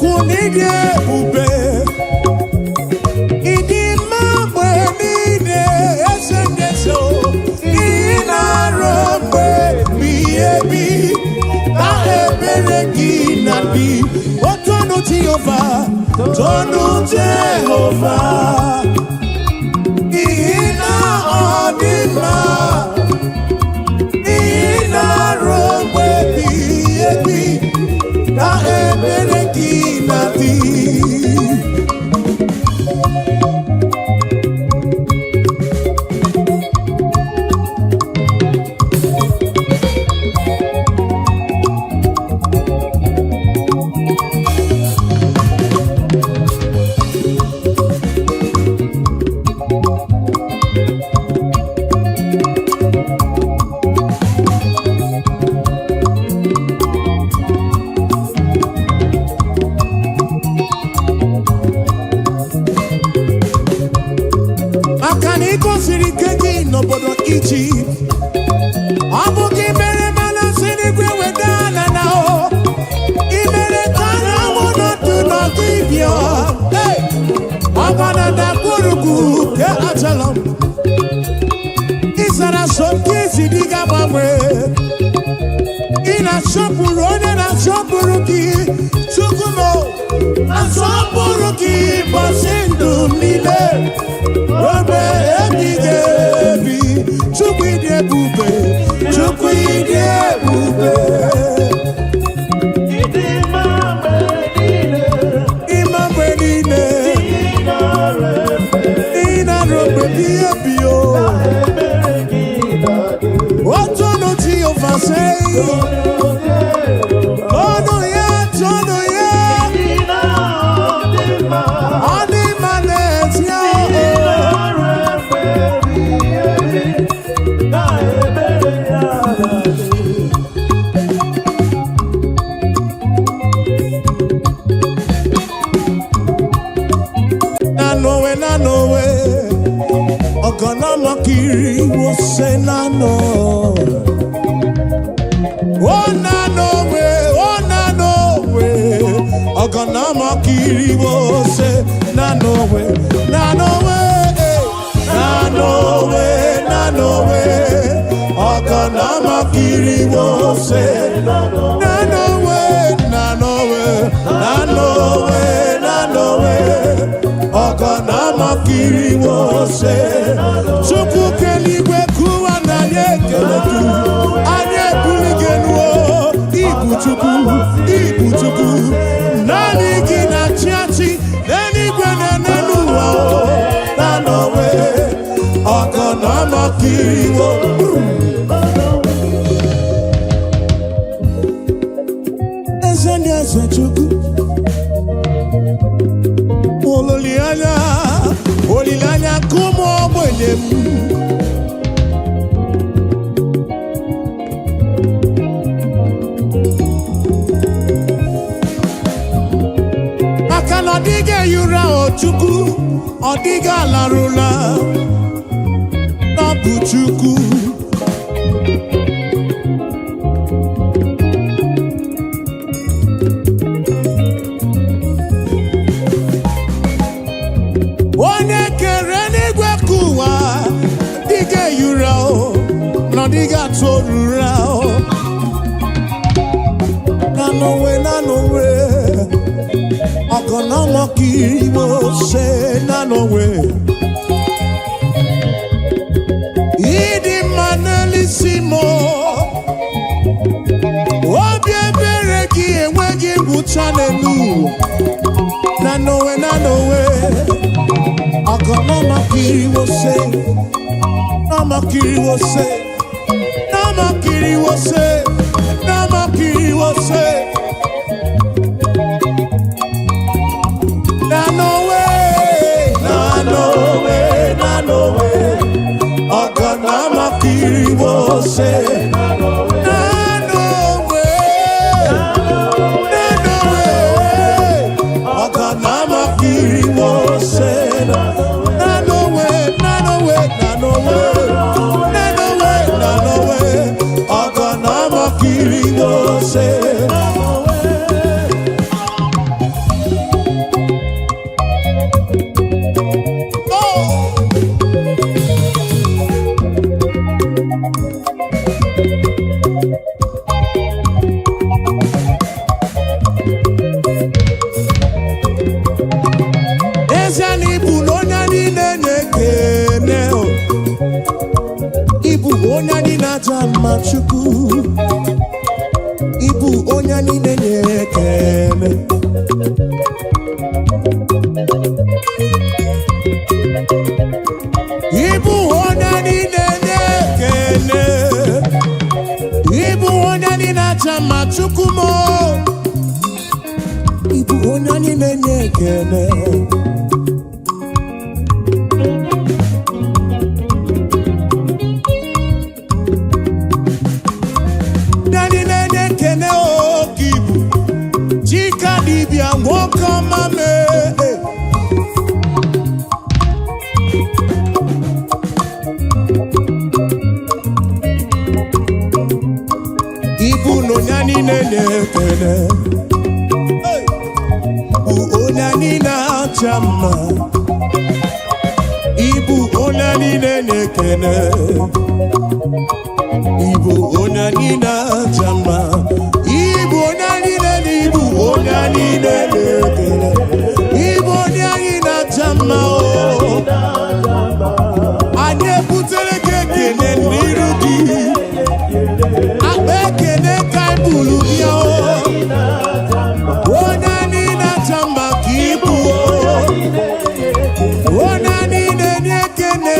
Chukwu n'ịdị ebube, ịdị mma mgbe niile, eze ndị eze o. Ị na-arụ mgbe ebighị ebi na ebere gị na dị otonu Jehova, tonu Jehova, n'ihi na ọ dị mma, n'ihi na-arụ mgbe ebighị ebi na ebere gị na dị. Maka na ị gosiri ike gị n'obodo Ijipt, ọ bụ gị mere mana si n'igwe weda ala na o ị mere ka anyanwụ nọdụ n'ọdụ ibio ọgba na ndagwurugwu nke Ajalọm. Ị zara so nke ezi dị ga-agbanwe. Ị na-asọpụrụ onye na-asọpụrụ gị. Chukwu m, asọpụrụ gị bọsị ndụ m niile obe ebighị ebi. Chukwu, ịdị ebube, Chukwu, ịdị ebube. Ịdị mma mgbe niile. Ịma mgbe niile. Ị na-arụ efe. Ị na-arụ mgbe ebighị ebi o. Ebere gị na-adị. Otonu Jehova sei. Tonu ya, tonu ya. Ị na-adị mma. Ọ dị mma n'ezie Ị o. na-arụ efe ebighị ebi na ebere ya na-adị. Nanowe, nanowe, ọgọnọmọkiri wose nano. O nanowe, o nanowe, ọgọnọmọkiri wose nanowe, nanowe, eh. Nanowe, nanowe, ọgọnọmọkiri wose nanowe, nanowe, nanowe, nanowe, ọgọnọmọkiri wose. Chukwu keligwe kụwa na anyị ekele gị, anyị ebuli gị elu o. Ibu Chukwu, ibu Chukwu, naanị gị na-achị achị n'eluigwe na n'elu ụwa o. Nanowe, ọgọnọmọkiri wo. Eze ndị eze, Chukwu, olileanya, olileanya nke ụmụ ogbenye m. Maka na ọ dịghị ehi ụra o Chukwu, ọ dịghị alarụla ọ bụ Chukwu. Onye kere n'igwe ka ụwa dịghị ehi ụra o, na ọ dịghị atụ orura o. Nanowe, nanowe, ọgọnọmọkiri mo ṣe nanowe. Ịdị mma n'elisi m o. Obi ebere gị enweghị ngwụcha n'elu ụwa. Nanowe, nanowe, ọgọnọmọkiri mo ṣe, nọmọkiri mo ṣe, nọmọkiri mo ṣe, nọmọkiri mo ṣe. Nanowe, nanowe, nanowe, ọgọnọmọkiri mo ṣe. Nanowe, nanowe, ọgọnọmọkiri mo ṣe. Nanowe, nanowe, nanowe, nanowe, nanowe, ọgọnọmọkiri mo ṣe. na-aja mma. Chukwu, ịbụ onye anyị na-enye ekele. Ịbụ onye anyị na-enye ekele. Ịbụ onye anyị na-aja mma. Chukwu m, ịbụ onye anyị na-enye ekele. Ndị anyị na-enye ekele oke ibu Chika dibịa, nwoke ọma mee. Ibu na onye anyị na-enye ekele. Hey! Bụ onye anyị na-acha mma. Ibu onye anyị na-enye ekele. Ibu onye anyị na-acha mma. Ibu onye anyị na-enye, ibu onye anyị na-enye ekele. Ibu onye anyị na-acha mma o. Anyị ebutere gị ekele n'iru gị. Akpa ekele ka anyị buru bịa o. Onye anyị na-acha mma ka ibu o. Onye anyị na-enye ekele.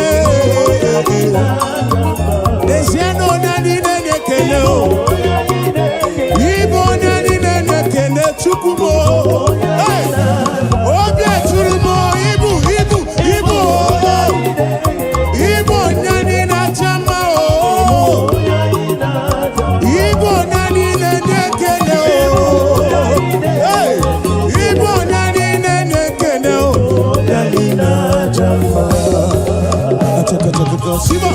N'ezie na onye anyị na-enye ekele o. Ịbụ onye anyị na-enye ekele, Chukwu m o. Hey! Obi eturu m o, ibu ibu ibu o. Ịbụ onye anyị na-acha mma o. Ịbụ onye anyị na-enye ekele o. Hey! Ịbụ onye anyị na-enye ekele o. Onye anyị na-acha mma. Achakachakaka, Siba.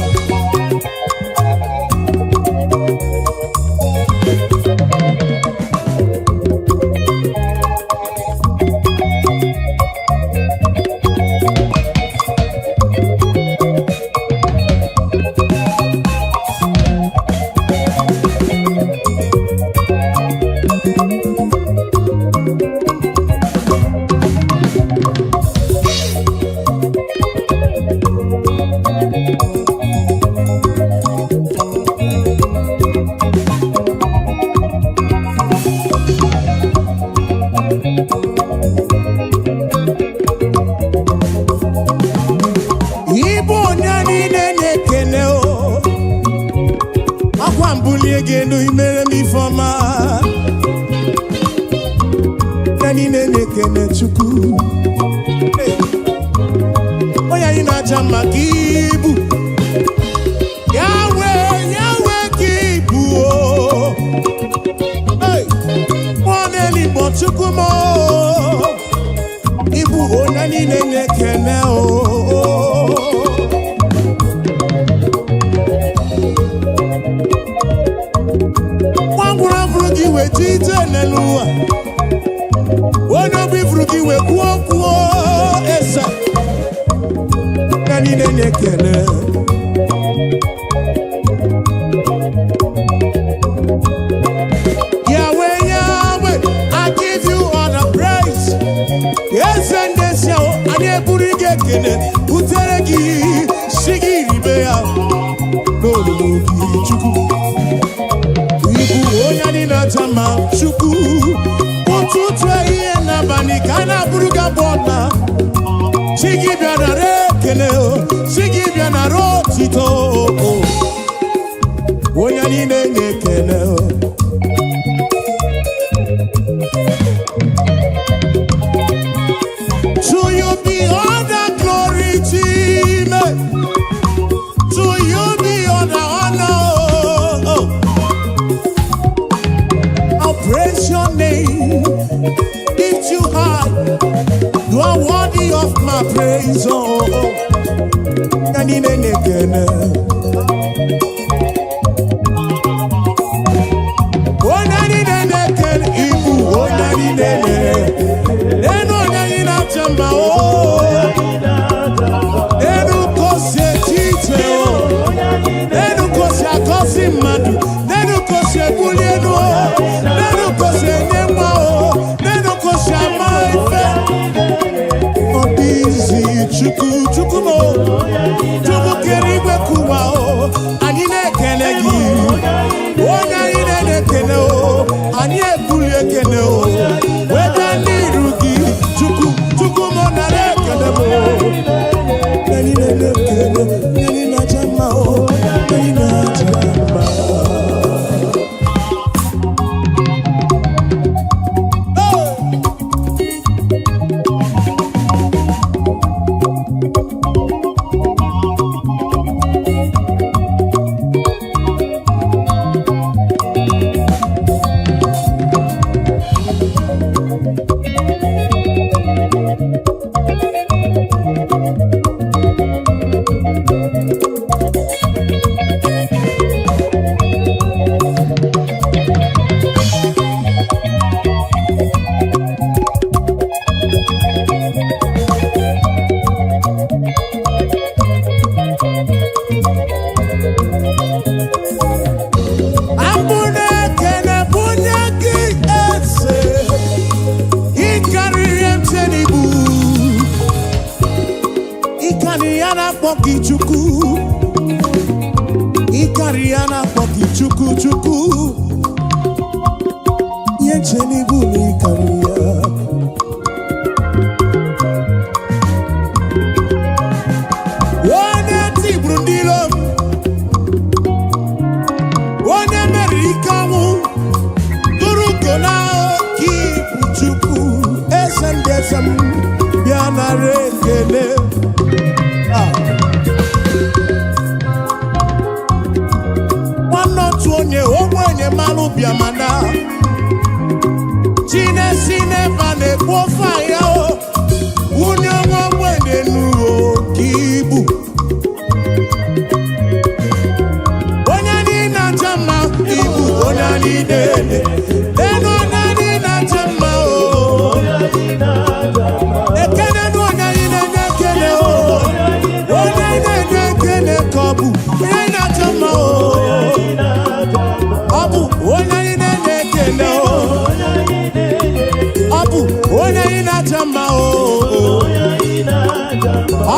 Ịbụ onye anyị na-enye ekele o. Akwa mbulie gị elu, imere m ifeọma. Ya niile na-ekele Chukwu. Hey! Onye anyị na-aja mma ka ibu. Yahweh, Yahweh ka ibu o. Hey! Mmụọ na-eligbo, Chukwu m o. Ịbụ onye anyị na-enye ekele o. Nwa ngwụrụ fụrụ gị wee ji ije n'elu ụwa. Onye obi fụrụ gị wee kwuo kwuo eze. Ya niile na-ekele. Yahweh, Yahweh, I give you all the praise. Eze ndị ezi ahụ, anyị eburu gị ekele butere gị, si gị ribe ya n'olulu gị. Chukwu, ịbụ onye anyị na-aja mma. Chukwu, ụtụtụ, ehihie n'abalị ka a na-abụrụ gị abụ ọna. Chi gị bịa nara ekele o, chi gị bịa nara otito o. Onye anyị na-enye ekele o. To you be all the glory, Chime. To you be all the honor. Oh. I'll praise your name, lift you high. You are worthy of my praise. Oh, oh. Anyị na-enye ekele. Onye anyị na-enye ekele, ịbụ onye anyị na-enye. Enu onye anyị na-acha mma o. Enu ka o si eche iche o. Enu ka o si agọzi mmadụ. Nenu ka o si ebuli elu o. Nenu ka o si enye nwa o. Nenu ka o si ama ife. Ọ dị izi. Chukwu, Chukwu m o. Chukwu kere igwe kụwa o. Anyị na na-akpọ gị Chukwu, ịkarịrị ya na-akpọ gị Chukwu Chukwu. Ihe nche n'ibu na ịkarịrị ya. Onye tigburu ndị iro m, onye meriri ike ọnwụ, tụrụ ugo na oke ibu. Chukwu, eze ndị eze m, bịa nara ekele. Ah. Nwanne otu onye ogbenye mmanụ bịamana chinesi n'ebe a na-ekpu ofe ahịa o wunye nwa ogbenye n'uwe oke ibu. Onye anyị na-acha mma, ibu onye anyị na-ele elu, onye anyị na-acha mma o. Ekene nụ onye anyị na-enye ekele o, onye anyị na-enye ekele ka ọ bụ onye anyị na-acha mma o. Ọ bụ onye anyị na-enye ekele o, ọ bụ onye anyị na-acha mma o.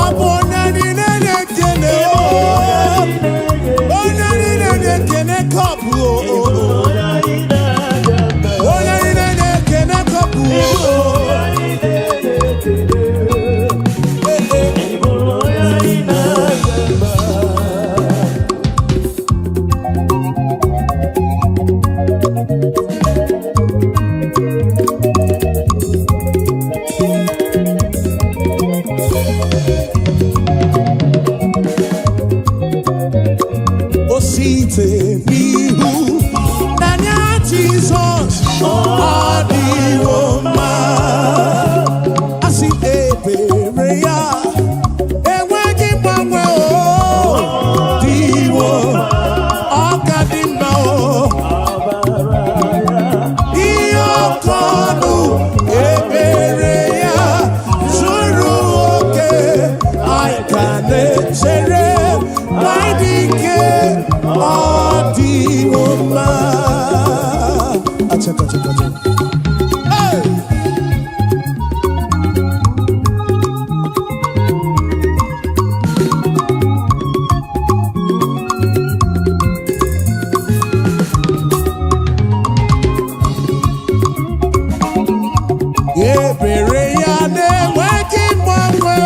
Ọ bụ onye anyị na-enye ekele o, onye anyị na-enye ekele ka ọ bụ o. Onye anyị na-enye ekele ka ọ bụ o. Ee, ee. O site n'ihu n'anya Jizọs, ọ dịwo mma. Asị ebere ya enweghị mgbanwe, o dịwo, ọ ka dị mma o. Ihe ọkọ ọnụ ebere ya zuru oke, anyị ka na-echere na ịdị ike, ọ dịwo mma. Achaka, achaka, achaka. Hey! Ebere ya na-enweghị mgbanwe,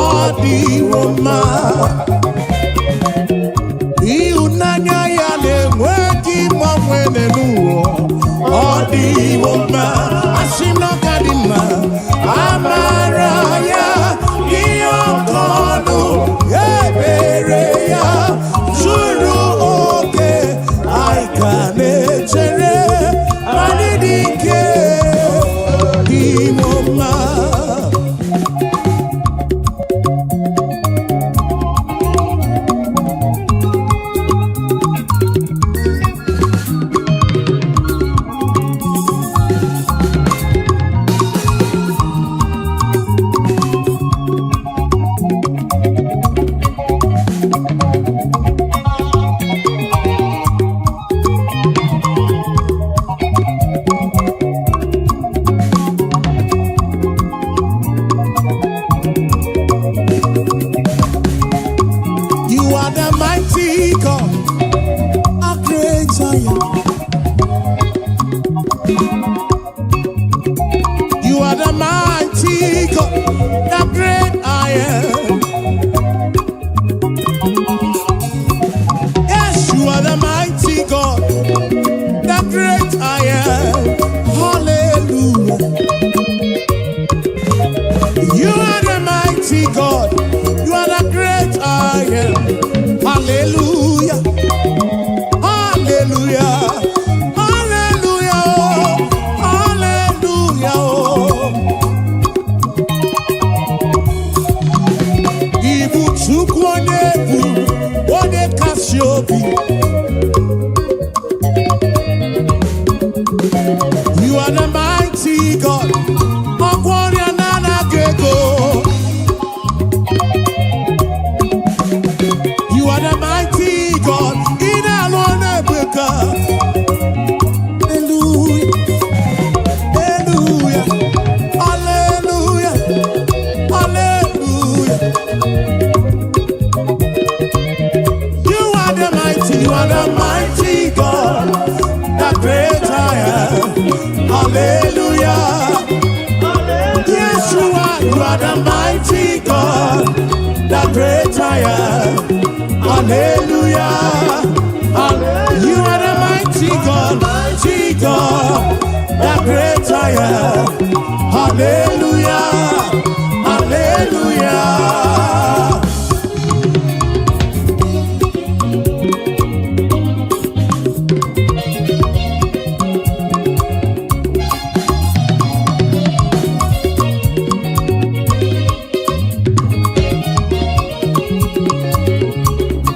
ọ dịwo mma. Ịhụnanya ya na-enweghị mgbanwe n'ụwa, ọ dịwo mma. Asị m na ọ ka dị mma. Amara ya ihe ọkọ ọnụ, ebere ya zuru oke, anyị ka na-echere anyị dị ike, dịwo mma. You are the mighty God, a great I am. You are the mighty God, the great I am. Yes, you are the mighty God, the great I am. Hallelujah. You are the mighty God, you are the great I am. Hallelujah. Hallelujah. Hallelujah. Hallelujah. Ibu Chukwu onye bụ onye kasị obi. You are the mighty God. Ọgwọ ọrịa na-anaghị ego. You are the mighty God, the great I am. Hallelujah. Hallelujah. You are the mighty God, mighty God, the great I am. Hallelujah. Hallelujah.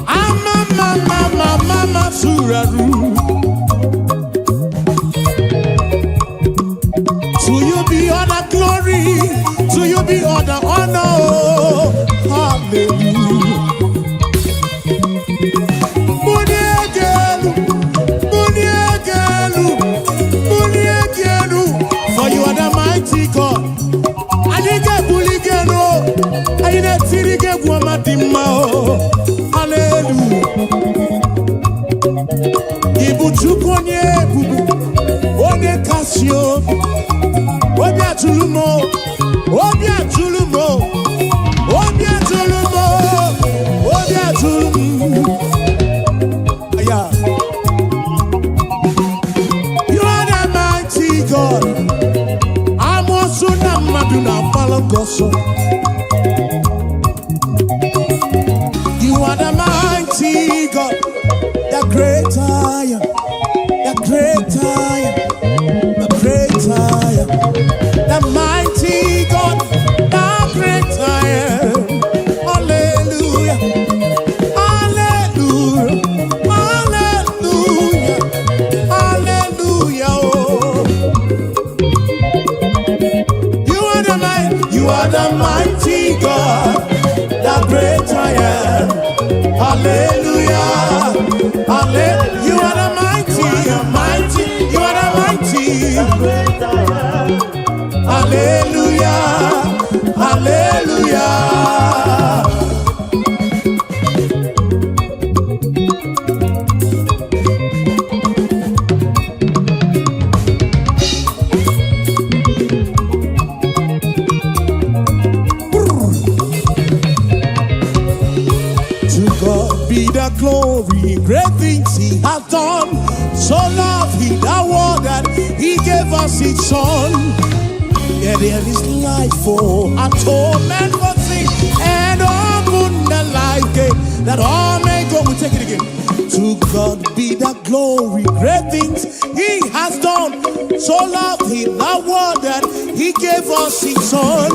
Ama mama mama masuraru. To you be all the glory, to you be all the honor. Hallelujah. Muniegelu, muniegelu, muniegelu. For you are the mighty God. Anyị ga-ebuli gị elu, anyị na-etiri gị egwu ọma dị mma o. Hallelujah. Ị bụ Chukwu onye ebube, onye kasị obi, obi atụrụ m o, obi atụrụ m o, obi atụrụ m o, obi atụrụ m. Yeah. You are the mighty God. Amoosu na mmadụ na-agbara gị ọsọ. You are the mighty God, the great I am, the great I am, the great I am, the mighty God, the great I am. Hallelujah, hallelujah, hallelujah, hallelujah. Oh. You are the mighty, you are the mighty God, the great I am. Hallelujah, hallelujah. You are the mighty, mighty, you are the mighty. Great I am. Hallelujah, hallelujah. To God be the glory, great things He hath done. So loved He the world that He gave us His Son. Yeah, there is life for atonement for sin and open the life gate that all may go. We take it again. To God be the glory, great things He has done. So loved He the world that He gave us His Son.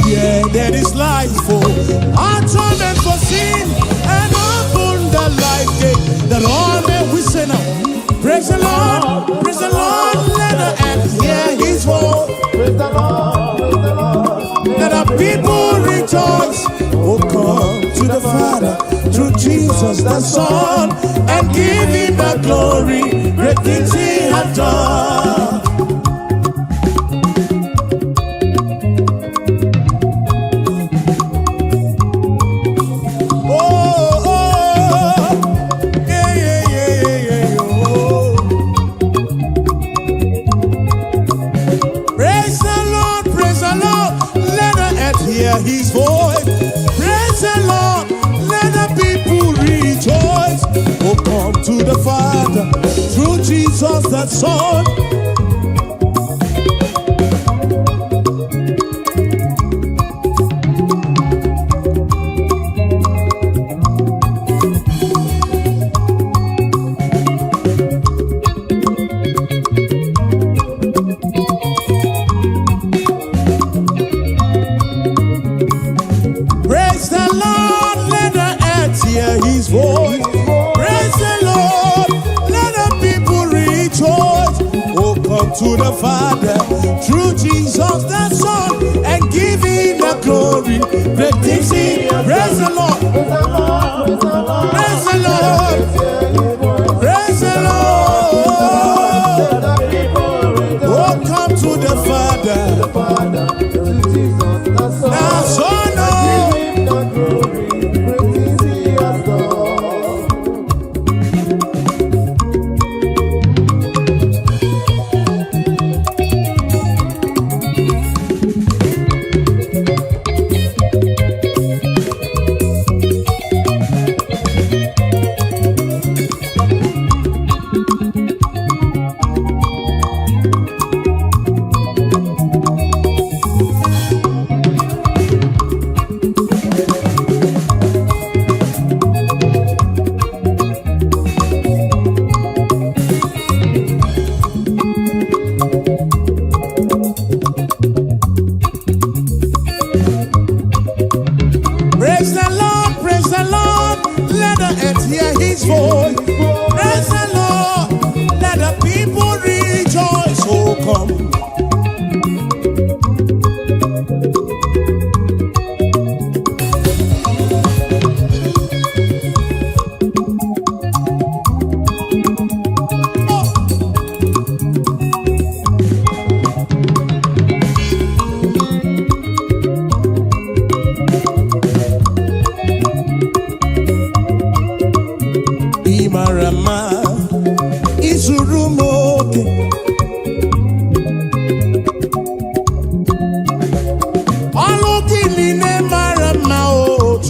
Yeah, there is life for atonement for sin and open the life gate that all may we say now. Praise the Lord, praise the Lord, let the earth hear His voice. Praise the Lord, praise the Lord. Let the people rejoice. Oh, come to the Father through Jesus the Son and give him the glory. Great things he hath done. Oh, yeah, yeah, yeah, yeah, yeah, oh. Praise the Lord, praise the Lord, let the earth hear his voice. Praise the Lord, let the people rejoice. Oh, come to the Father through Jesus the Son. Praise the Lord, let the earth hear his voice. Praise the Lord, let the people rejoice. Oh, come to the Father through Jesus the Son and give him the glory. Great things he. Praise the Lord, Praise the Lord, praise the Lord. praise the Lord, Hear his voice. praise the Lord. Let the people rejoice. Oh, come to the Father, The Father, through Jesus the Son. the Son. Oh. Give him the glory. Great things he has done.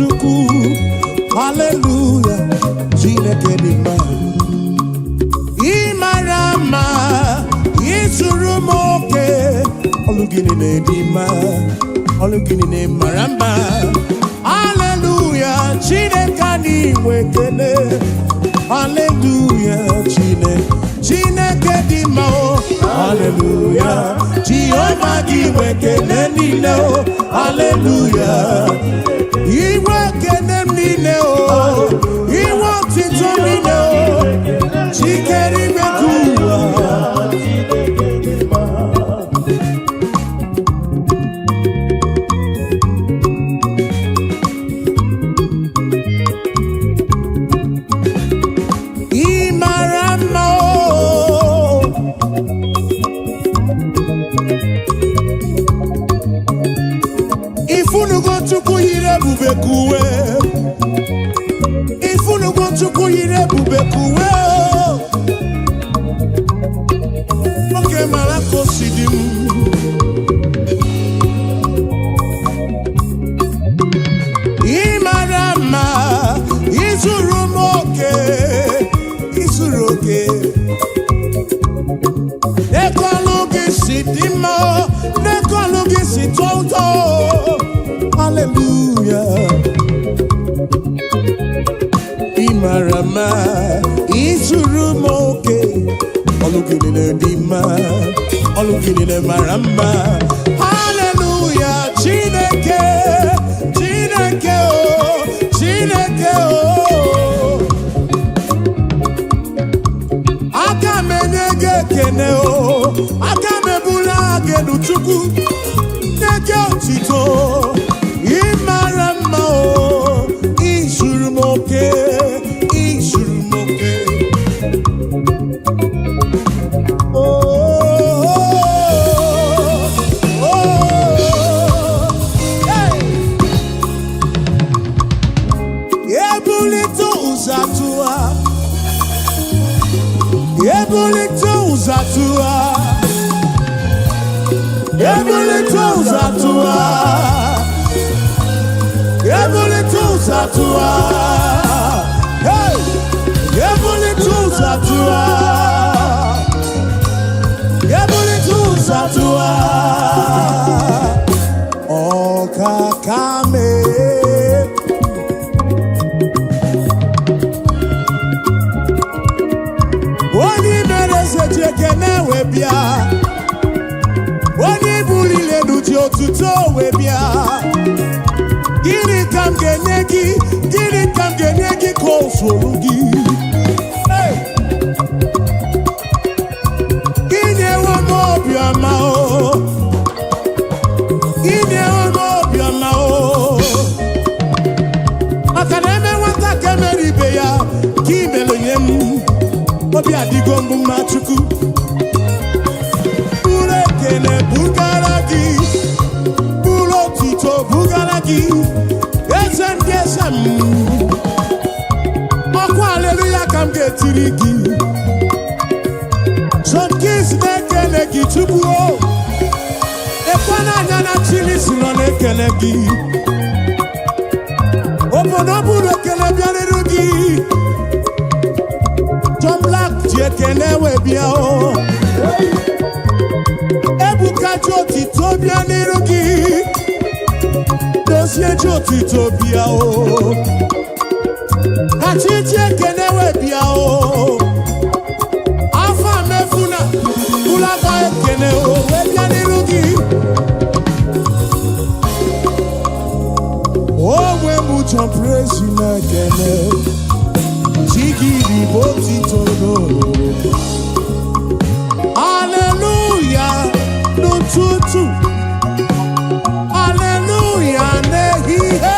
Chukwu. Haleluya, Chineke dị mma. Ị mara mma, ịzụrụ m oke. Ọlụ gị niile dị mma, ọlụ gị niile mara mma. Haleluya, Chineke anyị nwe ekele. Haleluya, Chineke, Chineke dị mma o. Haleluya, Jehova gị nwe ekele niile o. Haleluya, inwe ekele m niile o, inwe otito niile o. Chikere ime ka ụwa. Chineke dị mma. Ị mara mma o. Ifunugo Chukwu yiri ebube ka uwe. Ifunugo Chukwu yiri ebube ka uwe o. Nwoke mara ka o si dị m. Ị mara mma, ịzụrụ m oke, ịzụrụ oke. N'ekọlụ gị si dị mma, n'ekọlụ gị si tọọ ụtọ. Hallelujah. Ị mara mma, ịzụrụ m oke. Ọlụ gị niile dị mma, ọlụ gị niile mara mma. Hallelujah, Chineke, Chineke o, Chineke o. Aka m enye gị ekene o, aka m ebuli gị elu Chukwu, nye gị otito. Ị mara mma o, ịzụrụ m oke, ịzụrụ m oke. Oh, oh, oh, hey. Ebulite ụzọ atụwa, ebulite ụzọ atụwa, ebulite ụzọ atụwa, ebulite ụzọ atụwa, hey! Ebulite ụzọ atụwa, ebulite ụzọ atụwa, ọkaka mee. Onye mere eze ji ekene wee bịa, onye buliri elu ji otuto wee bịa. Gịnị ka m ga-enye gị? Gịnị ka m ga-enye gị ka o zuru gị? Hey! Inyewo m obiọma o, inyewo m obiọma o. Maka na eme nwata ka emere ibe ya, ka imere nye m. Obi adịgo mbụ mma Chukwu. Buru ekele bugara gị, buru otuto bugara gị, eze ndị eze m. Ọkwa aleluya ka m ga-etiri gị. John Kings na-ekele gị Chukwu o. Ekwe n'anya na Chili si nọ na-ekele gị. Obodo buru ekele bịarịrị gị. John Black ji ekele wee bịa o. Ebuka ji otito bịa n'iru gị. Dozie ji otito bịa o. Kachi ji ekele wee bịa o. Afọ mefuna ụlọakọ ekele o wee bịa n'iru gị. Onwe m John Praise na-ekele. Chigidi bụ otito n'olulu. Hallelujah n'ụtụtụ. Hallelujah n'ehihie.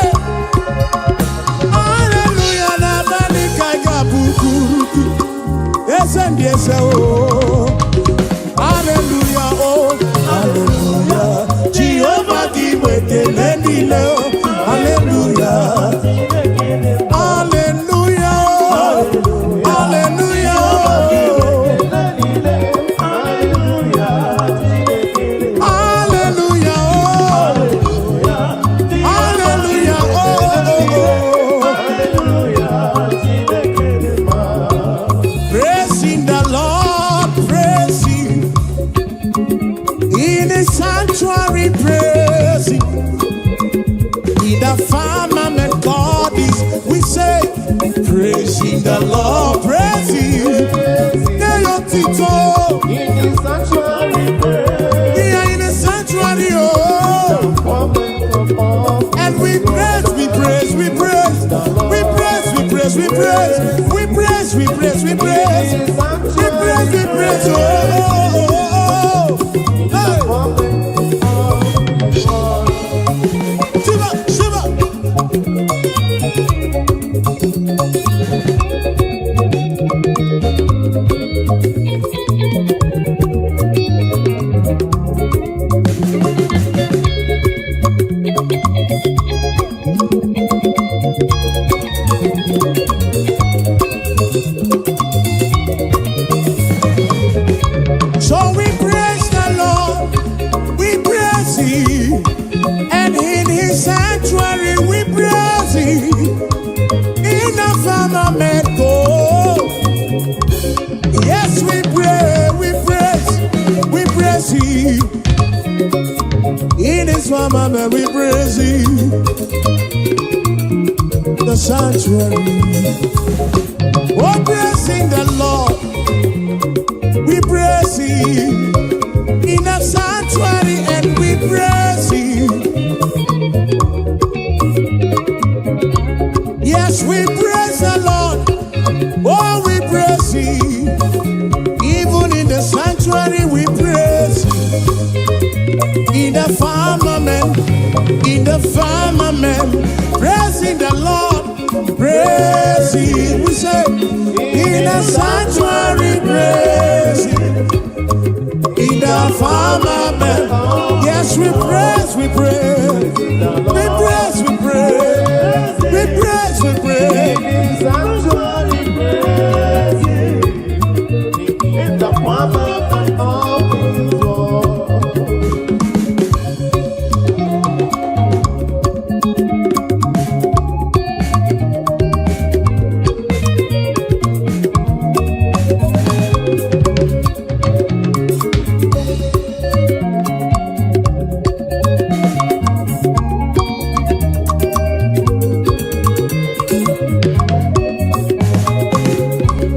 Hallelujah n'abalị ka ị ga-abụ kwuru gị. Eze ndị eze o. Hallelujah o. Hallelujah. Jehova gị bụ ekele niile o. Hallelujah. Hallelujah o. Hallelujah o. Hallelujah, oh. Hallelujah, oh, oh, Sanctuary, praise Him. In the firmament, God is. We say, praising the Lord, praise Him. Nye ya otito. In the sanctuary, praise. Here in the sanctuary, oh. Moment of all. And we praise, we praise, we praise, we praise, we praise, we praise, we praise, we praise, we praise, we praise, we praise, oh, oh, oh, oh. Hey, Moment of all. Shiva, Shiva. So we praise the Lord, we praise Him, and in His sanctuary we praise Him. In the firmament, oh, yes, we pray, we praise, we praise Him. In His firmament, we praise Him. The sanctuary, oh, praising the Lord, we praise Him. In the sanctuary, and we praise Him. Yes, we praise the Lord. Oh, we praise Him. Even in the sanctuary, we praise Him. In the firmament, praising the Lord, praise Him. We say, in the sanctuary, praise Him. In the firmament, yes, we praise, we praise, we praise, we praise, we praise, we praise. In the sanctuary, praise Him. In the firmament of His word.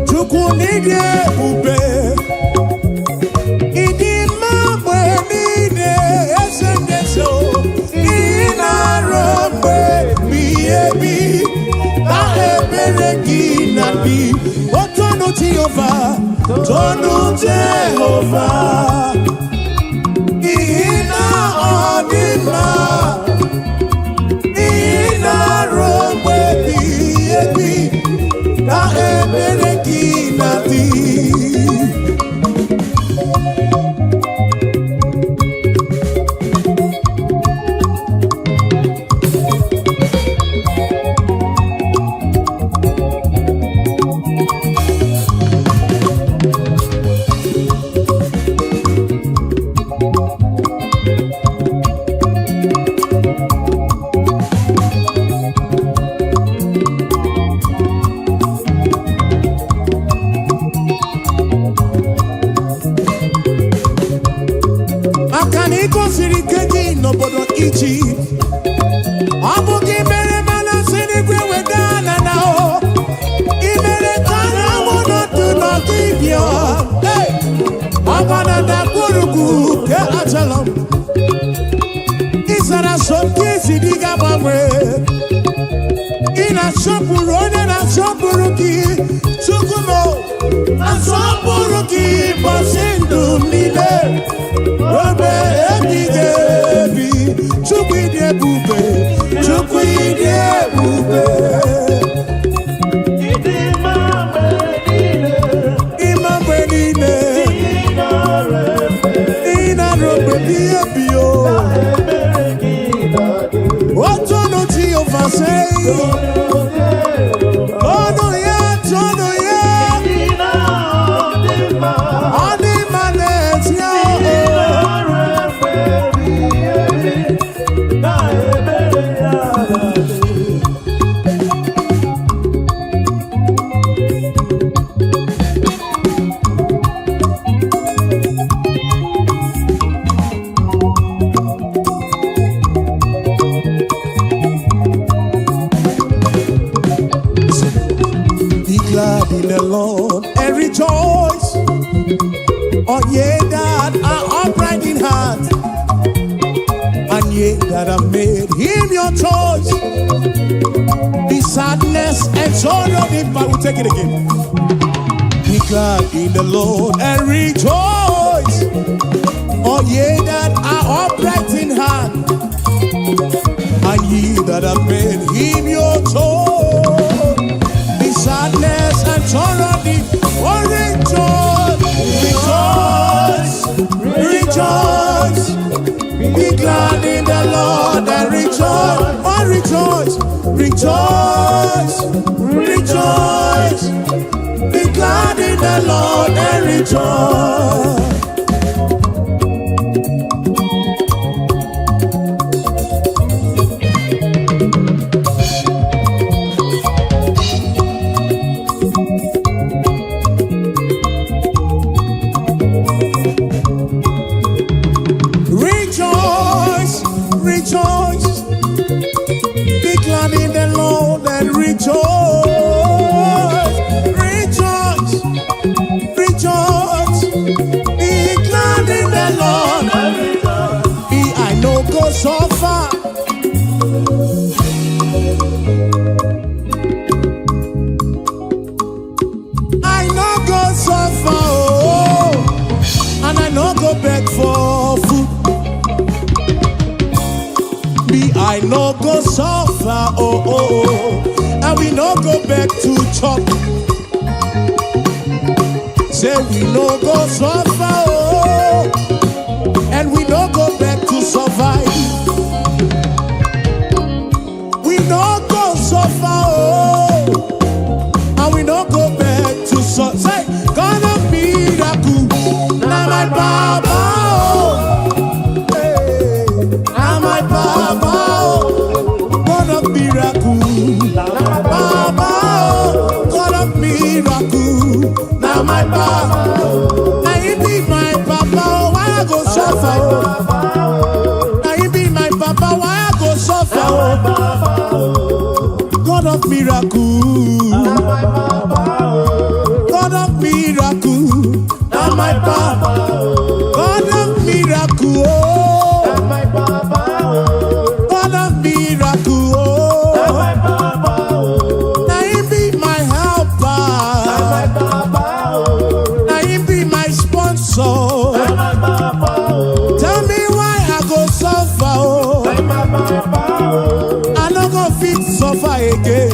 Chukwu n'ịdị ebube, ịdị mma mgbe niile, eze ndị eze o. Ị na-arụ mgbe ebighị ebi, na ebere gị na-adị. O tonu Jehova, tonu Jehova, n'ihi na ọ dị mma. Ị na-arụ mgbe ebighị ebi, na ebere gị na-adị. Maka na ị gosiri ike gị n'obodo Ijipt, ọ bụ gị mere mana si n'igwe weda na na o ị mere ka anyanwụ nọdụ n'ọdịbịa. Hey! Ọgba na ndagwurugwu nke Ajalon, ị zara so nke isi dị ga-agbanwe. Ị na-asọpụrụ onye na-asọpụrụ gị. Chukwu m, asọpụrụ gị ụbọchị ndụ m niile, obe ebighị ebi. Chukwu, ịdị ebube, Chukwu, ịdị ebube. Ịdị mma mgbe niile. Ịma mgbe niile. Ị nara efe. Ị na-arụ mgbe ebighị ebi o. Ebere gị na-adị. Otonu Jehova, sei. Tonu ya, tonu ya. Ịdị na ọ dị mma. Ọ dị mma n'ezie Ị o. nara efe. rejoice, all ye that are upright in heart, and ye that have made him your choice. The sadness and sorrow depart. We take it again. Be glad in the Lord and rejoice, all ye that are upright in heart, and ye that have made him your choice. The sadness and sorrow depart. Oh, rejoice, rejoice, rejoice. Be glad in the Lord and rejoice. Oh, rejoice, rejoice, rejoice. Be glad in the Lord and rejoice. Rejoice, rejoice. Be glad in the Lord and rejoice. Rejoice, rejoice. Be glad in the Lord. Be I no go suffer. I no go suffer, oh, and I no go beg for food. Me, I no go suffer, oh, and we no go beg to chop. Say we no go suffer, oh, and we no go beg to survive. We no go suffer, oh, and we no go beg to survive. Say, God of miracle, na my baba, oh, hey, na my baba, oh, God of miracle, baba, oh, God of miracle, na my baba, na he be my papa, oh, why I go suffer, oh? Na he be my papa, why I go suffer, oh? God of miracle, God of miracle, na my papa, God of miracle, oh, God of miracle, oh, na him be my helper, na him be my sponsor. Tell me why I go suffer, oh. I no go fit suffer again.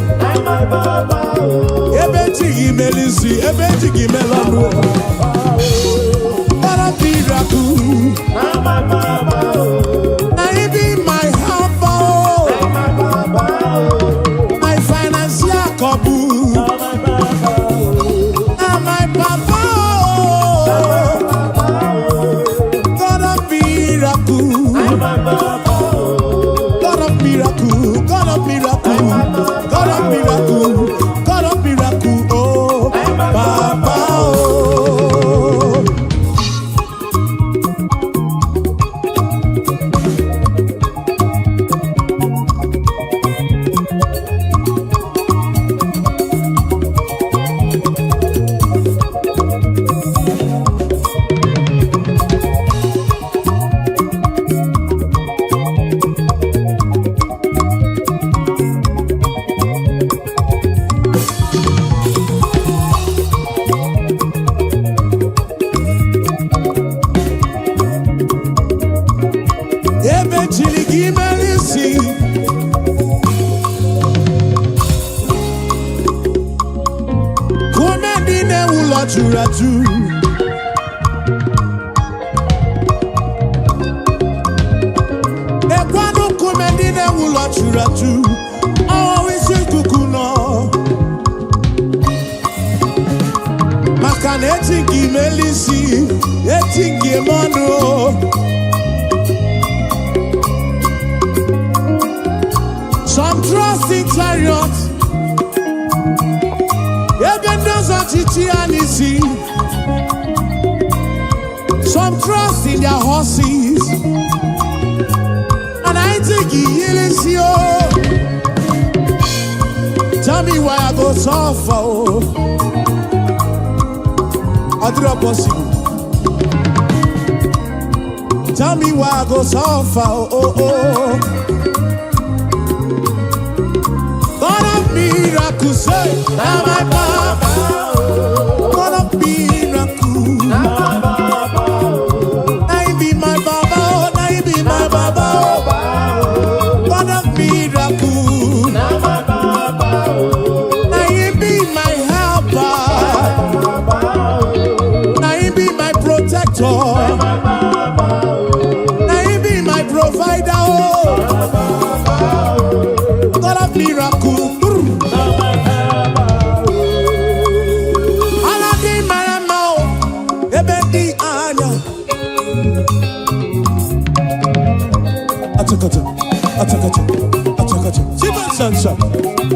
Ebe chi gị mere isi, ebe chi gị mere ọnụ. God of miracle, na him be my helper, oh. My financial couple, na my papa, oh. God of miracle, God of miracle, God of miracle, God of miracle, God of miracle, oh, Papa, oh. Ebe chiri gị mere isi, kume ndị na-ewu ụlọ juru ajụ. Ekwanụ nkume ndị na-ewu ụlọ juru ajụ, ọwụwa isi ikuku nọ. Maka na eti nke imeli isi, eti nke ime ọnụ o. Some trust in chariots, ebe ndị ọzọ chichi ya n'isi. Some trust in their horses, and I think he o. Tell me why I go suffer, oh. Ọ dịrọ possible. Tell me why I go suffer, oh. God of miracles, say, na my papa. God of miracles, na him be my baba, oh, na him be my baba, oh. God of miracles, na him be my helper, na him be my protector, na him be my provider, oh. God of miracles. Ala dị mara mma o, ebe dị anya. Achakacha, achakacha, achakacha. Siban sansa,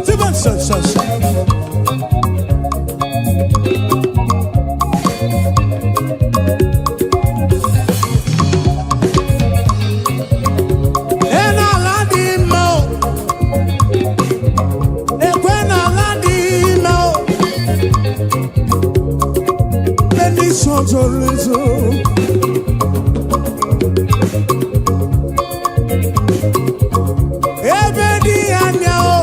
siban sansa. Ena ala dị mma o, ekwe na ala dị mma o. Ndị nsọ zoro ezo. Ebe dị anya o,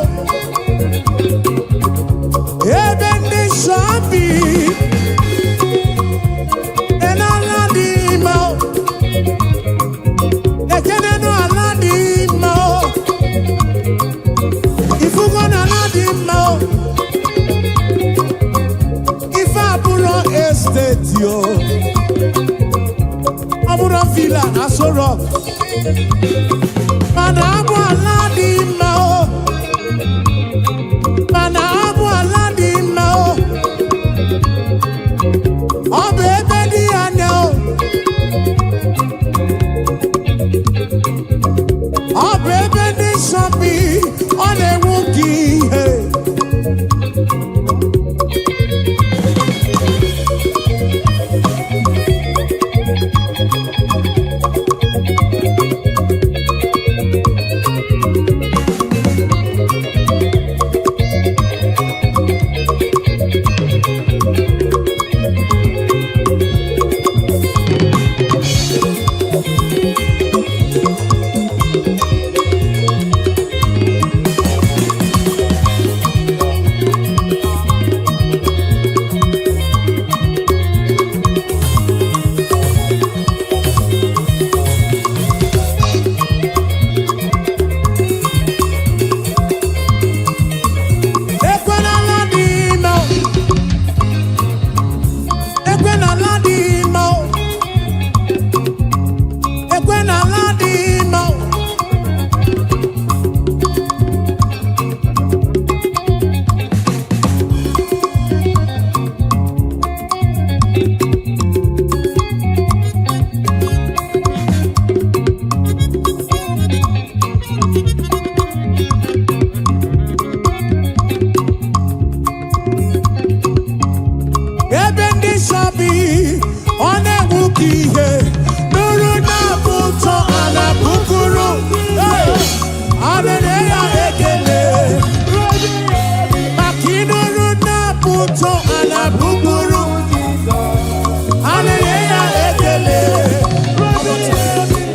ebe ndị nsọ bi, n'ala dị mma o, ekenenu ala dị mma o, ifugo na ala dị mma o, ife abụrọ estate o, ọ bụrụ villa na Aso Rock, mana abụ ala dị mma o, mana abụ ala dị mma o, ọ bụ ebe dị anya o, ọ bụ ebe ndị nsọ bi, ọ na-enwu ka ihe. Ekwe n'ala dị mma o. Ekwe n'ala dị mma o. Ekwe n'ala dị mma o. Ebe ndị nsọ bi, ọ na-enwu ka ihe. Nụrụ na-abụ ụtọ a na-abụkụrụ. Hey! A na-enye ya ekele. Maka ịnụrụ na-abụ ụtọ a na-abụkụrụ. A na-enye ya ekele.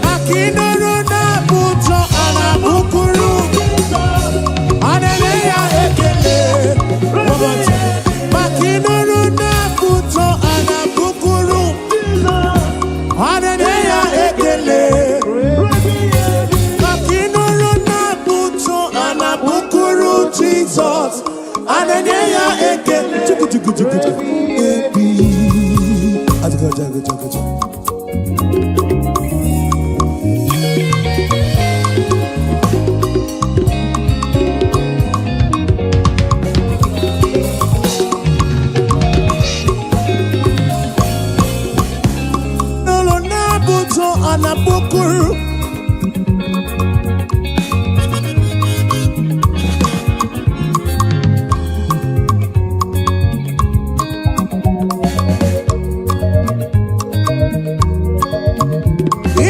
Maka ịnụrụ na-abụ ụtọ a na-abụkụrụ. A na-enye ya ekele. Maka ịnụrụ na-abụ ụtọ a na-abụkụrụ. A na-enye ya ekele. Maka ịnụrụ na-abụ ụtọ a na-abụkụrụ Jizọs. A na-enye ya ekele. Chuku chuku chuku chuku. Ebi. Ajụjụ, ajụjụ, ajụjụ. N'ụlọ na-abụ ụtọ a na-abụkụrụ. Ị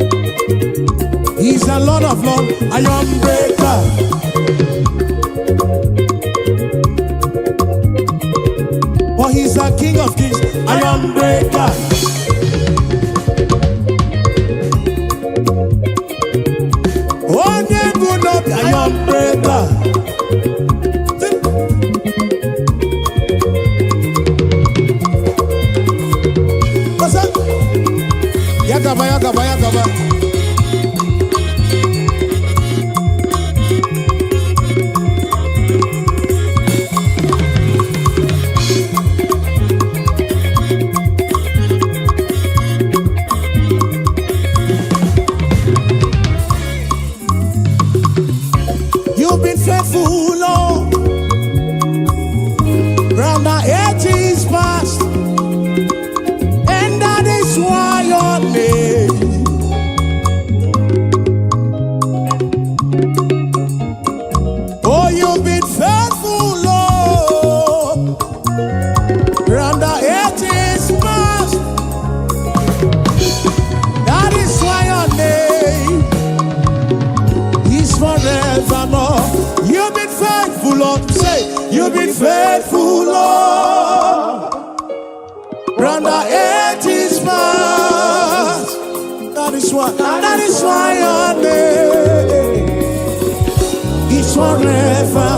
and Lord of Lords, Iron Breaker. For he's the King of Kings, Iron Breaker. Onye bụ n'obi, Iron Breaker. Ọsọ. Ya gaba, ya gaba, ya gaba. You've been faithful, Lord, from the ages past, and that is why your name. Oh, you've been faithful, Lord, from the ages past. That is why your name is forevermore. You've been faithful, Lord. Say, you've been faithful, Lord, from the ages past. That is why your name is forever.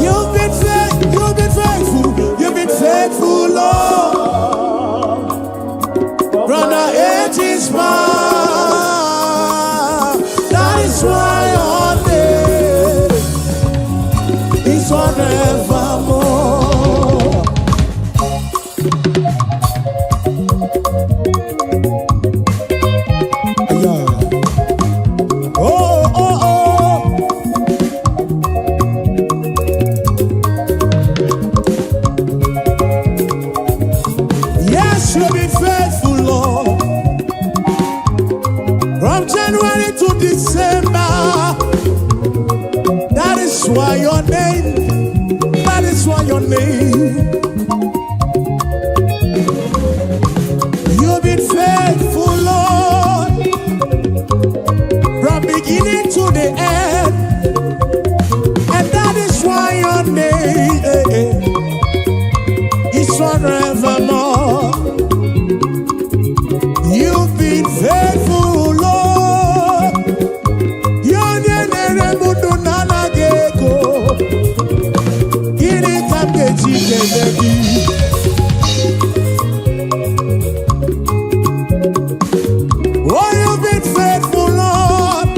You've been faithful, you've been faithful, you've been faithful, Lord. From the ages past. That is why your name is forevermore. Yeah. Oh. Yes, you've been faithful, Lord. From January to December. That is why your name, that is why your name. You've been faithful, Lord, from beginning to the end. And that is why your name is forevermore. You've been faithful, Lord. Onye na-ere m ndụ na-anaghị ego. Gịnị ka m ga-eji kelee gị? Oh, you've been faithful, Lord.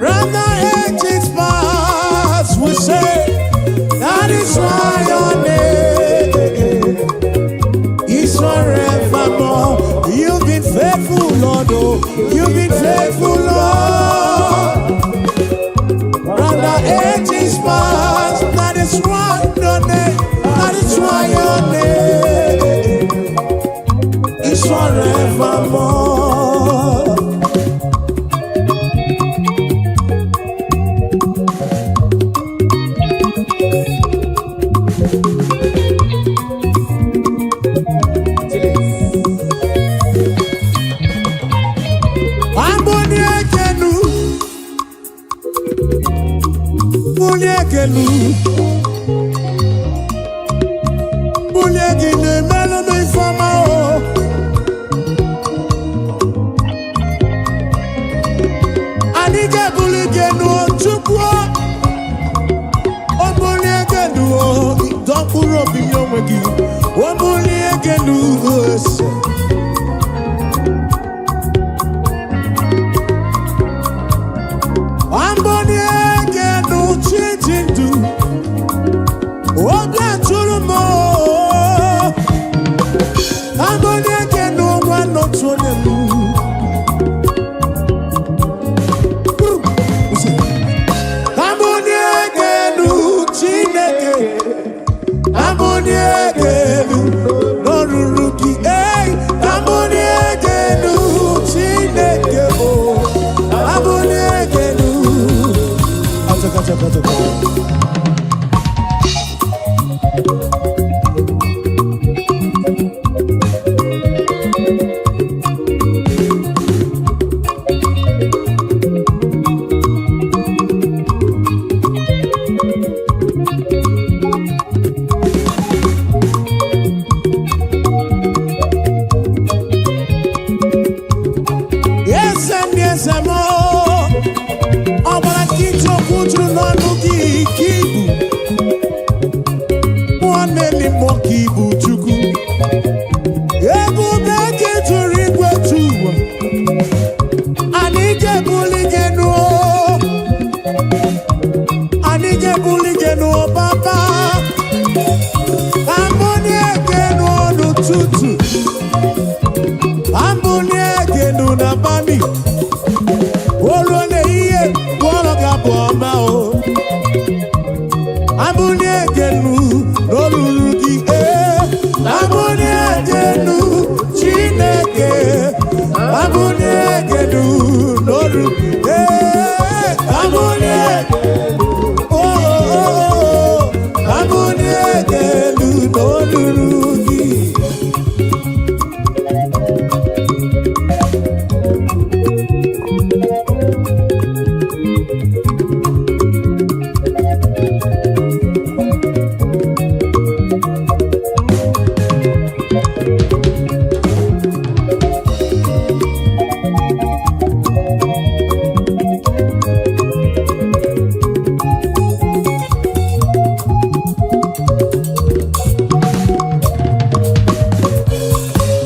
From the ages past, we say, that is why your name is forevermore. You've been faithful, Lord. Oh, you've been faithful, Lord. From the ages past, that is why your name, that is why your name is forevermore. Chilis. Amboni ekenu, bulie ekenu, bulie gị na-emelụ m ifeọma o. Anyị ga-ebuli gị enu o, Chukwu o. O bulie gị enu o, dọ mkpụrụ obi nye onwe gị. O bulie gị enu ese. Amboni ekenu chi ji ndụ. Obi atụrụ m o. Amboni ekenu nwa n'otu onye m. Amboni ekenu Chineke. Amboni ekenu n'olulu gị. Hey! N'abalị o ruo n'ehihie, gụọrọ gị abụ ọma. O abụnie genu n'olulu gị, ee, abụnie genu, Chineke, abụnie genu n'olu, ee, abụnie, oh, oh, oh, abụnie genu n'olulu gị.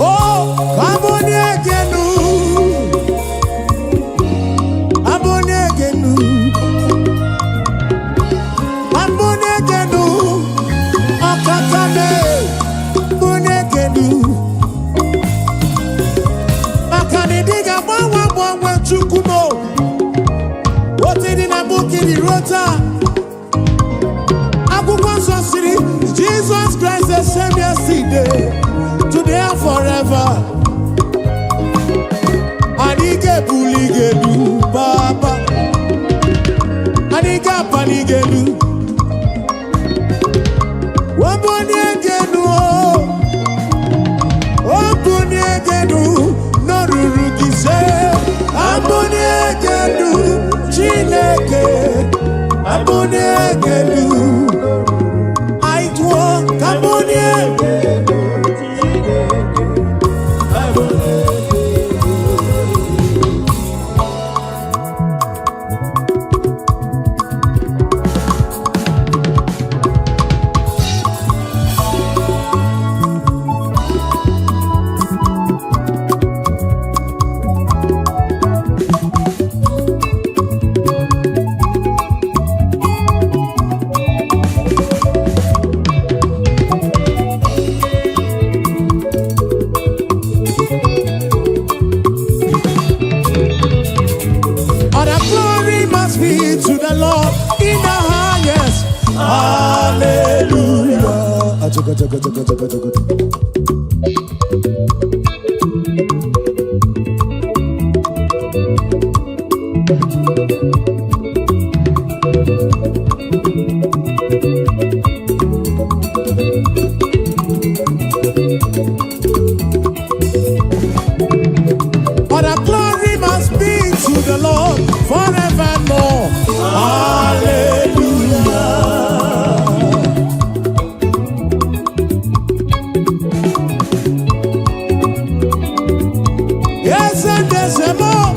Oh, abụnie genu, abụnie genu, abụnie genu, ọkaka me, abụnie genu. Maka na ịdị ga-agbanwe agbanwe, Chukwu m o. Otu dị na mbụ kiri ruo taa. Akwụkwọ nsọ siri, Jesus Christ the same yesterday, today and forever. Anyị ga-ebuli gị elu, Papa. Anyị ga-apali gị elu. Obunie gị elu, o. Obunie gị elu, n'oruru gị se. Abunie gị elu, Chineke. Abunie gị elu. Anyị tụọ ka abunie. Chineke, abụnie gị elu. All the glory must be to the Lord in the highest. Hallelujah. Achoka, choka, choka, choka, choka. All the glory must be to the Lord forevermore. Hallelujah. Yes, and there's a more.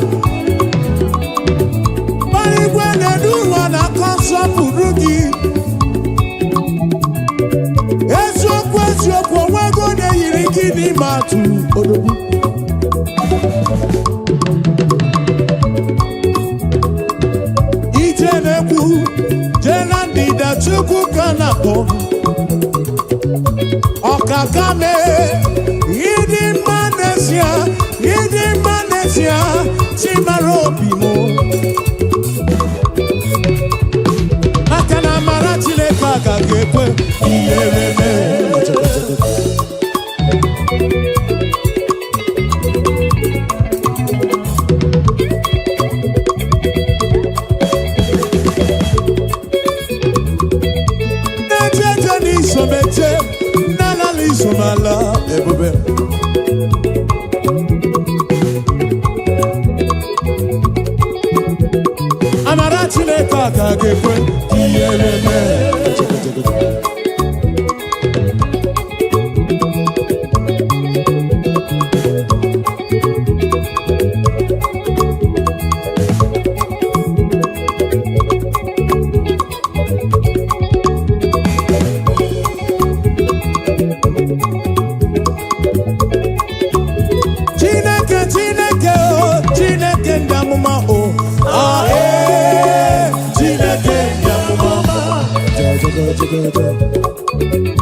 Igwe na-elu ụwa na-akọ nsọpụrụ gị. Eziokwu, eziokwu, onwego na-eyiri gị n'ime atụ odogwu. Ije na-ekwu jee na ndịda, Chukwu ka na-akpọ. Ọkaka mee, ịdị mma n'ezie, ịdị mma n'ezie, chimara obi m. Maka na amara Chineke agaghị ekwe ihere mee. Na-eche eche n'isomeche, na-alala isomala, ebube. Amara Chineke agaghị ekwe ihere mee. Chineke, Chineke, o Chineke ndị amụma, o ah, ee, Chineke ndị amụma. Ja, ja, ja, ja, ja.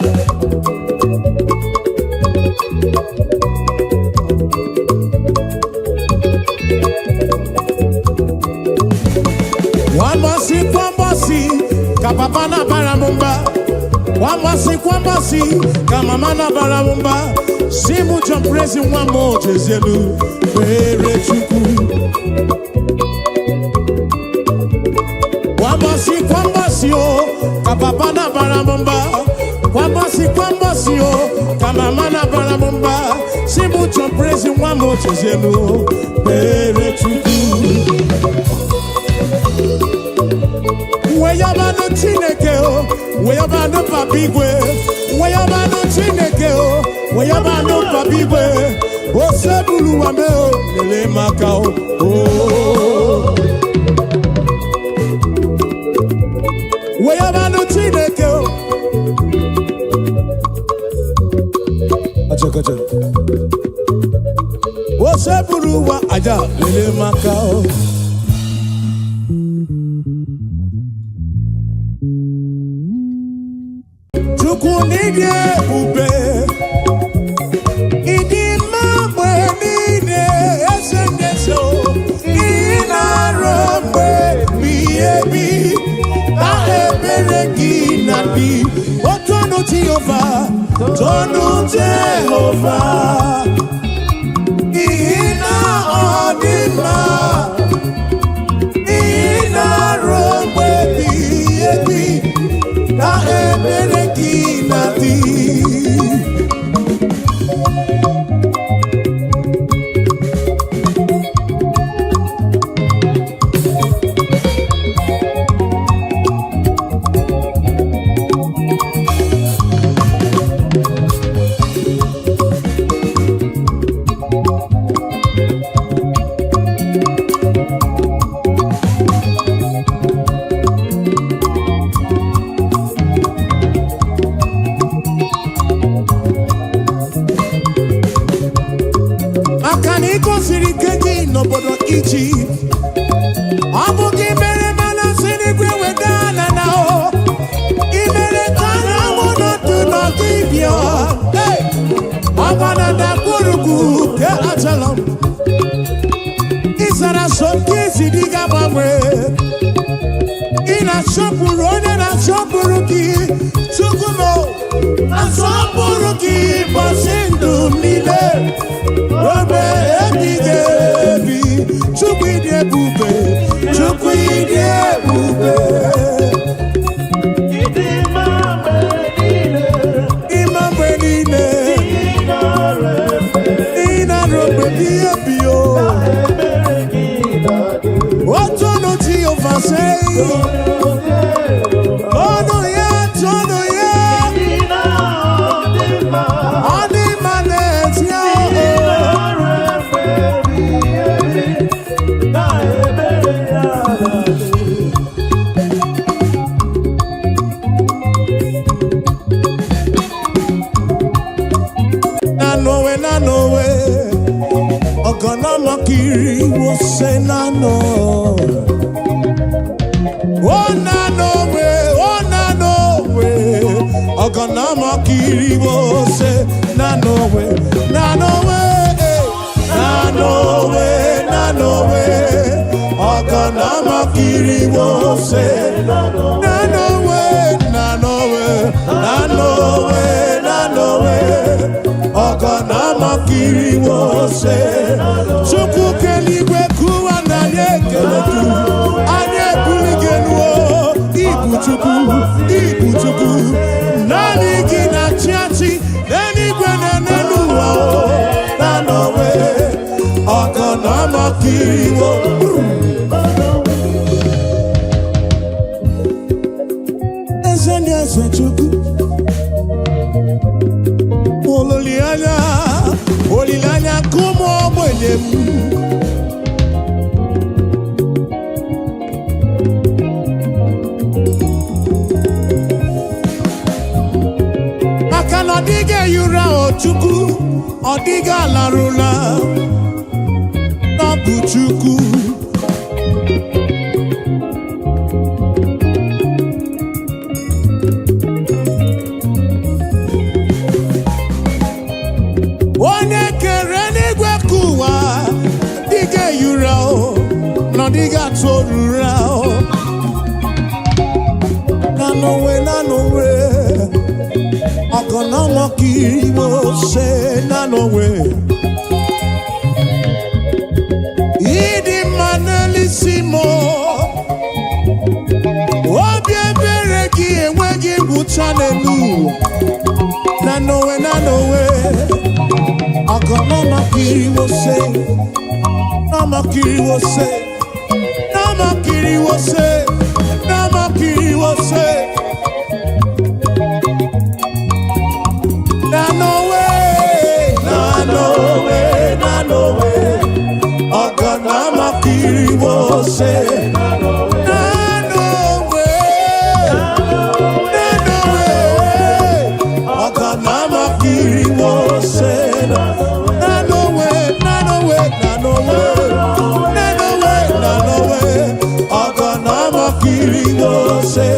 Kwa mbọsị kwa mbọsị ka mama na-abara m mba, si mụ John Prezi nwa m, jezielu kpere Chukwu. Kwa mbọsị kwa mbọsị o ka papa na-abara m mba, kwa mbọsị kwa mbọsị o ka mama na-abara m mba, si mụ John Prezi nwa m, jezielu kpere Chukwu. Weyabanụ Chineke o, weyabanụ Papa igwe, weyabanụ Chineke o, weyabanụ Papa igwe, osebuluwa me o, lele maka o o. Weyabanụ Chineke o. Achakacha. Osebuluwa aja, lele maka o. Chukwu n'ịdị ebube, ịdị mma mgbe niile, eze ndị eze o, ị na-arụ mgbe ebighị ebi na ebere gị na dị otu ọnụ. Jehova, tọnụ Jehova, n'ihi na ọ dị mma, ị na-arụ mgbe ebighị ebi na ebere gị na dị. Maka na ị gosiri ike gị n'obodo Ijipt, ọ bụ gị mere mana si n'igwe weda ala na o ị mere ka anyanwụ n'otu n'ọdụ ịbịa. Ọgba na ndagwurugwu nke achala m, ịzara so nke isi dị ga-agbanwe. Ị na-asọpụrụ onye na-asọpụrụ gị. Chukwu m, asọpụrụ gị bọsị ndụ m niile ruo ebighị ebi. Chukwu, ịdị ebube, Chukwu, ịdị ebube. Ịdị mma mgbe niile. Ịma mgbe niile. Ị nara efe. Ị na-arụ mgbe ebighị ebi o. Ebere gị na-adị. Otu ọnụ Jehova sei. Ọnụ ya, tọnụ ya. Ị na-adị mma. Ọ dị mma n'ezie. Ị nara efe ebighị ebi. Na ebere ya na-adị. Nanowe, nanowe, ọ̀gànàmọ́kiri wo ṣe nánà. Ó nanowe, ó nanowe, ọ̀gànàmọ́kiri wo ṣe nanowe, nanowe, eh, nanowe, nanowe, ọ̀gànàmọ́kiri wo ṣe nanowe, nanowe, nanowe, nanowe, ọ̀gànàmọ́kiri wo ṣe. Chukwu keligwe kụwa na anyị ekele gị, anyị ebuli gị elu o. Ibu Chukwu, ibu Chukwu, naanị gị na-achị achị n'eluigwe na n'elu ụwa o. Nanowe, ọ̀gànàmọ́kiri wo. Eze ndị eze, Chukwu, olileanya, olileanya nke ụmụ ogbenye m. Maka na ọ dịghị ehi ụra o Chukwu, ọ dịghị alarụla n'ọbụ Chukwu. Onye kere n'igwe ka ụwa dịghị ehi ụra o, na ọ dịghị atụ ụra o. Na n'onwe, na n'onwe. Ọgọnọmọkiriwose na n'onwe. Ịdị mma n'elisi m, obi ebere gị enweghị ngwụcha n'elu ụwa. Na n'onwe, na n'onwe. Ọgọnọmọkiriwose, nọmọkiriwose, nọmọkiriwose, nọmọkiriwose. Na n'onwe, na n'onwe, na n'onwe. Ọgọnọmọkiriwose. Na n'onwe, na n'onwe. Ọgọnọmọkiriwose. Na n'onwe, na n'onwe, na n'onwe. Na n'onwe, na n'onwe. Ọgọnọmọkiriwose.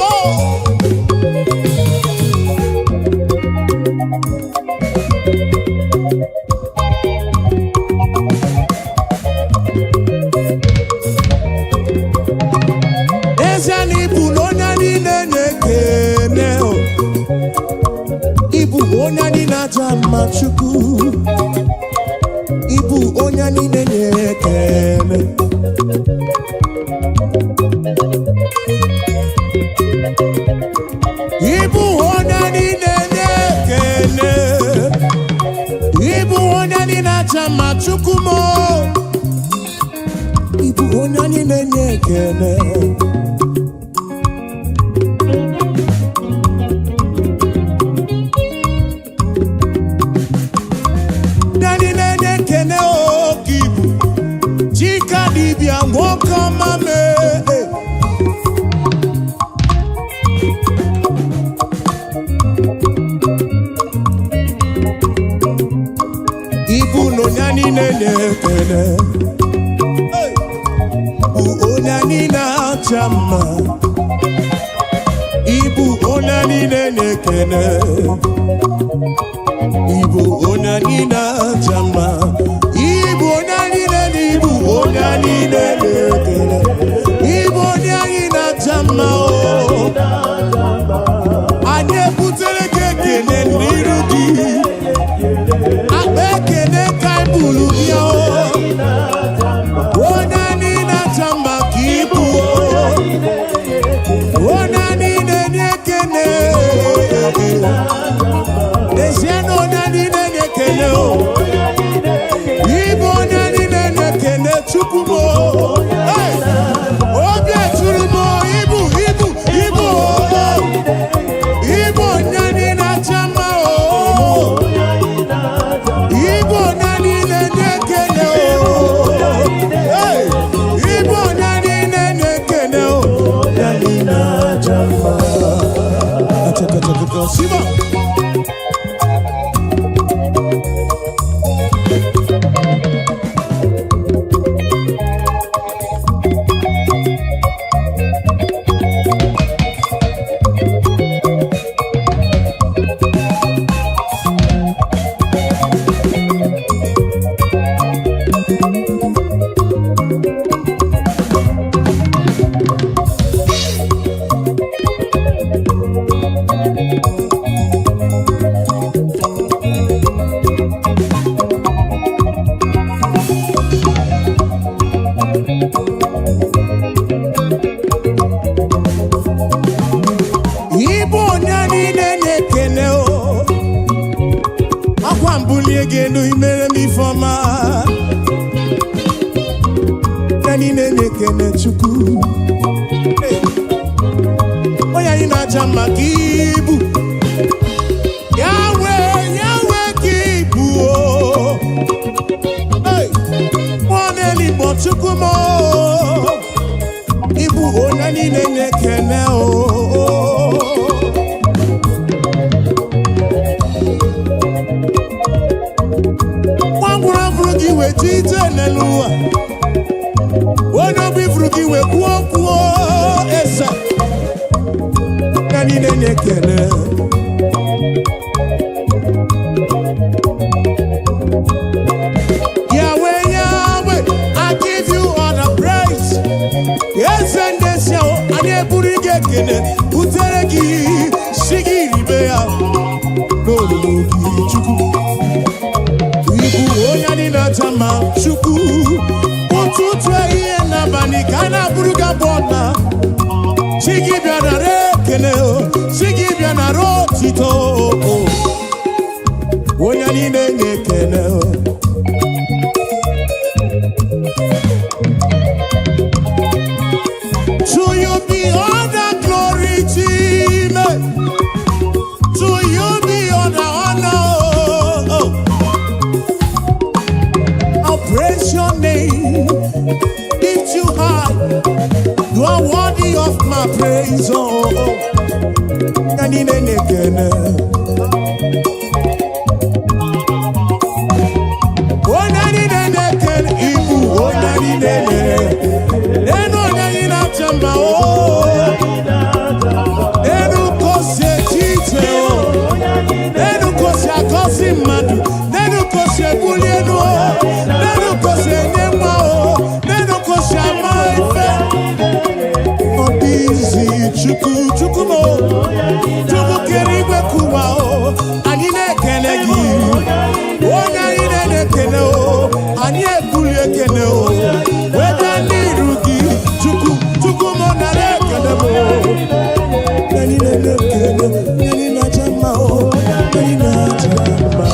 Oh! N'ezie na ịbụ na onye niile na-ekene o. Ịbụ onye anyị na-aja mma, Chukwu. Ịbụ onye niile na-ekene. Ịbụ onye niile na-ekene. Ịbụ onye anyị na-aja mma, Chukwu m o. Ịbụ onye niile na-ekene. Ndị niile na-ekene oke ibu Chika dibịa, nwoke ọma mee. Ibu na onye niile na-ekene. Hey! Bụ onye niile acha mma. Ibu onye niile na-ekene. Ibu onye niile acha mma. Ibu onye niile na ibu onye niile na-ekene. Ibu onye anyị na-acha mma o. Anyị ebutere gị ekene n'iru gị. Akpa ekene ka anyị buru bịa o. Onye niile acha mma ka ibu o. Onye niile na-ekene. N'ezie na onye niile na-ekene o. Ịbụ onye niile na-ekene, Chukwu m o. Hey! Obi eturu m o, ibu, ibu, ibu o. Ịbụ onye niile acha mma o. Ịbụ onye niile na-ekene o. Hey! Ịbụ onye niile na-ekene o. Onye niile acha mma. Achakachakaka, Siba. Ịbụ onye niile na-ekene o. Akwa mbulie gị elu, imere m ifeọma. Onye niile na-ekene Chukwu. Hey! Onye anyị na-aja mma ka ibu. Yahweh, Yahweh ka ibu o. Hey! Mmụọ na-eligbo, Chukwu m o. Ịbụ onye niile na-ekene o. Nwa ngwụrụ afụrụ gị wee ji ije n'elu ụwa. Onye obi furu gị wee kwuo okwu o, eze. Onye niile na-ekene. Yahweh, Yahweh, I give you all the praise. ekene butere gị, si gị ribe ya n'olulu gị. Chukwu, ịbụ onye anyị na-acha mma. Chukwu, ụtụtụ, ehihie n'abalị ka a na-abụrụ gị abụ ọma. Chi gị bịa nara ekele o, chi gị bịa nara otito o. Onye anyị na-enye ekele o. To you be all the glory, Chime. To you be all the honor. Oh. I'll praise your name, lift you high. You are worthy of my praise. Oh. Anyị na-enye ekele. Onye anyị na-enye ekele, ịbụ onye anyị na-enye. Enu onye anyị na-acha mma o. Enu ka o si eche iche o. Enu ka o si agọzi mmadụ. Enu ka o si ebuli elu o. Enu ka o si enye nwa o. Enu ka o si ama ife. Ọ dị izi. Chukwu, Chukwu m o. Chukwu kere igwe kụwa o. Anyị na-ekele gị. Onye anyị na-ekele o. Anyị ebuli ekele o. Weta n'iru gị. Chukwu, Chukwu m, nara ekele m o. Anyị na-ekele, anyị na-aja mma o. Anyị na-aja mma.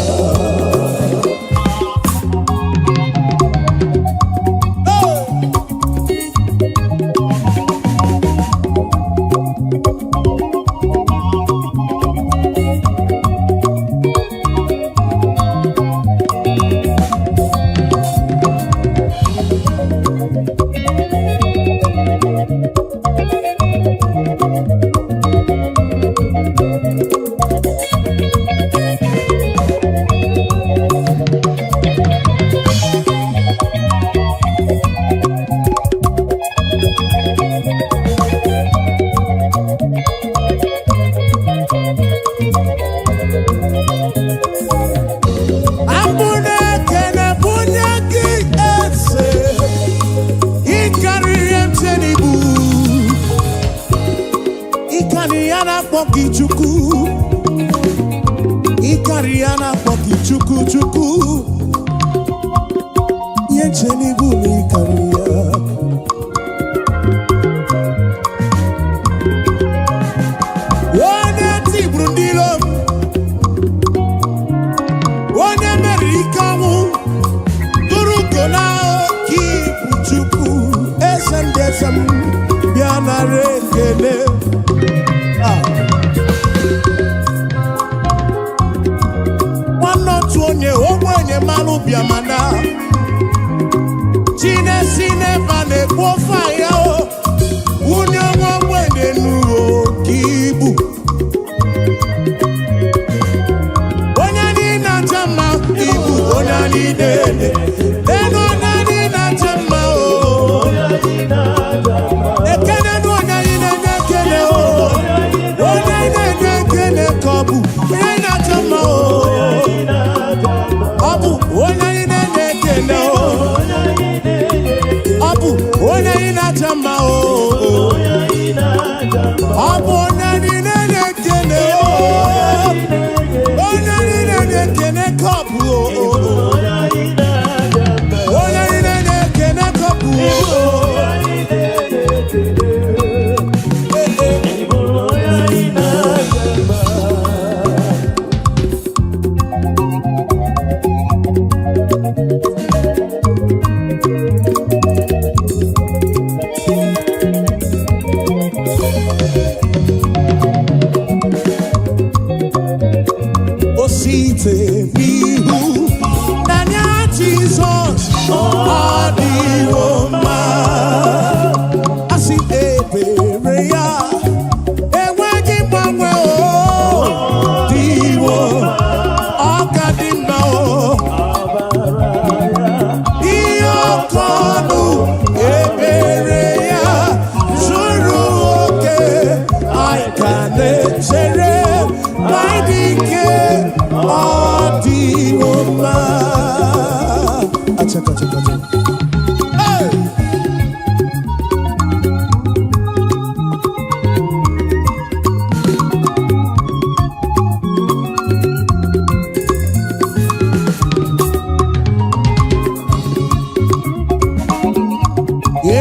Hey! Abụ na-ekele bunye gị, eze. Ịkarịrị mche n'ibu, ịkarị ya na-akpọ gị Chukwu, ịkarị ya na-akpọ gị Chukwu. Chukwu, ihe nche n'ibu na ịkarị ya. Onye tigburu ndị iro m, onye meriri ike ọnwụ, tụrụ ugo na oke ibu. Chukwu, eze ndị eze m, bịa nara ekele. Ah. Nwanne otu onye ogbenye mmanụ bịa, mana chinesi n'ebe a na-ekpu ofe ahịa o, wunye nwa ogbenye n'uo ka ibu. Onye anyị na-acha mma, ibu onye anyị na-ele elu, onye anyị na-acha mma o. Ekele nụ onye anyị na-enye ekele o. Onye anyị na-enye ekele ka ọ bụ onye anyị na-acha mma o. Ọ bụ onye anyị na-enye ekele o. Ọ bụ onye anyị na-acha mma o. Ọ bụ onye anyị na-enye ekele o. Onye anyị na-enye ekele ka ọ bụ o. Onye anyị na-enye ekele ka ọ bụ o. Ee, ee.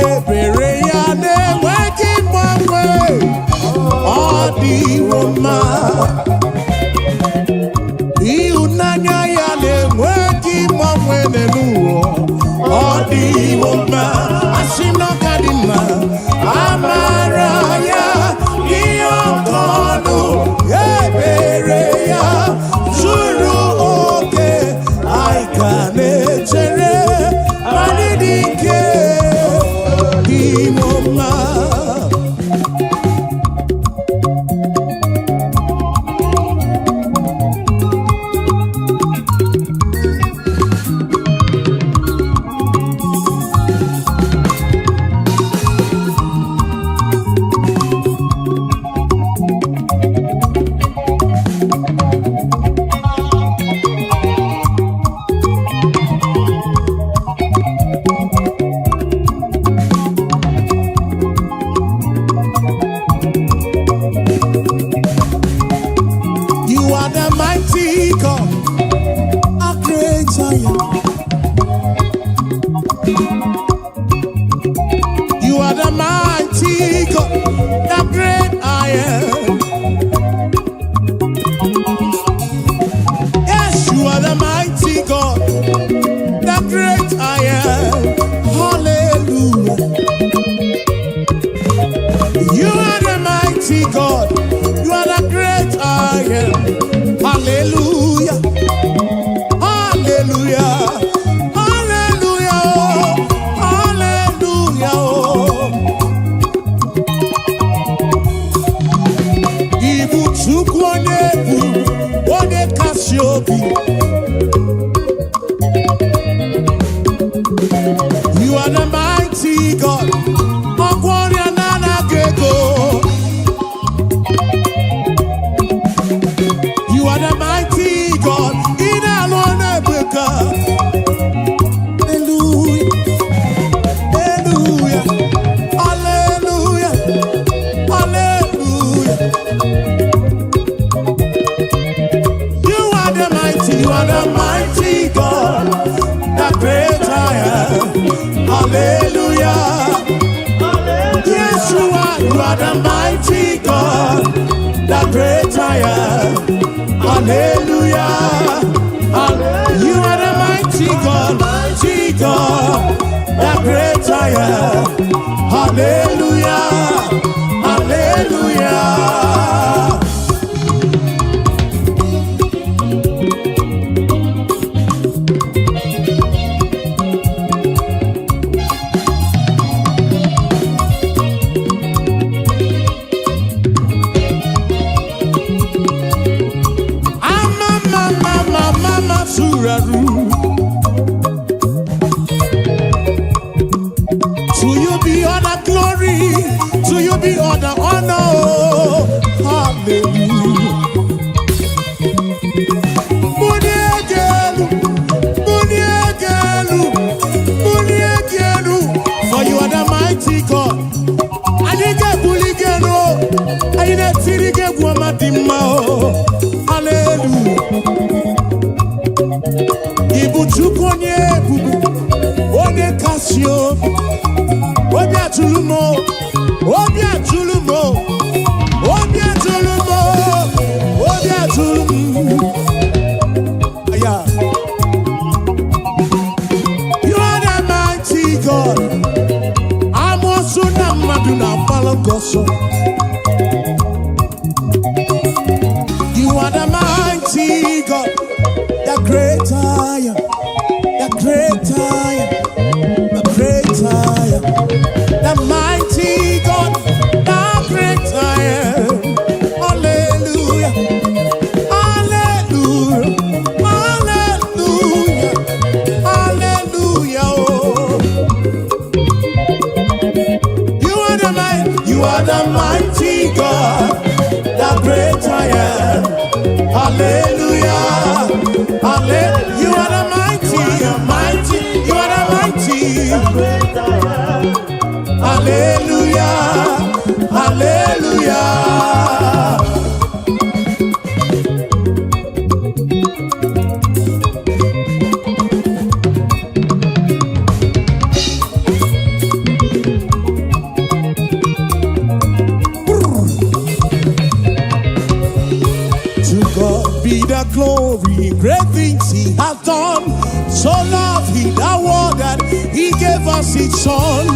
Ebere ya na-enweghị mgbanwe, ọ dịwo mma. Ịhụnanya ya na-enweghị mgbanwe n'elu ụwa, ọ dịwo mma. Asị m na ọ ka dị mma. Amara ya dị oke ọnụ, ebere ya zuru oke. Anyị ka na-echere anyị dị ike dịwo mma. You are the mighty God, a great I am. You are the mighty God, the great I am. Yes, you are the mighty God, the great I am. Hallelujah. You are the mighty God, you are the great I am. Hallelujah. Hallelujah. Hallelujah. Hallelujah. Ibu Chukwu onye bụ onye kasị obi. You are the mighty God. Ọgwọ ọrịa na-anaghị ego. You are the mighty God. Ị na-alụ ọrụ ebube. Hallelujah. Hallelujah. Hallelujah. Hallelujah. You are the mighty, you are the mighty God, the great I am. Hallelujah. Yes, you are the mighty God, the great I am. Hallelujah. You are the mighty God, mighty God, the great I am. Hallelujah. Hallelujah. Ama mama mama masuraru. To you be all the glory, to you be all the honor. Hallelujah. Muniegelu, muniegelu, muniegelu. For you are the mighty God. Anyị ga-ebuli gị elu, anyị na-etiri gị egwu ọma dị mma o. Hallelujah. Ị bụ Chukwu onye ebube, onye kasị obi. Obi atụrụ m o, obi atụrụ m o, obi atụrụ m o, obi atụrụ m. Aya. You are the mighty God. Amoosu na mmadụ na-agbalụ gị ọsọ. You are the mighty God, the great I am, the great I am, the great I am, the mighty God, the great I am. Hallelujah, hallelujah, hallelujah, hallelujah. Oh. You are the mighty, you are the mighty God, the great I am. Hallelujah, hallelujah. You are the mighty, mighty, you are the mighty. Hallelujah, hallelujah. gave us His Son.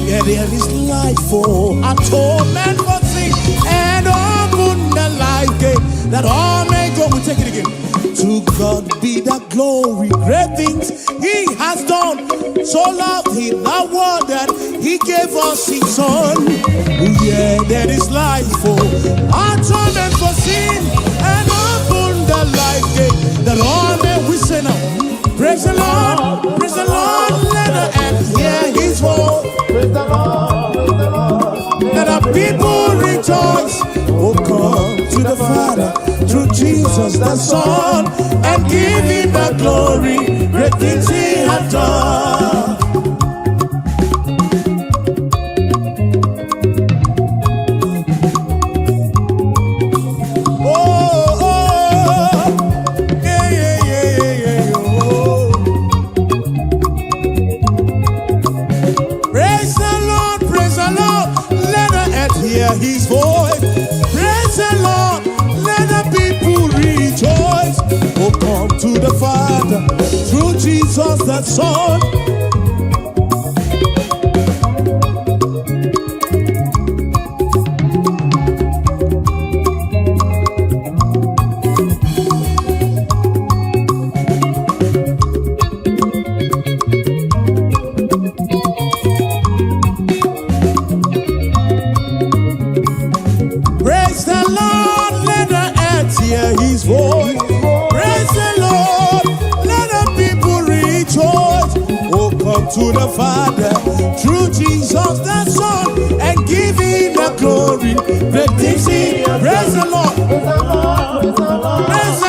Yeah, there is life for atonement for sin and open the life gate that all may go. We take it again. To God be the glory, great things He has done. So loved He the world that He gave us His Son. Yeah, there is life for atonement for sin and open the life gate that all may we say now. Praise the Lord, praise the Lord, let the earth hear His voice. Praise the Lord, praise the Lord. Let the people rejoice. Oh, come to the Father through Jesus the Son and give him the glory. Great things he hath done. Oh, oh, yeah, yeah, yeah, yeah, yeah, oh. Praise the Lord, praise the Lord, let the earth hear his voice. Praise the Lord, let the people rejoice. Oh, come to the Father through Jesus the Son. Praise the Lord, let the earth hear his voice. Praise the Lord, let the people rejoice. Oh, come to the Father through Jesus the Son and give him the glory. Great things he. Praise the Lord. Praise the Lord, praise the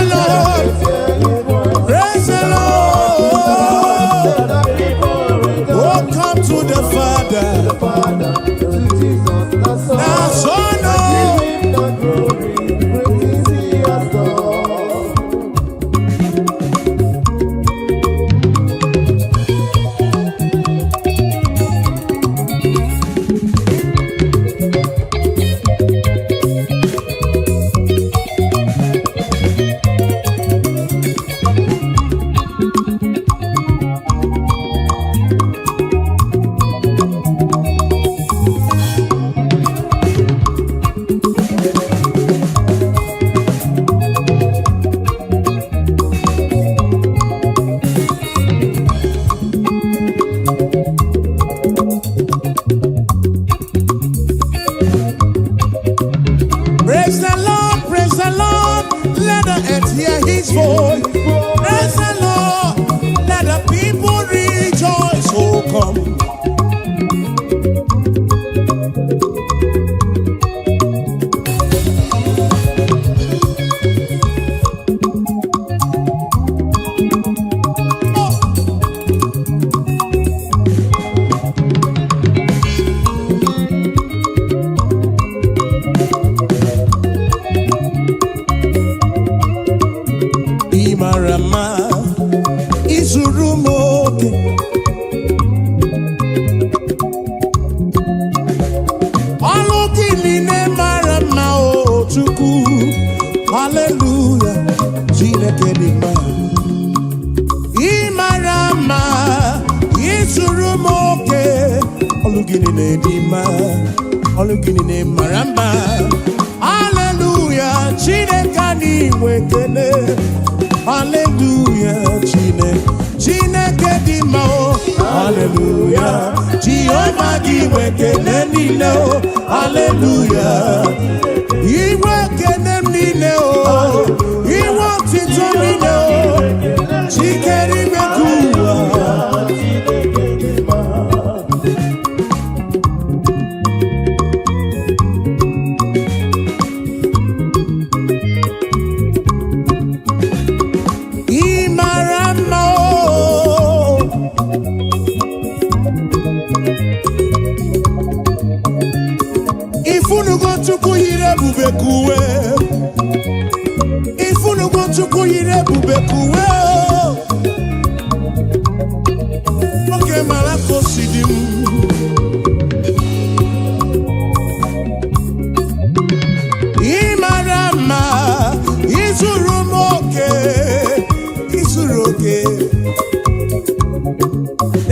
Lord. Praise the Lord. Hear his voice. Praise the Lord. Let the people rejoice. Oh, come to the Father. The Father, through Jesus the Son. The Son, oh. Give him the glory, great things he has done. Praise the Lord, praise the Lord, let the earth hear his voice. Praise the Lord, let the people rejoice. Oh, come. Ị mara mma, izuru m oke. Ọlụ gị niile mara mma o Chukwu. Haleluya, Chineke dị mma. Ị mara mma, izuru m oke. Ọlụ gị niile dị mma, ọlụ gị niile mara mma. Haleluya, Chineke anyị nwe ekele. Haleluya, Chineke, Chineke dị mma o. Haleluya, Jehova gị nwe ekele niile o. Haleluya. Iwe ekele m niile o. Iwe otito m niile o. Chikere ime ka ụwa. Ị mara mma o. Ifunugo Chukwu yiri ebube ka uwe. Ifunugo Chukwu yiri ebube ka uwe o. Nwoke mara ka o si dị m. Ị mara mma, izuru m oke, izuru oke.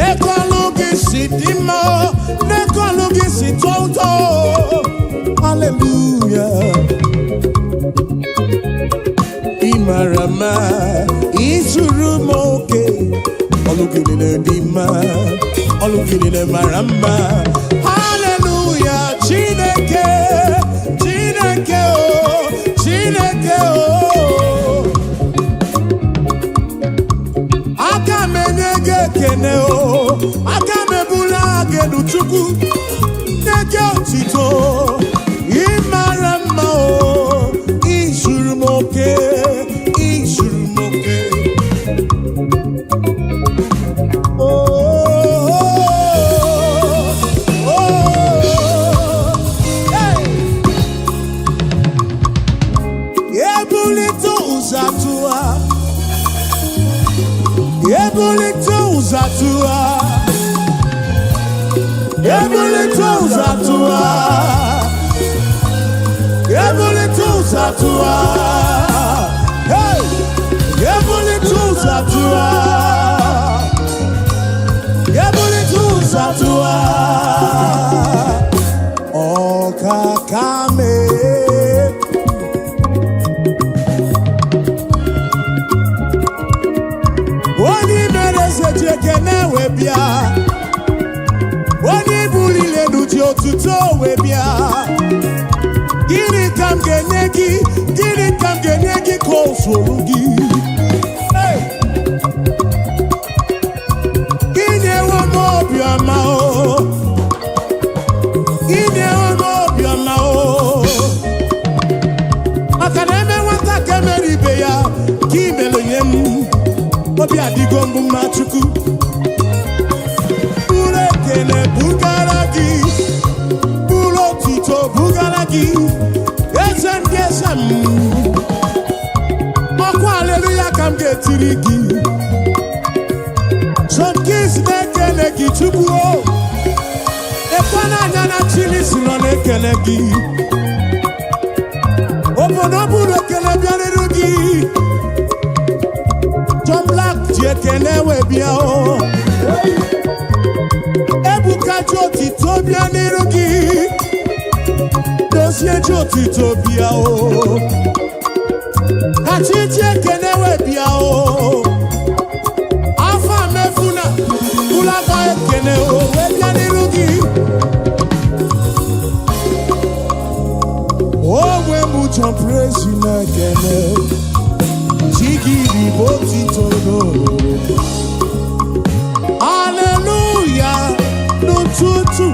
Ego ọlụ Hallelujah. Ị mara mma, izuru m oke. Ọlụ gị niile dị mma, ọlụ gị niile mara mma. Hallelujah, Chineke, Chineke o, Chineke o. Aka m enye gị ekene o, aka m ebuli gị elu, Chukwu, nye gị otito. Ị mara mma o, izuru m oke, izuru m oke. Oh, oh, hey. Ebulite ụzọ atụwa, ebulite ụzọ atụwa, ebulite ụzọ atụwa, ebulite ụzọ atụwa. Hey! Ebulite ụzọ atụwa, ebulite ụzọ atụwa. Ọkaka mee. Onye mere eze ji ekene wee bịa, onye buliri elu ji otuto wee bịa. Gịnị ka m ga-enye gị? Gịnị ka m ga-enye gị ka o zuru gị? Hey! Inyewo m obiọma o, inyewo m obiọma o, maka na eme nwata ka emere ibe ya ka imere nye m. Obi adịgo mbụ mma. Chukwu, buru ekele bugara gị, buru otuto bugara gị, eze ndị eze m. Ọkwa aleluya ka m ga-etiri gị. John Keys na-ekele gị, Chukwu o. Ekwe n'anya na Chilisi nọ na-ekele gị. Obodo buru ekele bịarịrị gị. John Black ji ekele wee bịa o. Ebuka ji otito bịa n'iru gị. Dozie ji otito bịa o. Kachi ji ekele wee bịa o. Afa mefuna bụlakwa ekele o wee bịa n'iru gị. Onwe m John Praise na-ekele chi gị bụ otito n'ororo. Hallelujah n'ụtụtụ,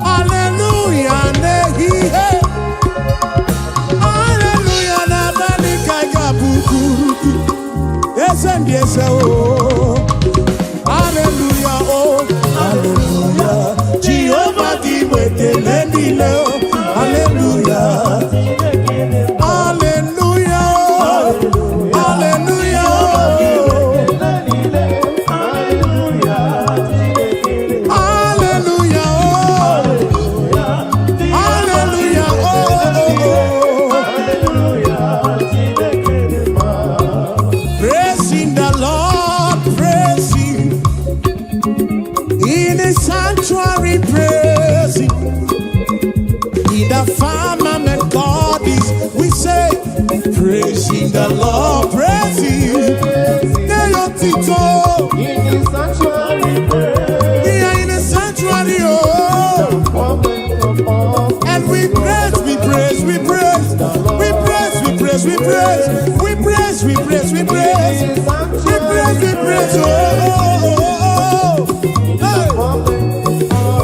hallelujah n'ehihie, hallelujah n'abalị ka ị ga-abụkwuru gị, eze ndị eze o. Hallelujah o, hallelujah. Jehova, gị bụ ekele niile o. Hallelujah, hallelujah o, hallelujah o. Hallelujah, oh, hallelujah, oh, oh, oh. Praising the Lord, praise Him. In His sanctuary, praise Him. In the firmament God is, we say, praising the Lord, praise Him. Tito. In the sanctuary, praise. We are in the sanctuary, oh. Moment of all. And we praise, we praise, we praise, we praise, we praise, we praise, we praise, we praise, we praise, we praise, we praise, oh, oh, oh, oh. Hey. Moment of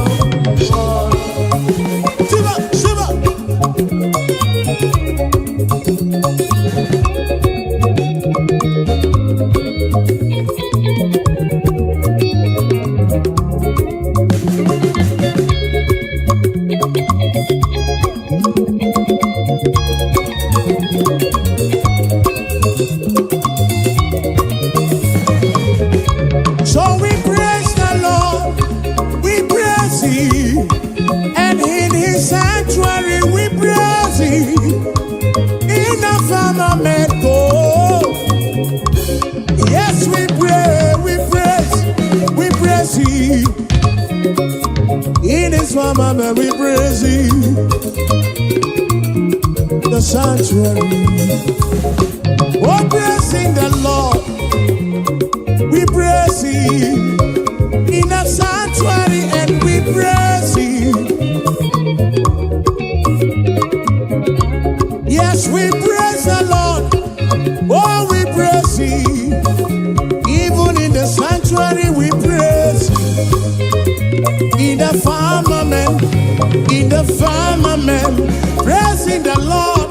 In his firmament we praise him. The sanctuary. Oh, praising the Lord. We praise him. In the sanctuary and we praise him. Yes, we praise the Lord. Oh, we praise him. Even in the sanctuary, we praise him. In the firmament, praising the Lord,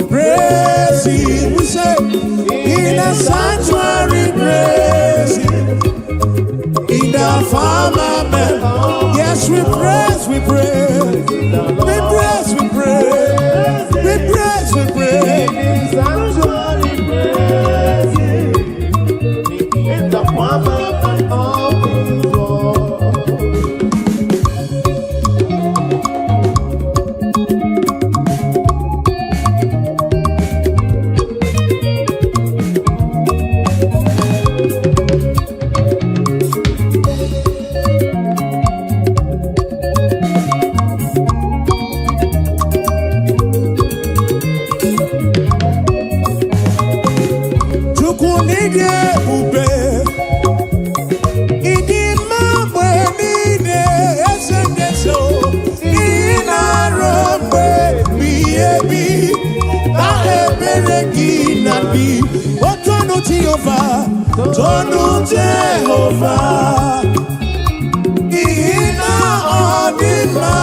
praise him. We say, in the sanctuary, praise him. In the firmament, yes, we praise, we praise, we praise, we praise, we praise, we praise. Sanctuary praise him. In the firmament of his word. Chukwu n'ịdị ebube, ịdị mma mgbe niile, eze ndị eze o. Ị na-arụ mgbe ebighị ebi, na ebere gị na-adị. O tonu Jehova, tonu Jehova, n'ihi na ọ dị mma.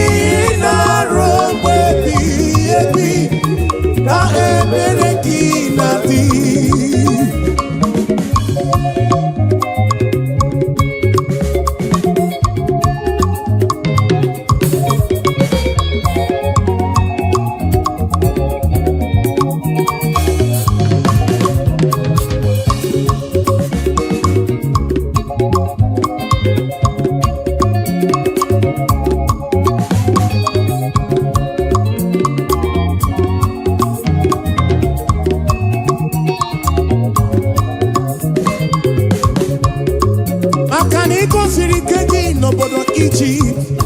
Ị na-arụ mgbe ebighị ebi, na ebere gị na-adị. Maka na ị gosiri ike gị n'obodo Ijipt.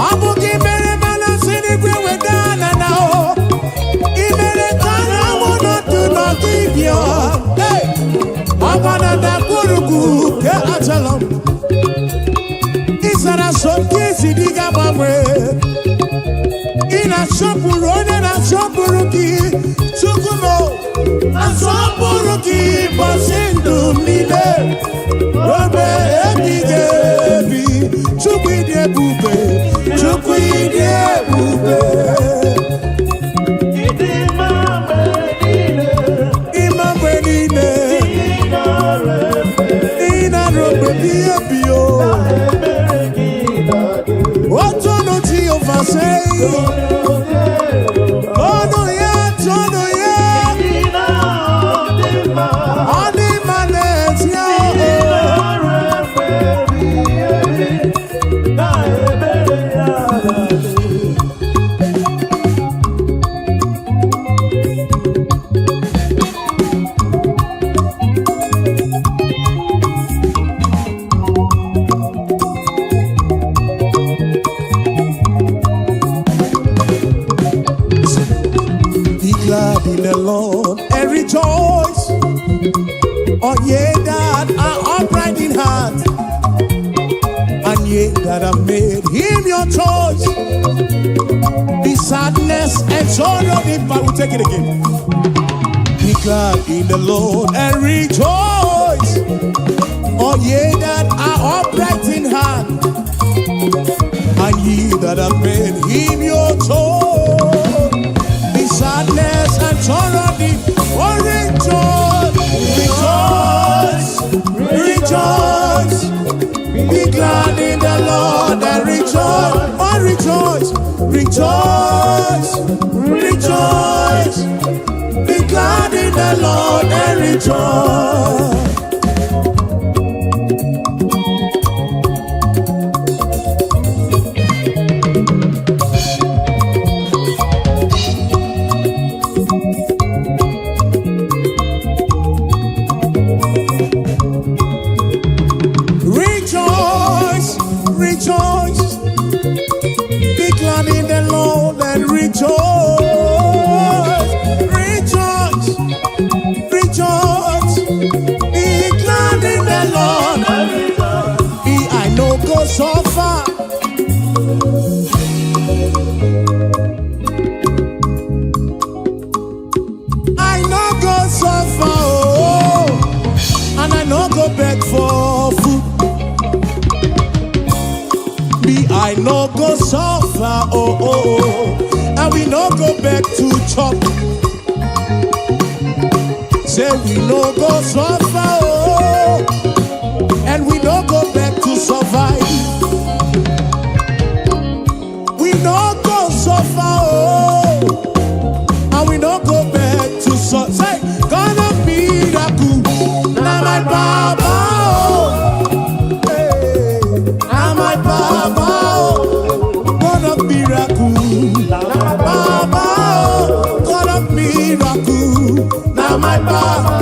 Ọ bụ gị mere mana si n'igwe weda na na o. Ị mere ka anyanwụ nọdụ n'ọdịbịa. Hey! Ọgba na ndagwurugwu nke Ajalon. Ị zara so nke isi dị ga-agbanwe. Ị na-asọpụrụ onye na-asọpụrụ gị. Chukwu m o, asọpụrụ gị ụbọchị ndụ m niile. Obe ebighị ebi, Chukwu ịdị ebube, Chukwu ịdị ebube. Ịdị mma mgbe niile, Ịma mgbe niile, ị nara efe, ị na-arụ mgbe ebighị ebi o. ebere gị na-adị. Otonu Jehova sei, ọnụ ya, tonu ya, Ị na-adị mma, ọ dị mma n'ezie ị o. nara efe ebighị ebi, na ebere ya na-adị. Be glad in the Lord and rejoice, all ye that are upright in heart, and ye that have made him your choice. The sadness and sorrow, if I will take it again. Be glad in the Lord and rejoice, all ye that are upright in heart, and ye that have made him your choice. The sadness and sorrow, the oh, rejoice, rejoice, rejoice. Be glad in the Lord and rejoice, oh, rejoice, rejoice, rejoice. Be glad in the Lord and rejoice. Rejoice. suffer. I no go suffer, oh, and I no go beg for food. Me, I no go suffer, oh, and we no go beg to chop. Say we no go suffer, oh, and we no go beg to survive. We no go suffer, oh, and we no go beg to suffer. Say, God of miracle, na my baba, oh, hey, na my baba, oh, God of miracle, baba, oh, God of miracle, na my baba.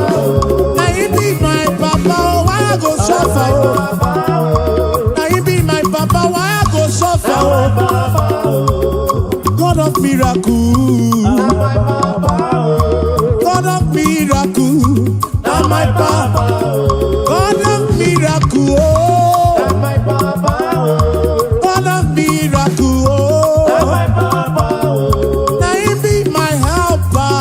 Na he be my papa, oh, why I go suffer? Oh? Na he be my papa, why I go suffer? Oh? God of miracle. God of miracle, na my papa. God of miracle, oh. God of miracle, oh. Na him be my helper.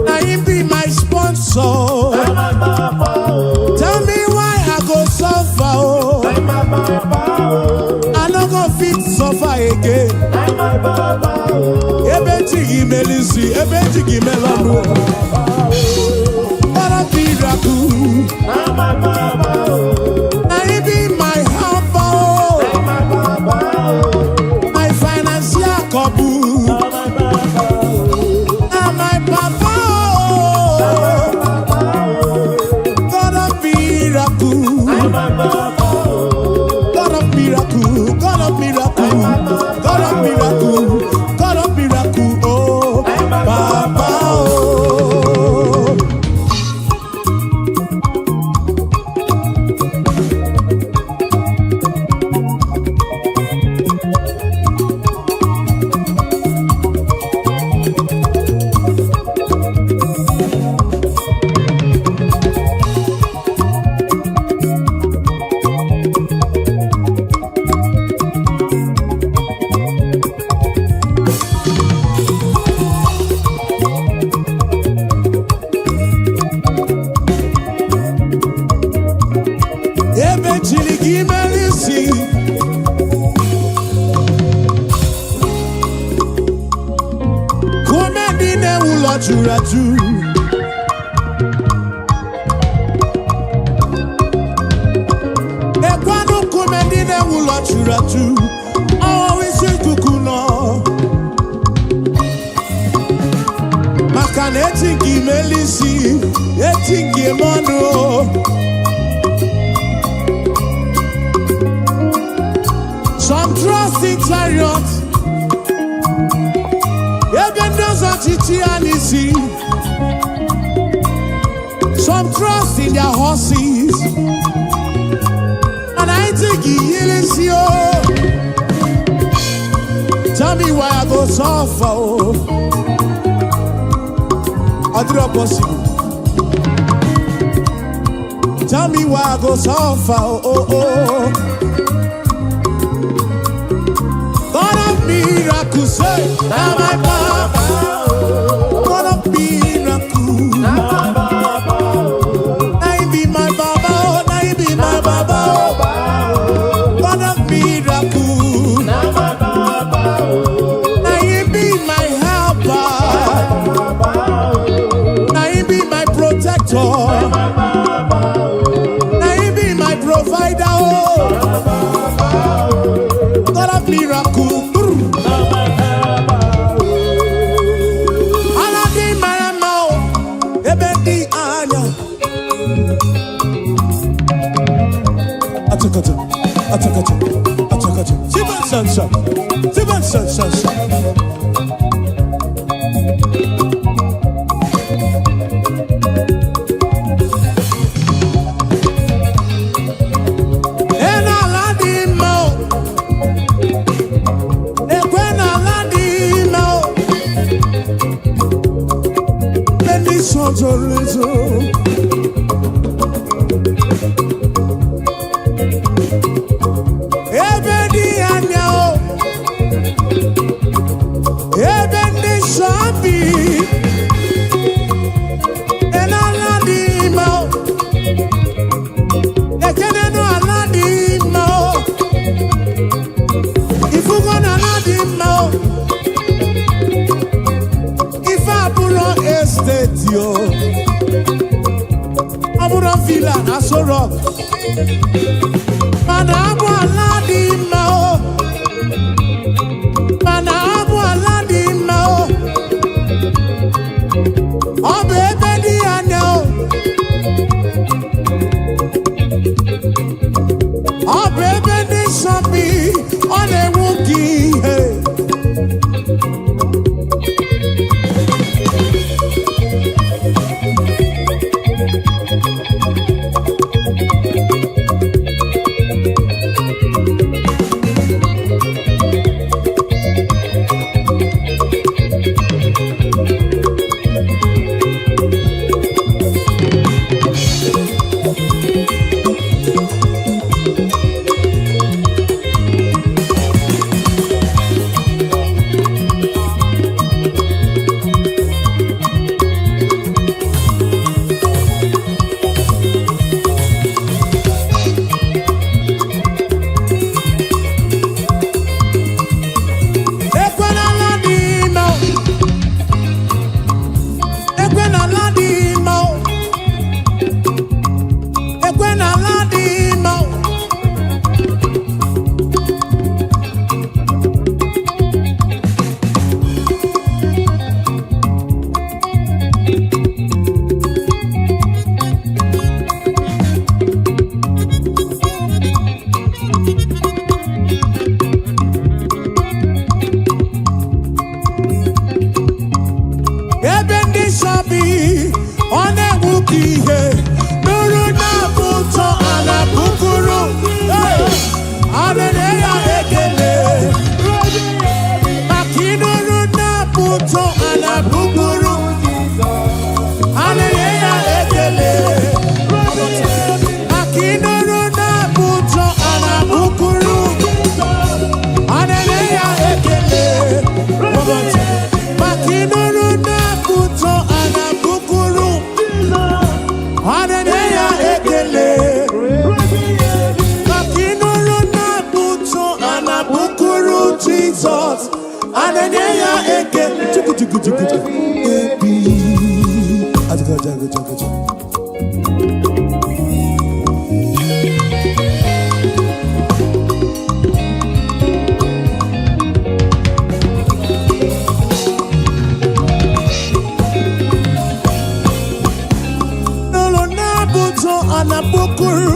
Na him be my sponsor. Tell me why I go suffer, oh. I no go fit suffer again. Ebe chi gị mere isi, ebe chi gị mere ọnụ. God of miracle, na him be my helper, oh. My financial couple. Na my papa, oh. God of miracle, God of miracle, God of miracle, God of miracle, God of miracle, oh, Papa, oh. Ebe chiri gị mere isi. Kume ndị na-ewu ụlọ juru ajụ. Ekwanụ nkume ndị na-ewu ụlọ juru ajụ. Ọwụwa isi ikuku nọ. Maka na eti nke imeli isi, eti nke ime ọnụ. Some trust in chariot. Ebe ndị ọzọ chichi ya n'isi. Some trust in their horses. And I think he isi o. Tell me why I go suffer o. Ọ dịrọ possible. Tell me why I go suffer o. Oh, oh. God of miracles, say, na my papa. God of miracles. Na him be my baba, oh, na him be my baba, oh. God of miracles. Na him be my helper. Na him be my protector. Na him be my provider, oh. God of miracle. Brr. Ala dị mara mma o, ebe dị anya. Achakata, achakata, achakata. Siban sansa, siban sansa. E n'ala dị mma o, ekwe n'ala dị mma o. Ebe ndị nsọ zoro ezo. Mana abụ ala dị mma o. Mana abụ ala dị mma o. Ọ bụ ebe dị anya o. Ọ bụ ebe ndị nsọ bi, ọ na-enwu ka ihe. Ekwe n'ala dị mma o. Ekwe n'ala dị mma o. Ekwe n'ala dị mma o. Ebe ndị nsọ bi, ọ na-enwu ka ihe. Nụrụ na-abụ ụtọ a na-abụkụrụ. A na-enye ya ekele. Maka ịnụrụ na-abụ ụtọ a na-abụkụrụ. A na-enye ya ekele. Maka ịnụrụ na-abụ ụtọ a na-abụkụrụ. A na-enye ya ekele. Maka ịnụrụ na-abụ ụtọ a na-abụkụrụ. A na-enye ya ekele. Maka ịnụrụ na-abụ ụtọ a na-abụkụrụ Jizọs. A na-enye ya ekele. Chukwu, chukwu, chukwu, chukwu. Ebi. Ajụjụ, ajụjụ, ajụjụ. Nụrụ na-abụ ụtọ a na-abụkụrụ.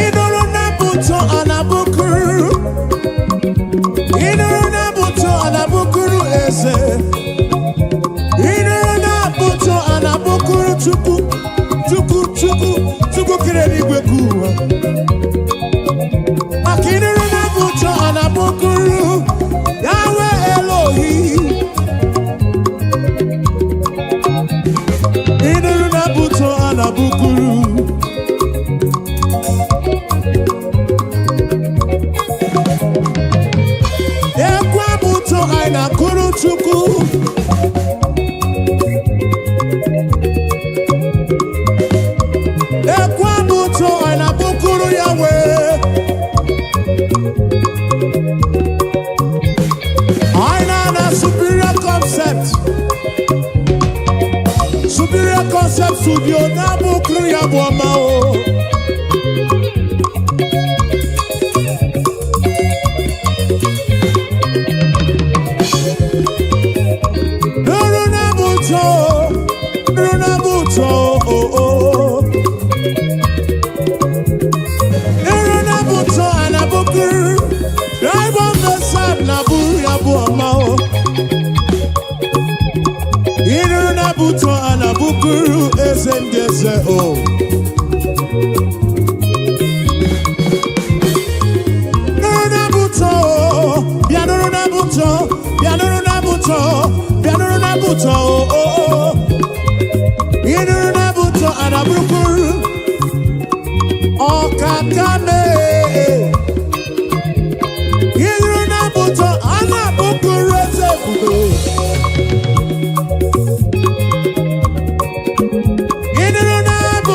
Ịnụrụ na-abụ ụtọ a na-abụkụrụ. Ịnụrụ na-abụ ụtọ a na-abụkụrụ eze. Ịnụrụ na-abụ ụtọ a na-abụkụrụ Chukwu. Chukwu, Chukwu, Chukwu kere eluigwe ka ụwa. Maka ịnụrụ na-abụ ụtọ a na-abụkụrụ Yahweh Elohi. Ịnụrụ na-abụ ụtọ a na-abụkụrụ. Ekwe abụ ụtọ anyị na-akụrụ Chukwu. Ekwe abụ ụtọ anyị na-abụkụrụ Yahweh. Anyị na-ana Superior Concept. Superior Concept Studio na-abụkụrụ ya bụ ọma o. Nụrụ na-abụ ụtọ, nụrụ na-abụ ụtọ, o, o. Nụrụ na-abụ ụtọ a na-abụkụrụ. Drive on the side na-abụ ya bụ ọma o. Ịnụrụ na-abụ ụtọ a na-abụkụrụ eze ndị eze o. Nụrụ na-abụ ụtọ, o. Bịa nụrụ na-abụ ụtọ, bịa nụrụ na-abụ ụtọ, bịa nụrụ na-abụ ụtọ, o, o, o. Ịnụrụ na-abụ ụtọ a na-abụkụrụ. Ọkaka mee. Ịnụrụ na-abụ ụtọ a na-abụkụrụ eze ebube. Ịnụrụ na-abụ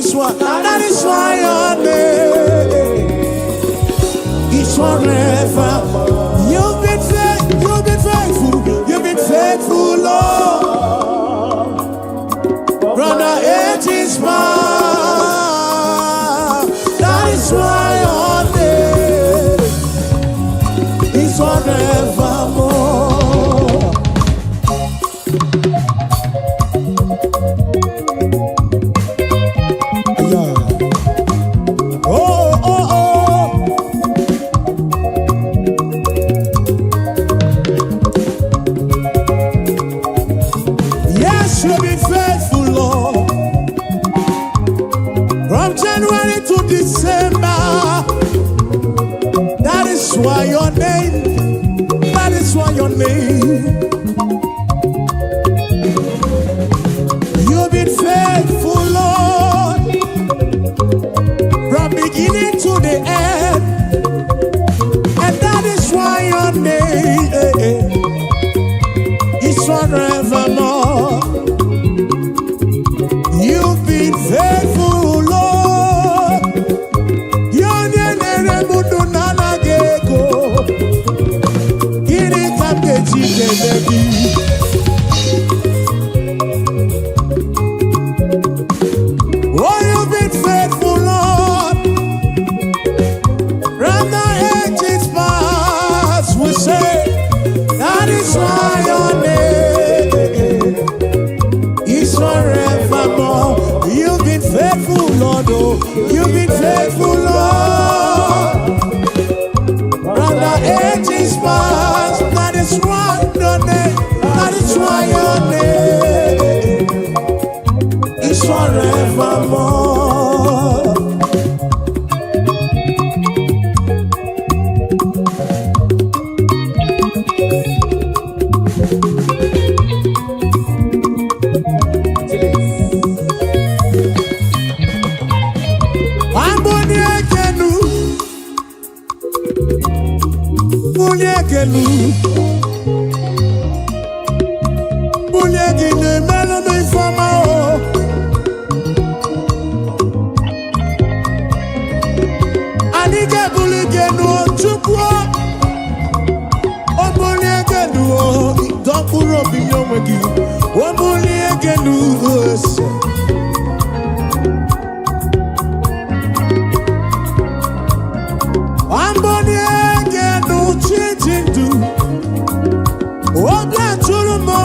is why, that is why your name is forever. You've been faithful, you've been faithful, you've been faithful, Lord. From the ages past. That is why your name is forevermore. Yeah. Oh. Yes, you've been faithful, Lord. From January to December. That is why your name, that is why your name. You've been faithful, Lord. From beginning to the end. And that is why your name is forevermore. You've been faithful, Lord. Onye na-ere m ndụ na-anaghị ego. Gịnị ka m ga-eji kelee gị? Oh, you've been faithful, Lord. From the ages past, we say, that is why your name is forevermore. You've been faithful, Lord. Oh, you've been faithful, Lord. From the ages past, that is why your name, that is why your name is forevermore. Chilis. Amboni ekenu, bulie ekenu, bulie gị na-emelụ m ifeọma o. Anyị ga-ebuli gị enu o, Chukwu o. O bulie gị enu o, dọ mkpụrụ obi nye onwe gị. O bulie gị enu o, ese. Amboni ekenu chi ji ndụ. Obi atụrụ m o.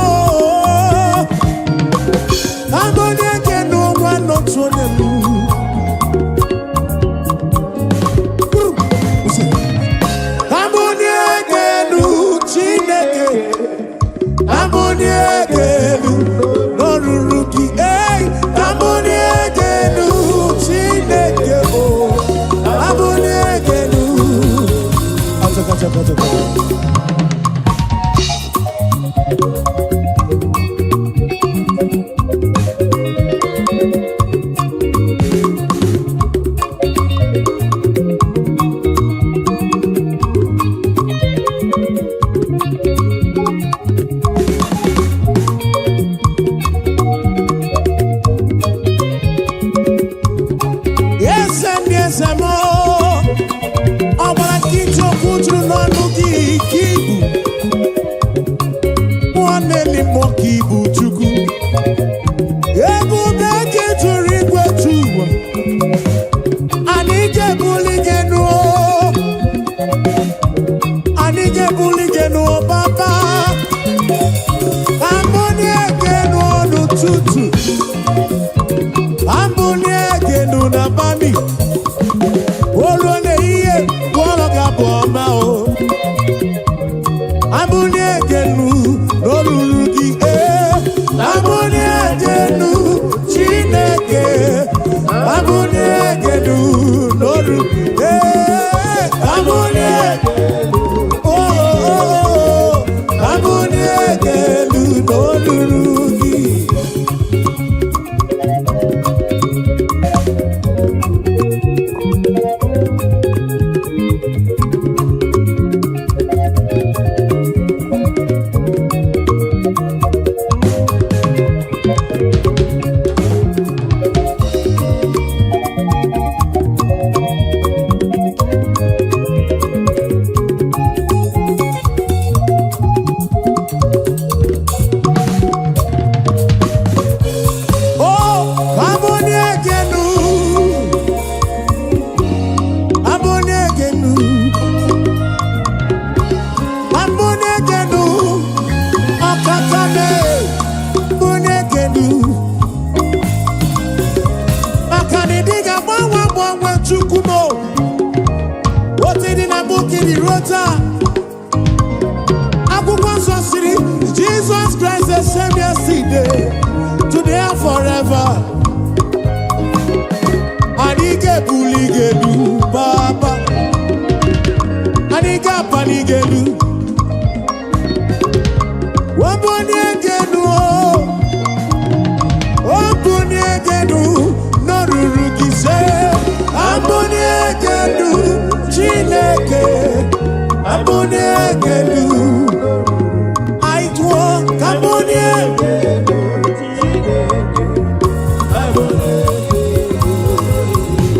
Amboni ekenu nwa n'otu onye m. Amboni ekenu Chineke. Amboni ekenu n'ọrụrụ gị. Ei, amboni ekenu Chineke o. Amboni ekenu. Achaka, achaka, achaka. Eze ndị eze m, ọ gbara nkịtị okwu juru n'ọnụ gị ka ibu mmụọ na-eli mmụọ ka ibu Chukwu. Ebube gị juru igwe ju ụwa. Anyị ga-ebuli gị enu o. Anyị ga-ebuli gị enu o, Papa. Amboni ekenu n'ụtụtụ, amboni ekenu n'abalị, olu n'ehihie, gwọrọ gị abụ ọma o. Amboni ekenu n'olulu gị ee. Amboni ekenu Chineke. Amboni ekenu n'olu ee. Amboni ekenu oh, oh, oh. Amboni ekenu n'olulu gị. taa. Akwụkwọ nsọ siri Jesus Christ the same yesterday, today and forever. Anyị ga-ebuli gị elu, Papa. Anyị ga-apali gị elu. Wabuni gị elu o. Obunie gị elu n'oruru gị se. Abunie gị elu, Chineke. Abunie gị elu. Anyị tụọ ka abunie. Chineke, abulie gị elu.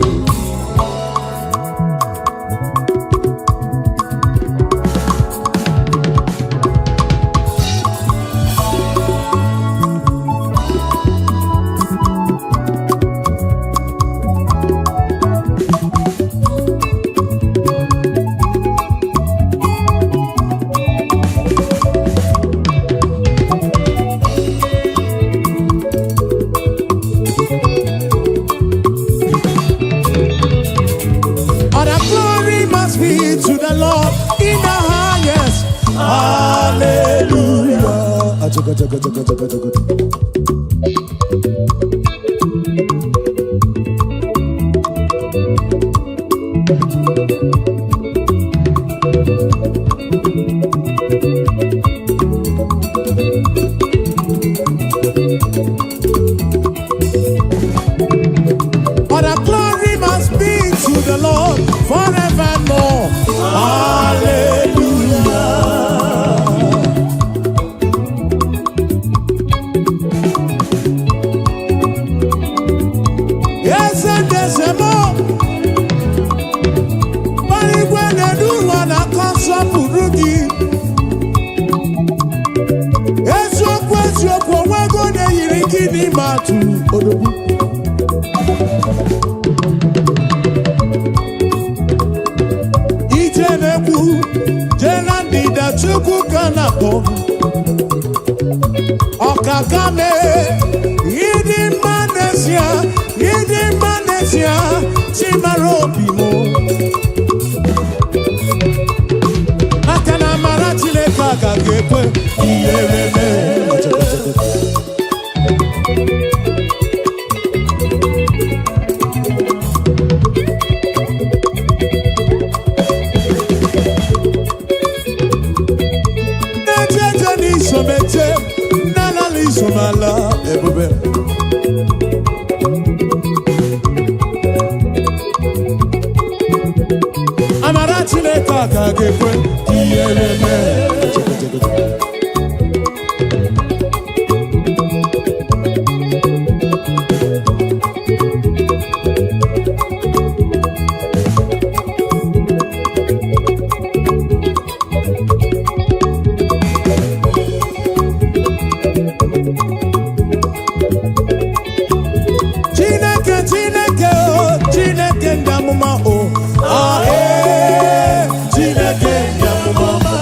All the glory must be to the Lord in the highest. Hallelujah. Achaga, chaga, chaga, chaga, chaga. All the glory must be to the Lord forevermore. Hallelujah. Eze ndezemo, igwe na-elu ụwa na-akọ nsọpụrụ gị. Eziokwu, eziokwu, onwego onye yiri gị n'ime atụ odogwu. Ije na-ekwu, jee na ndịda, Chukwu ka na-akpọ. Ọkaka mee, ịdị mma n'ezie, ịdị mma n'ezie, Chimara obi m. Maka na amara Chineke agaghị ekwe ihere mee. Na-eje n'isomeje, na-alala isomala ebube. Amara Chineke agaghị ekwe ihere mee. Chineke, Chineke o, Chineke ndị amụma o, ah, ee, Chineke ndị amụma.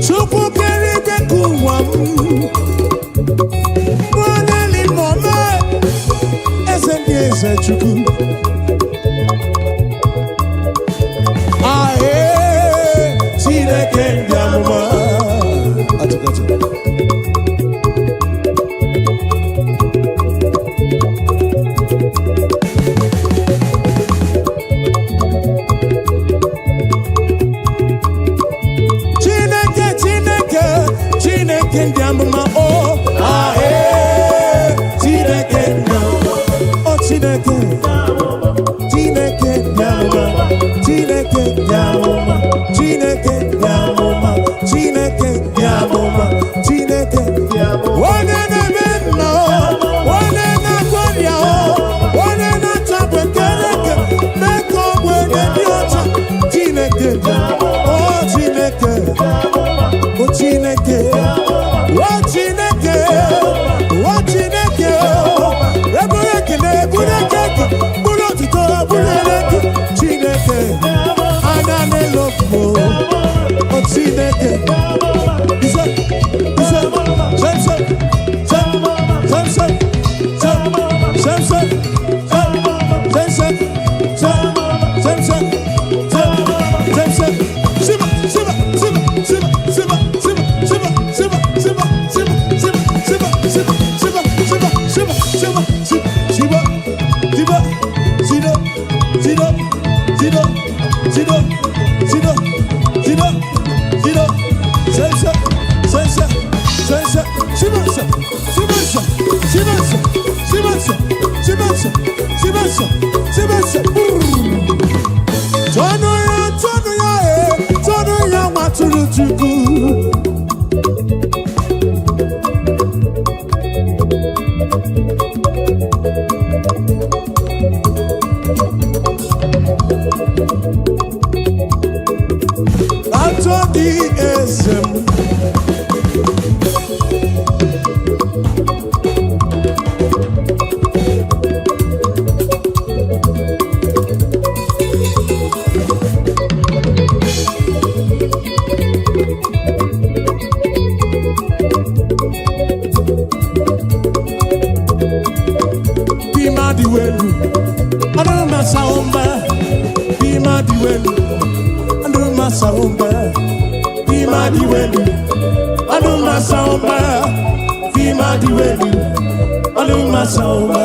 Chukwu kere igwe ka ụwa m nwaneli mọme, eze ndị eze, Chukwu. Ahee, Chineke ndị amụma. Atụkatụ. Chineke, Chineke, Chineke ndị amụma o, ahee, Chineke ndị amụma o, Chineke, Chineke ndị amụma, Chineke ndị amụma, Chineke ndị amụma, Chineke ndị amụma, Chineke onye na-eme mma o, onye na-agwọ ọrịa o, onye na-achapụ ekereke mee ka ọ bụ onye dị ọcha. Chineke o, Chineke o, Chineke o, Chineke o, Chineke o, eburu ekele, eburu ekeke, bụrụ otuto, bụrụ eleke. Chineke. Atọ gị eze m. Bima dị welu, ọdụ masa ụmba. Bima dị welu, ọdụ masa ụmba. Bima dị welu, ọdụ masa ụmba. Bima dị welu, ọdụ masa ụmba.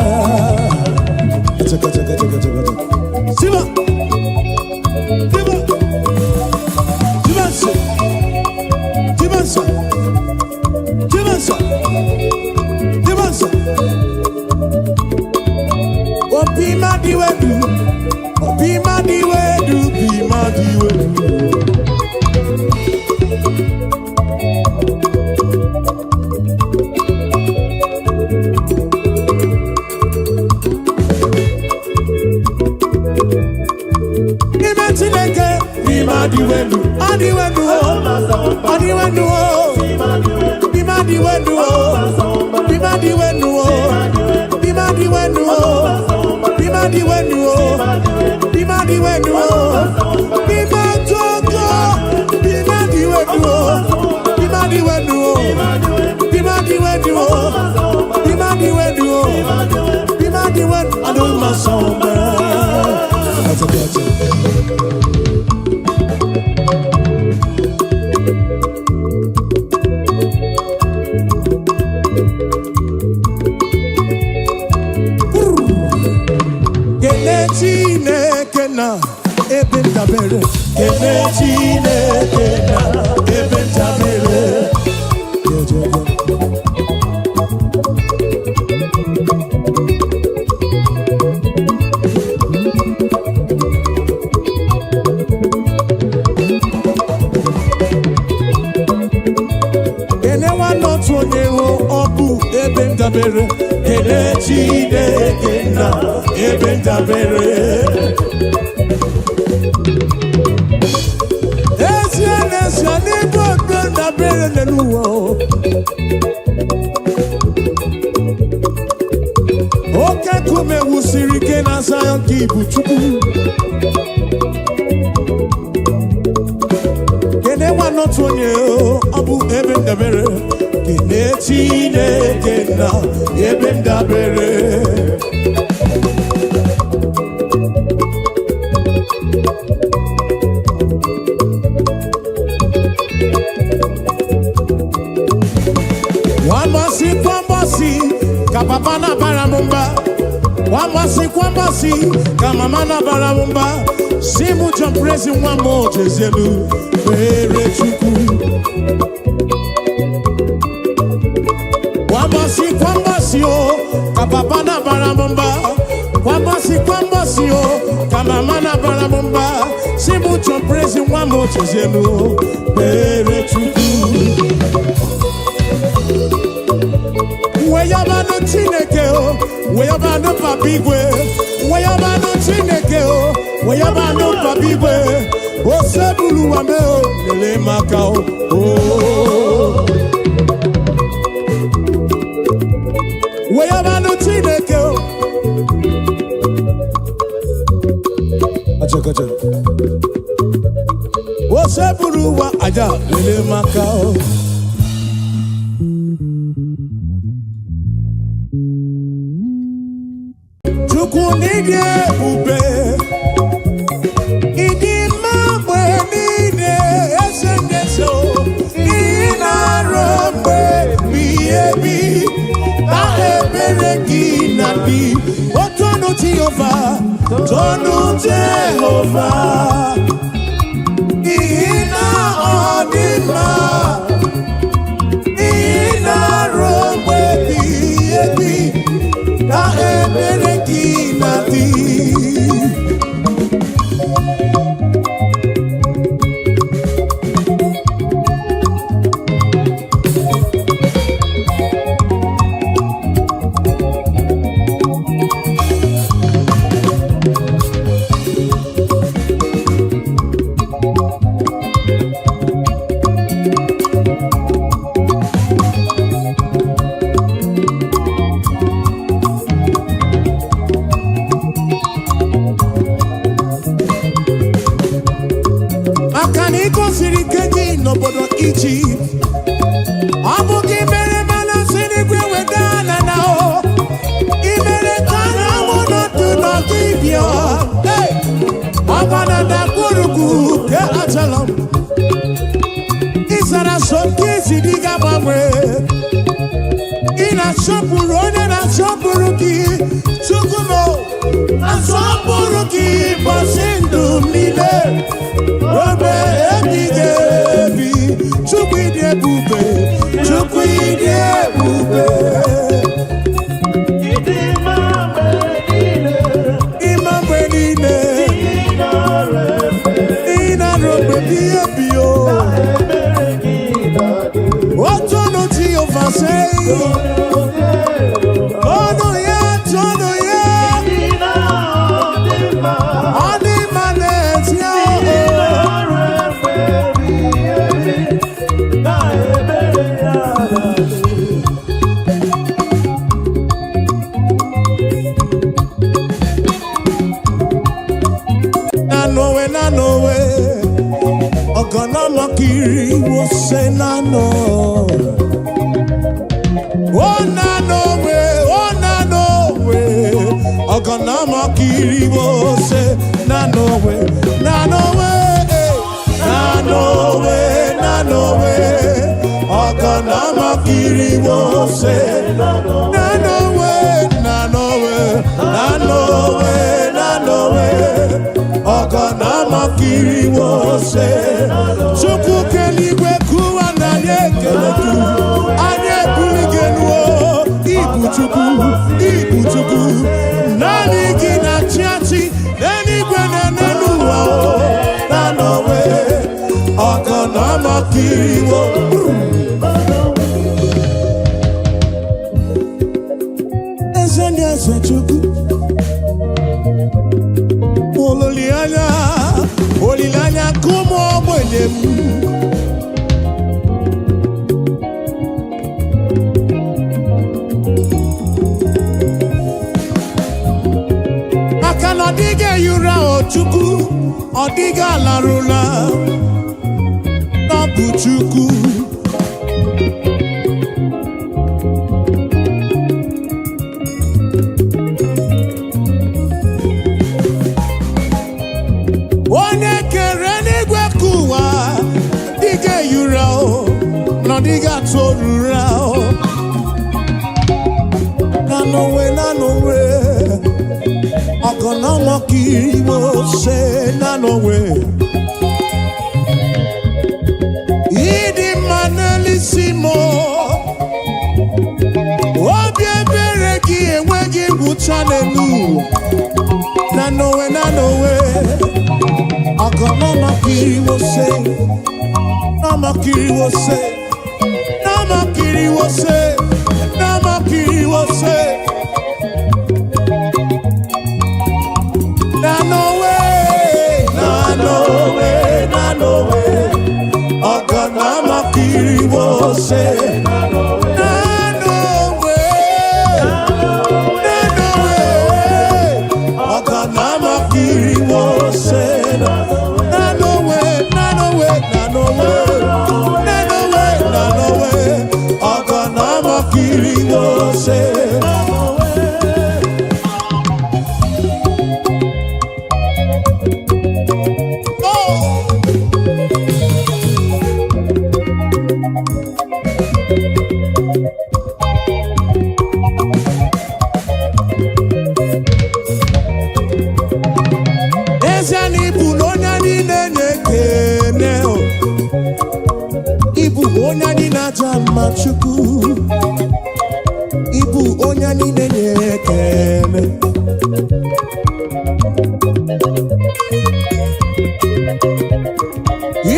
Chaka chaka chaka chaka chaka. Siba, siba, siba nso, siba nso, siba nso, siba nso. Obi ma di wedu, obi ma di wedu, bi ma di wedu. N'ime Chineke, bi ma di wedu, ọ di wedu o, ọ di wedu o, bi ma di wedu o, bi ma di wedu o, bi ma di wedu o, bi ma di wedu o, bi ma di wedu o, bi ma jogo, bi ma di wedu o, bi ma di wedu o, bi ma di wedu o, bi ma di wedu o, bi ma di wedu. Aduma sọmba. Gotcha, gotcha. Kele Chineke na ebe ndabere. Kele Chineke na ebe ndabere. Yeah. Kele nwanne otu onye hụ ọ bụ ebe ndabere. Kele Chineke na ebe ndabere. Ezie n'ezie n'ebe ebe ndabere n'elu ụwa o. Oke nkume wusiri ike na Zion ka ibu Chukwu. Kene nwanne otu onye o, ọ bụ ebe ndabere. Kene Chineke na ebe ndabere. Nwambọsị kwambọsị ka papa na-abara m mba. Nwambọsị kwambọsị ka mama na-abara m mba. Si mụ John Prezi nwa m ojezielu kpere Chukwu. Kwambọsị kwambọsị o ka papa na-abara m mba. Kwambọsị kwambọsị o ka mama na-abara m mba. Si mụ John Prezi nwa m ojezielu kpere Chukwu. Weyabanụ Chineke o, weyabanụ Papa Igwe, weyabanụ Chineke o, weyabanụ Papa Igwe, osebulu wa me o, lele maka o. o. Weyabanụ Chineke o. Acha, acha. Osebulu wa aja, lele maka o. Chukwu n'ịdị ebube, ịdị mma mgbe niile, eze ndị eze o, ị na-arụ mgbe ebighị ebi, na ebere gị na dị. O tonu Jehova, tonu Jehova, n'ihi na ọ dị mma, ị na-arụ mgbe ebighị ebi, na ebere gị na dị. Canyon. Hey! Ọgba na ndagwurugwu nke Ajalon. Ịzara so nke isi dị ga-agbanwe. Ị na-asọpụrụ onye na-asọpụrụ gị. Chukwu m, asọpụrụ gị ụbọchị ndụ m niile. Ruo mgbe ebighị ebi. Chukwu, ịdị ebube. Chukwu, ịdị ebube. Ịdị mma mgbe niile. Ịma mgbe niile. Ị nara efe. Ị na-arụ mgbe ebighị ebi o. Ebere gị na-adị. Otonu Jehova sei. Ọnụ ya, tọnụ ya. Ị na-adị mma. Ọ dị mma n'ezie Ị o. nara efe ebighị ebi. Na ebere ya na-adị. Nanowe, nanowe, ọ̀gànàmọ́kiri wo ṣe nánà. Ó nanowe, ó nanowe, ọ̀gànàmọ́kiri wo ṣe nanowe, nanowe, eh, nanowe, nanowe, ọ̀gànàmọ́kiri wo ṣe nanowe, nanowe, nanowe, nanowe, ọ̀gànàmọ́kiri wo ṣe. Chukwu keligwe kụwa na anyị ekele gị, anyị ebuli gị elu o. Ibu Chukwu, ibu Chukwu, naanị gị na-achị achị n'eluigwe na n'elu ụwa o. Nanowe, ọ̀gànàmọ́kiri wo. Eze ndị eze, Chukwu, olileanya, olileanya nke ụmụ ogbenye m. Maka na ọ dịghị ehi ụra o Chukwu, ọ dịghị alarụla na ọ bụ Chukwu. Onye kere n'igwe ka ụwa dịghị ehi ụra o, na ọ dịghị atụ ụra o. Nanowe, nanowe, ọ̀gànàmọ́kiri wo ṣe nanowe. Ịdị mma n'elisi m o. Obi ebere gị enweghị ngwụcha n'elu ụwa. Nanowe, nanowe, ọ̀gànàmọ́kiri wo ṣe, nàmọ́kiri wo ṣe, nàmọ́kiri wo ṣe, nàmọ́kiri wo ṣe. Nanowe, nanowe, nanowe, ọ̀gànàmọ́kiri wo ṣe. Nanowe, nanowe, ọ̀gànàmọ́kiri wo ṣe. Nanowe, nanowe, nanowe, nanowe, nanowe, ọ̀gànàmọ́kiri wo ṣe. Oh! N'ezie na ịbụ na onye anyị na-ekene o. Ịbụ onye anyị na-aja mma, Chukwu. Ịbụ onye anyị na-enye ekele.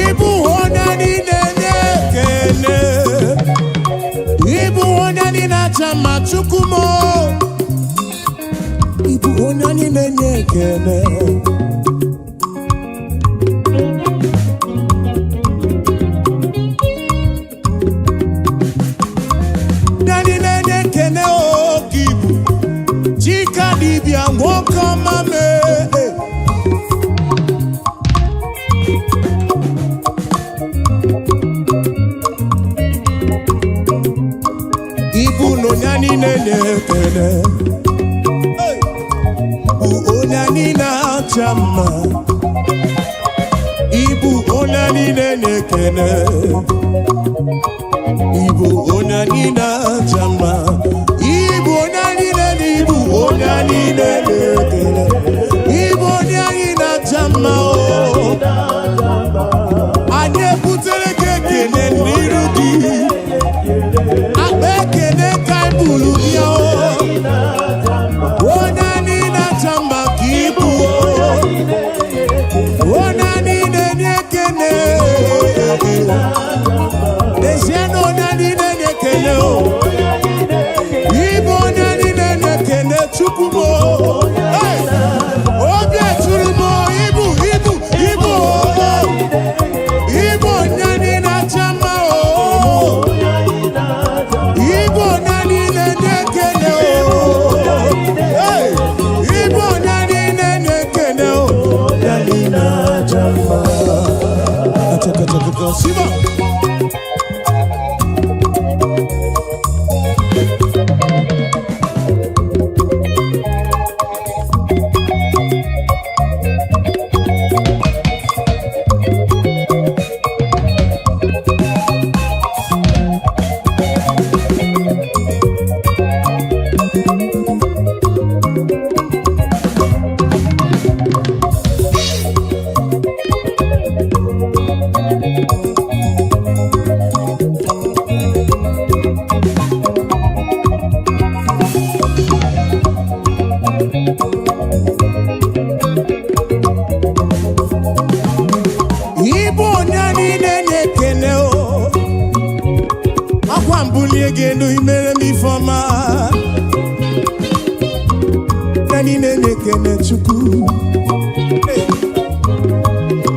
Ịbụ onye anyị na-enye ekele. Ịbụ onye anyị na-aja mma, Chukwu m o. Ịbụ onye anyị na-enye ekele. Ndị anyị na-enye ekele oke ibu Chika dibịa, nwoke ọma mee. Ibu na onye anyị na-enye ekele. Hey! Bụ onye anyị na-acha mma. Ịbụ onye niile na-ekene. Ịbụ onye niile aja mma. Ịbụ onye niile na ịbụ onye niile na-ekele. Ịbụ onye anyị na-aja mma o. Anyị ebutere gị ekele n'iru gị. Akpa ekele ka anyị buru bịa o. Onye anyị na-aja mma ka ịbụ o. Onye anyị na-enye ekele. N'ezie na onye anyị na-enye ekele o. Ịbụ onye anyị na-enye ekele, Chukwu m o. Hey! Obi eturu m o, ịbụ ịbụ ịbụ o. Ịbụ onye anyị na-acha mma o. Ịbụ onye anyị na-enye ekele o. Hey! Ịbụ onye anyị na-enye ekele o. Onye anyị na-acha mma. Achakachakaka, Siba. Ịbụ onye niile na-ekele o. Akwa mbulie gị elu, imere m ifeọma. Onye niile na-ekele Chukwu. Hey!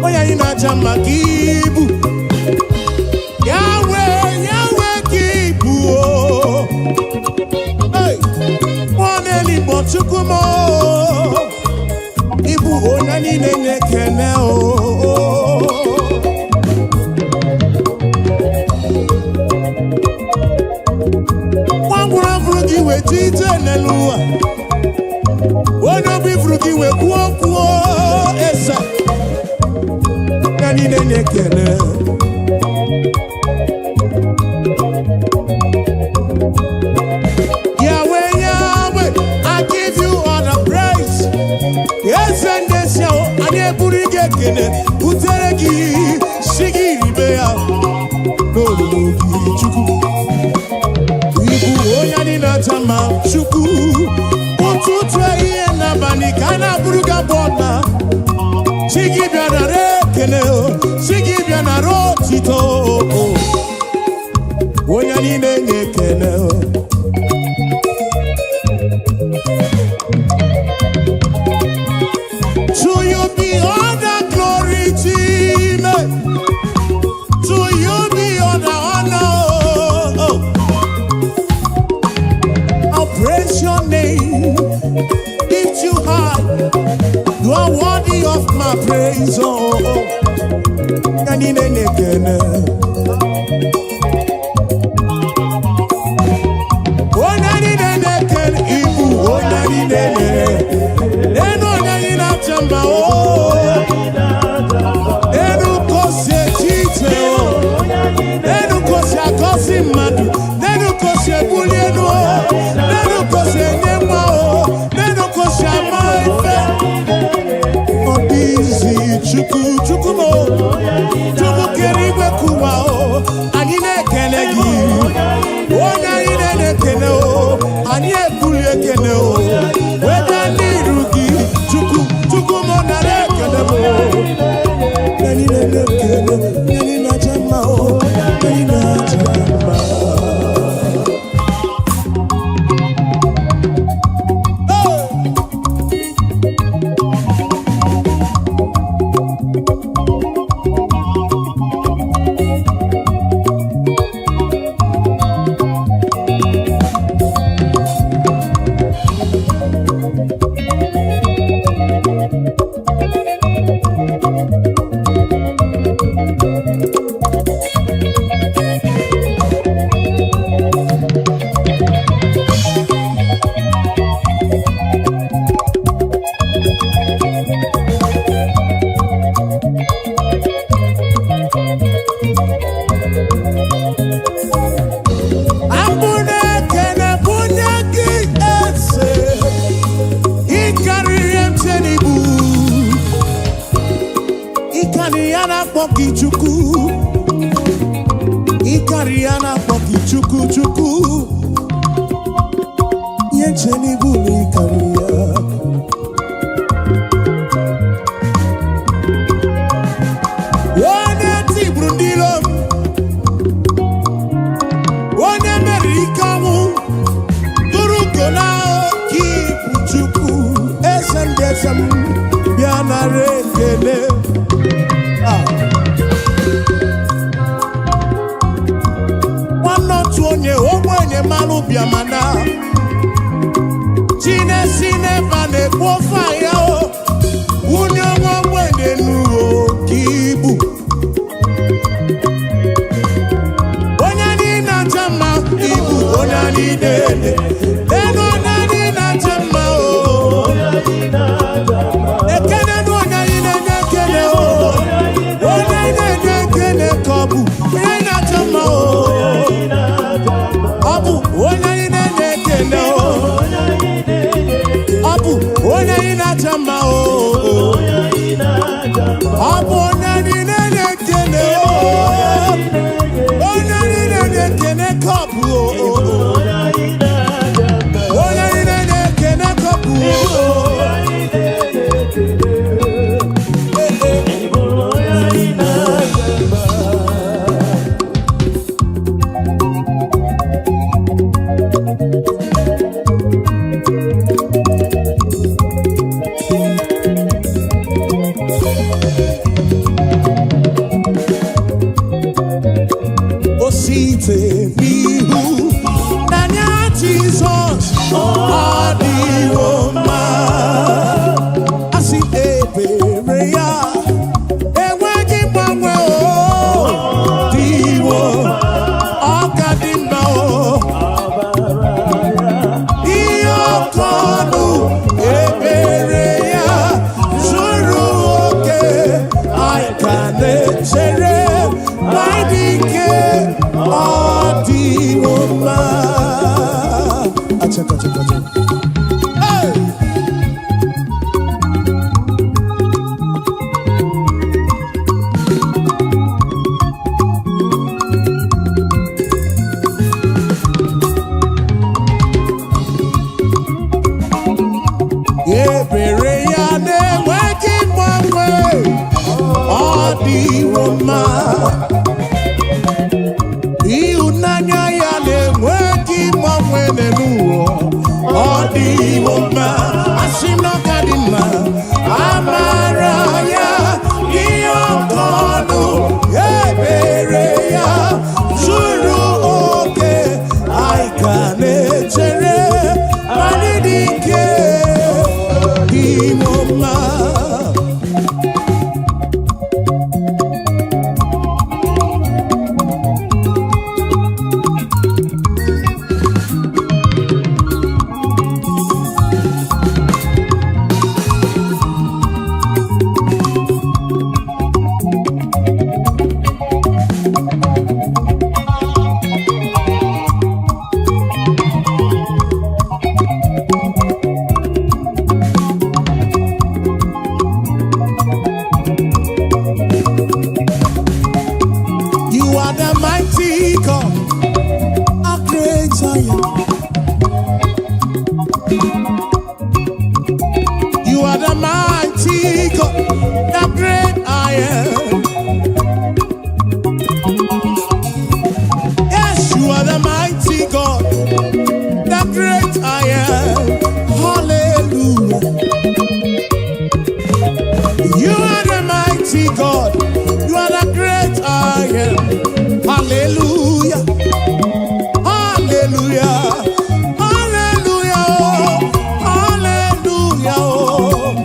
Onye anyị na-aja mma ka ibu. Yahweh, Yahweh ka ibu o. Hey! Mmụọ na-eligbo, Chukwu m o. Ịbụ onye niile na-ekele o. Nwa ngwụrọ fụrụ gị wee ji ije n'elu ụwa. Onye obi fụrụ gị wee kwuo okwu eze. Ya niile na-ekele. Yahweh, Yahweh, I give you all the praise. Eze ndị esi ahụ, anyị eburu gị ekele, butere gị, si gị ribe ya n'olulu gị, Chukwu. Ịbụ onye anyị na-aja mma, Chukwu. Ụtụtụ, ehihie n'abalị ka a na-abụrụ gị abụ ọma. Chi gị bịa nara ekele o, chi gị bịa nara otito o. Onye anyị na-enye ekele o. To you be all the glory, Chime. To you be all the honor. Oh. I'll praise your name, lift you high. You are worthy of my praise. Oh, oh. Anyị na-enye ekele. Onye anyị na-enye ekele, ịbụ onye anyị na-enye. Enu onye anyị na-acha mma o. Enu ka o si eche ije o. Enu ka o si agọzi mmadụ. Enu ka o si ebuli elu o. Enu ka o si enye nwa o. Enu ka o si ama ife. Ọ dịghịzi Chukwu, Chukwu m o. Chukwu kere igwe kụwa o. Anyị na-ekele gị. Onye anyị na-ekele o. Anyị ebuli ekele o. Weta n'iru. Ya na-akpọ gị Chukwu, ịkarị ya na-akpọ gị Chukwu Chukwu. Ihe nche n'ibu na ịkarị ya. Onye tigburu ndị iro m, onye meriri ike ọnwụ, tụrụ ugo na oke ibu Chukwu, eze ndị eze m, bịa nara ekele. Ah. Nwanne otu onye ogbenye mmanụ bịamana chinesi n'ebe a na-ekpu ofe ahịa o wunye nwa ogbenye n'uwe oke ibu. Onye anyị na-acha mma ibu, onye anyị na-ele elu, onye anyị na-acha mma o ekele na onye anyị na-enye ekele o, onye anyị na-enye ekele ka ọ bụ onye anyị na-acha mma o, ọ bụ onye anyị na-enye ekele o, ọ bụ onye anyị na-acha mma o, ọ bụ onye anyị na-enye ekele o, onye anyị na-enye ekele ka ọ bụ o, onye anyị na-enye ekele ka ọ bụ o. O site n'ihu n'anya Jizọs, ọ dịwo mma. Asị ebere ya enweghị mgbanwe, o dịwo, ọ ka dị mma o. Ihe ọkọ ọnụ ebere ya zuru oke, anyị ka na-echere na ịdị ike, ọ dịwo mma. Achaka, achaka, achaka. Hey! Ebere ya na-enweghị mgbanwe, ọ dịwo mma. Ịhụnanya ya na-enweghị mgbanwe n'elu ụwa, ọ dịwo mma. Asị m na ọ ka dị mma. Amara ya ihe ọkọ ọnụ, ebere ya zuru oke, anyị ka na-echere anyị dị ike dịwo mma. You are the mighty God, a great I am. You are the mighty God, the great I am. Yes, you are the mighty God, the great I am. Hallelujah. You are the mighty God. You are the great I am. Hallelujah. Hallelujah. Hallelujah. Oh. Hallelujah. Oh.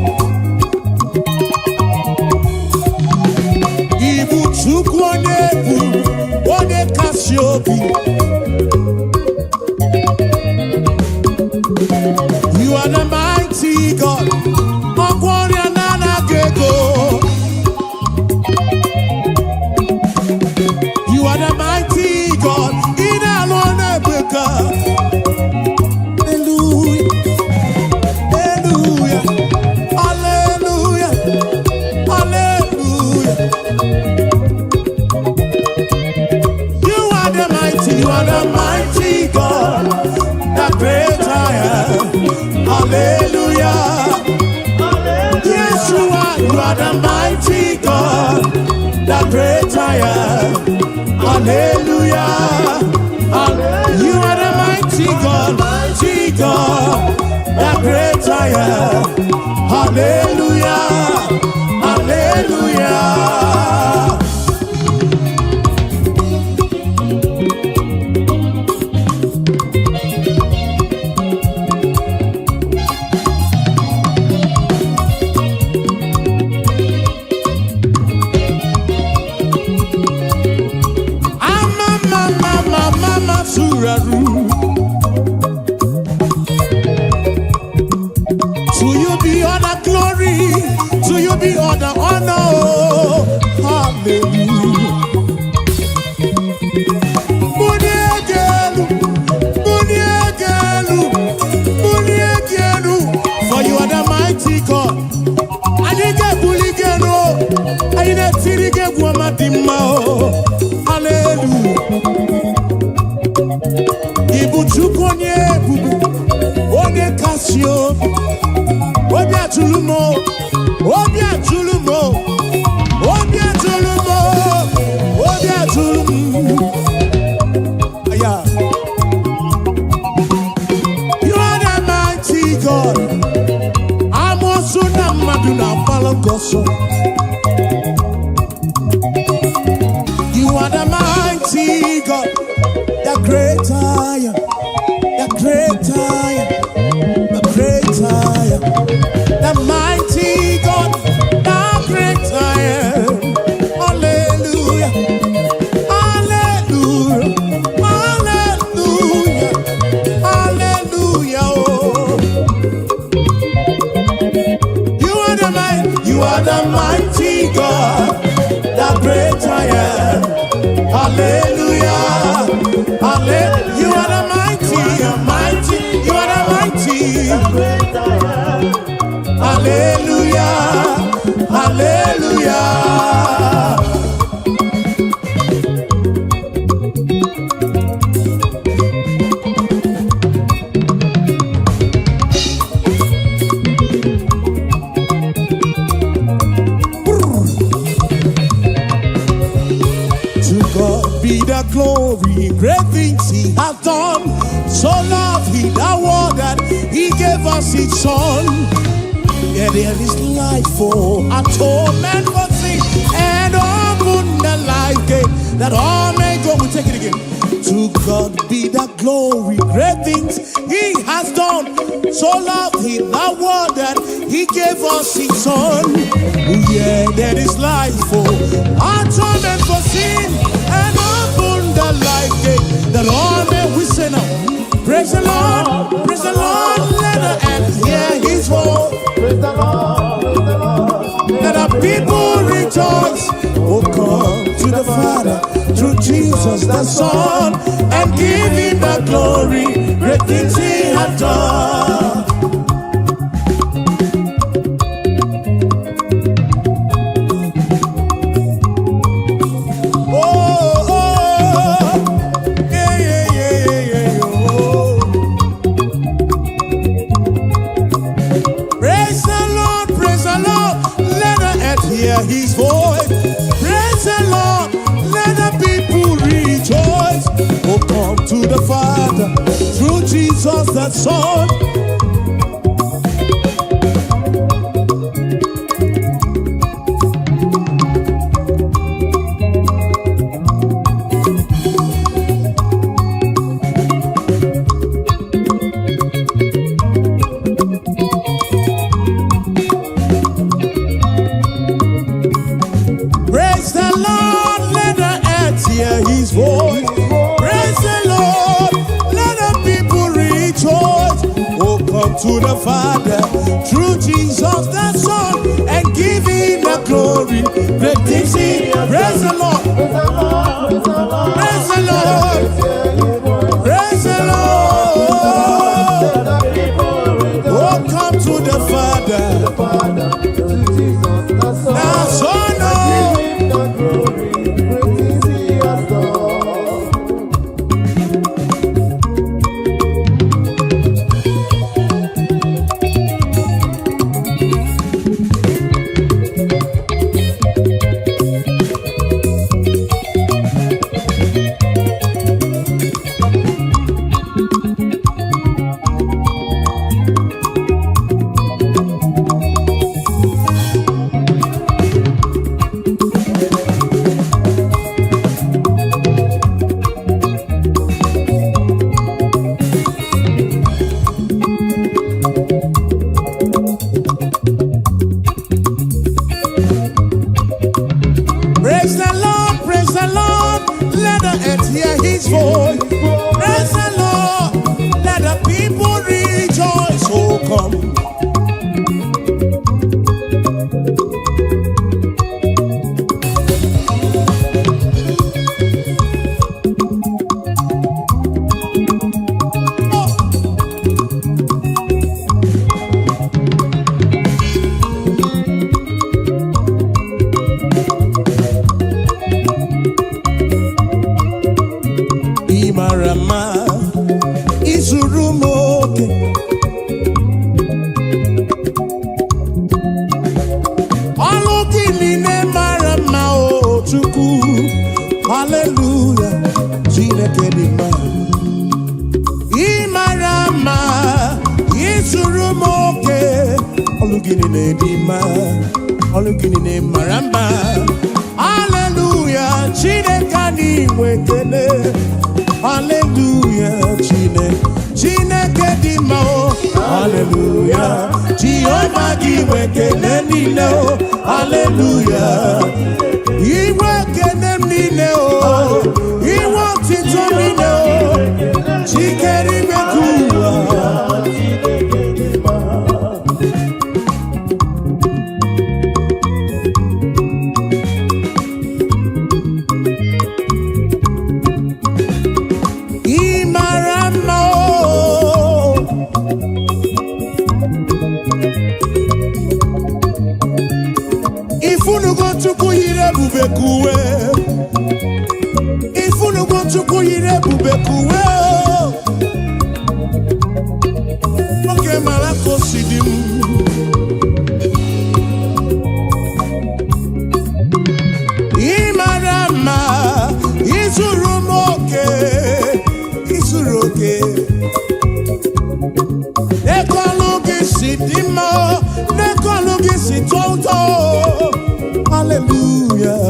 Hallelujah. Yes, you are. You are the mighty God, the great I am. Hallelujah. You are the mighty God, mighty God, the great I am. Hallelujah. Hallelujah. Ama mama mama masuraru. To you be all the glory, to you be all the honor. Oh, hallelujah. Muniegelu, muniegelu, muniegelu. For you are the mighty God. Anyị ga-ebuli gị elu, anyị na-etiri gị egwu ọma dị mma o. Hallelujah. Ị bụ Chukwu onye ebube, onye kasị obi, obi atụrụ m o, obi atụrụ m o, obi atụrụ m o, obi atụrụ m. Aya. You are the mighty God. Amoosu na mmadụ na-agbalụ gị ọsọ. You are the mighty God, the great I am, the great I am, the great I am, the mighty God, the great I am. Hallelujah, hallelujah, hallelujah, hallelujah. Oh. You are the mighty, you are the mighty God, the great I am. Hallelujah, hallelujah. You are the mighty, mighty, you are the mighty. Hallelujah, hallelujah. To God be the glory, great things He hath done. So loved He the world that He gave us His Son. Yeah, there is life for atonement for sin and open the life gate that all may go. We take it again. To God be the glory, great things He has done. So loved He the world that He gave us His Son. Yeah, there is life for atonement for sin and open the life gate that all may we say now. Praise the Lord, praise the Lord, let the earth hear His voice. Praise the Lord, praise the Lord. Let the people rejoice. Oh, come to the Father through Jesus the Son and give him the glory. Great things he hath done. Oh, oh, yeah, yeah, yeah, yeah, yeah, oh. Praise the Lord, praise the Lord, let the earth hear his voice. Praise the Lord, let the people rejoice. Oh, come to the Father through Jesus the Son. Praise the Lord, let the earth hear his voice. Praise the Lord, let the people rejoice. Oh, come to the Father through Jesus the Son and give him the glory. Great things he. Praise the Lord, Praise the Lord, praise the Lord. praise the Lord, praise the Lord. Let the people rejoice. Oh, come to the Father, Father, through Jesus the Son. the Son. Oh. Give him the glory, great things he has done. Ọlụ gị niile dị mma, ọlụ gị niile mara mma. Haleluya, Chineke anyị nwe ekele. Haleluya, Chineke, Chineke dị mma o. Haleluya, Jehova gị nwe ekele niile o. Haleluya, inwe ekele m niile o, inwe otito m niile o, chikere ime ka ụwa. Chineke dị mma. Ị mara mma o. Ifunugo Chukwu yiri ebube ka uwe. Ifunugo Chukwu yiri ebube ka uwe o. Nwoke mara ka o si dị m. Ị mara mma, izuru m oke, izuru oke. N'ekọlụ gị si dị mma, n'ekọlụ gị si tọọ ụtọ. Hallelujah.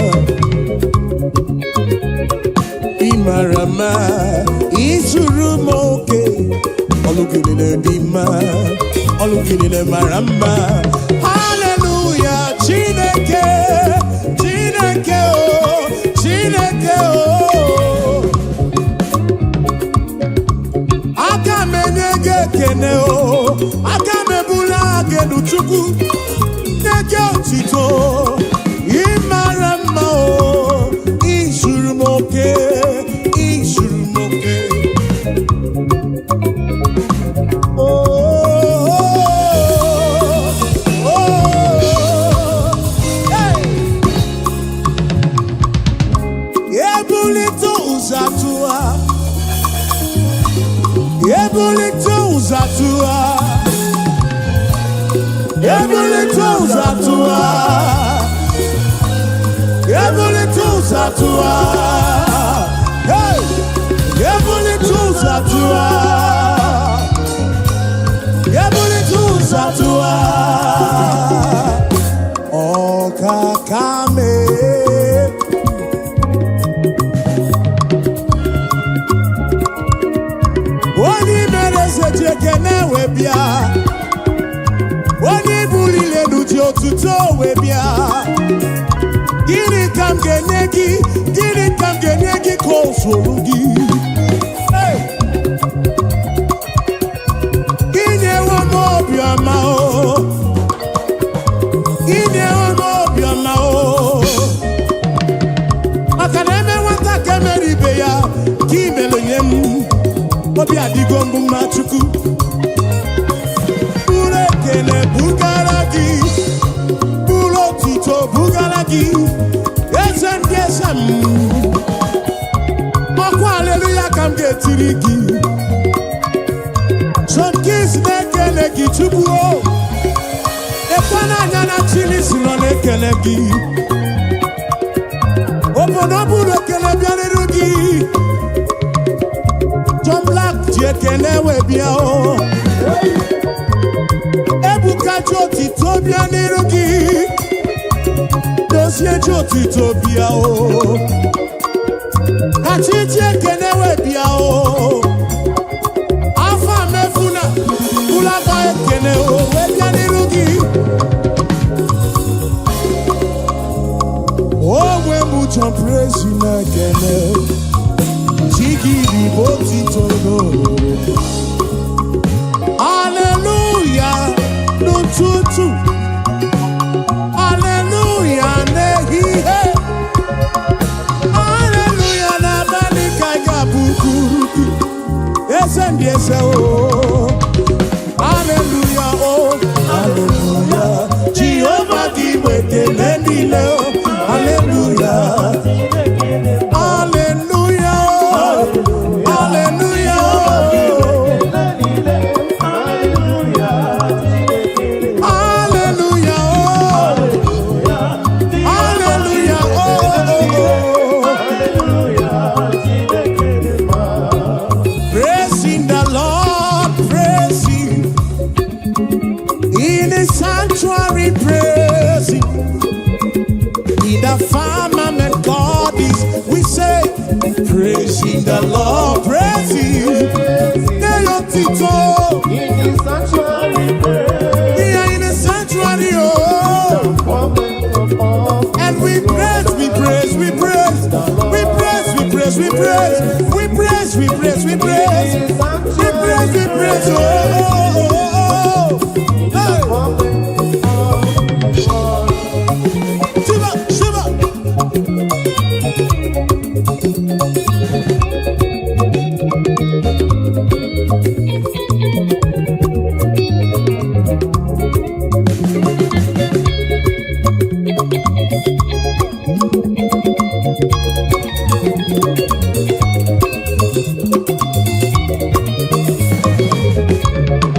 Ị mara mma, izuru m oke. Ọlụ gị niile dị mma, ọlụ gị niile mara mma. Hallelujah, Chineke, Chineke o, Chineke o. Aka m enye gị ekene o, aka m ebula gị elu, Chukwu, nye gị otito. Ị mara mma o, izuru m oke, izuru m oke. Oh, oh, hey. Ebulite ụzọ atụwa, ebulite ụzọ atụwa, ebulite ụzọ atụwa, ebulite ụzọ atụwa. Hey! Ebulite ụzọ atụwa, ebulite ụzọ atụwa. Ọkaka mee. Onye mere eze ji ekene wee bịa, onye buliri elu ji otuto wee bịa. Gịnị ka m ga-enye gị? Gịnị ka m ga-enye gị ka o zuru gị? Hey! Inyewo m obiọma o, inyewo m obiọma o, maka na eme nwata ka emere ibe ya ka imere nye m, obi adịgo mbụ mma. Chukwu, buru ekele bugara gị, buru otuto bugara gị, eze ndị eze m. Ọkwa aleluya ka m ga-etiri gị. Some Kings na-ekele gị, Chukwu o. Ekwe n'anya na Chilisi nọ na-ekele gị. Obodo buru ekele bịarịrị gị. John Black ji ekele wee bịa o. Ebuka ji otito bịa n'iru gị. Dozie ji otito bịa o. Kachi ji ekele wee bịa o. Afọ mefuna bụlakwa ekele o wee bịa n'iru gị. Onwe m John Praise na-ekele chi gị bụ otito n'olulu. Haleluya n'ụtụtụ, haleluya n'ehihie, haleluya n'abalị ka ị ga-abụkuru gị, eze ndị eze o. Haleluya o, haleluya, Jehova gị bụ ekele niile o. Haleluya, haleluya o, haleluya o. Hallelujah, oh, hallelujah, oh, oh, oh. Praising the Lord, Sanctuary praising. In the firmament God is, we say, praising the Lord, praise Him. Tito. In the sanctuary, praise. We are in the sanctuary, oh. Moment of all. And we praise, we praise, we praise, we praise, we praise, we praise, we praise, we praise, we praise, we praise, we praise, oh, oh, oh, oh. Hey. Moment of all. Shiva, Shiva.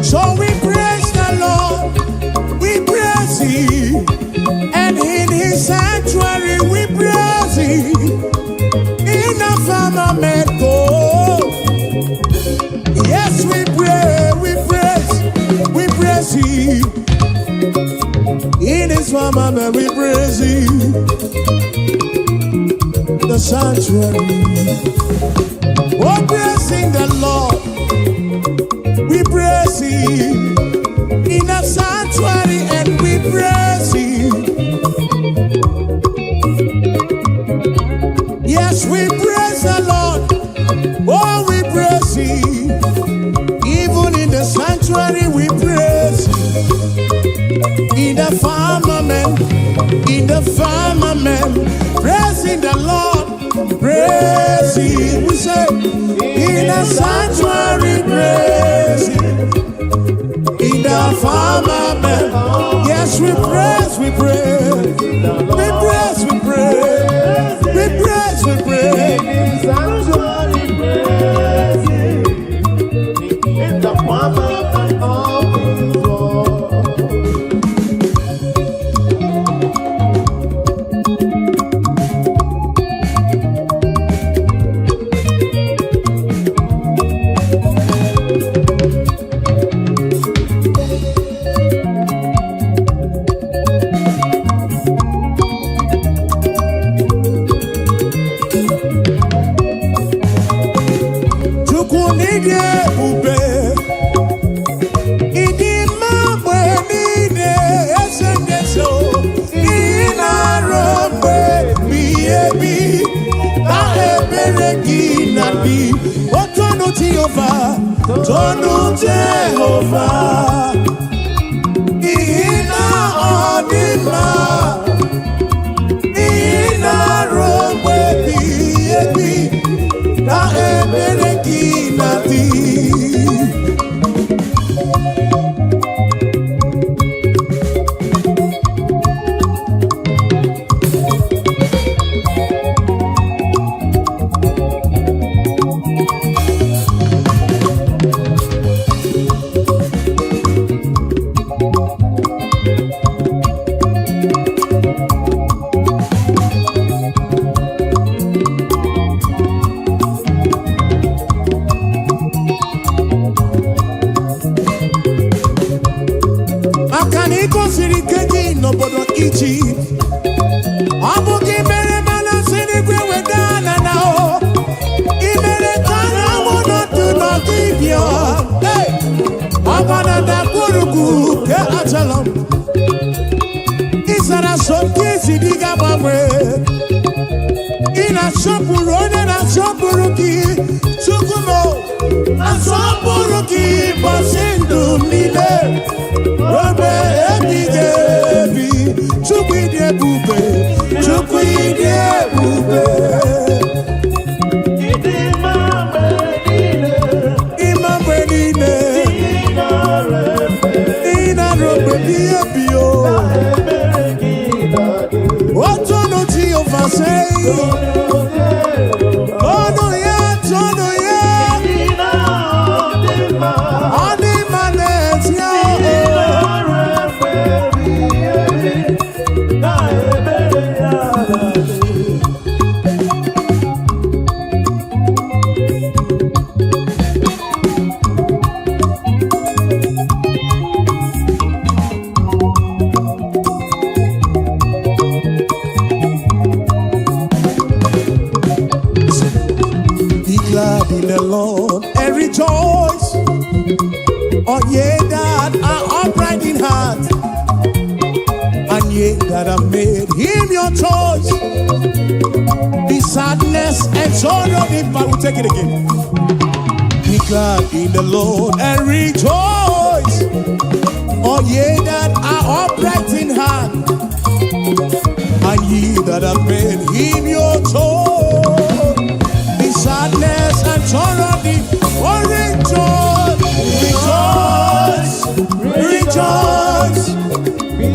So we praise the Lord, we praise Him, and in His sanctuary we praise Him. In the firmament, oh, yes, we pray, we praise Him. In His firmament, we praise Him. The sanctuary, oh, praising the Lord, we praise Him. In the sanctuary, and we praise Him. Yes, we praise the Lord. Oh, we praise Him. Even in the sanctuary, we praise Him. In the firmament, praising the Lord, praise Him. We say, in the sanctuary, praise Him. In the firmament, yes, we praise, we praise, we praise, we praise, we praise, we praise. In the sanctuary, praise Him. In the firmament of His word. Chukwu n'ịdị ebube, ịdị mma mgbe niile, eze ndị eze o, ị na-arụ mgbe ebighị ebi, na ebere gị na-adị. O tonu Jehova, tonu Jehova, n'ihi na ọ dị mma, ị na-arụ mgbe ebighị ebi, na ebere gị na-adị. Maka na ị gosiri ike gị n'obodo Ijipt, ọ bụ gị mere mana si n'igwe weda na na o ị mere ka anyanwụ nọdụ n'ọdịbịa. Hey! Ọgba na ndagwurugwu nke Ajalon, ị zara so nke isi dị ga-agbanwe. Ị na-asọpụrụ onye na-asọpụrụ gị. Chukwu m, asọpụrụ gị ụbọchị ndụ m niile ruo ebighị ebi. Chukwu, ịdị ebube, Chukwu, ịdị ebube. Ịdị mma mgbe niile. Ịma mgbe niile. Ị nara efe. Ị na-arụ mgbe ebighị ebi o. Ebere gị na-adị. Otonu Jehova sei. Tonu ya, tonu ya. Ị na-adị mma. Ọ dị mma n'ezie Ị o. nara efe ebighị ebi. Na ebere ya na-adị. the Lord and rejoice. All ye that are upright in heart, and ye that have made him your choice. The sadness and sorrow depart. We'll take it again. Be glad in the Lord and rejoice. All ye that are upright in heart, and ye that have made him your choice. The sadness and sorrow depart. Oh, rejoice, rejoice, rejoice.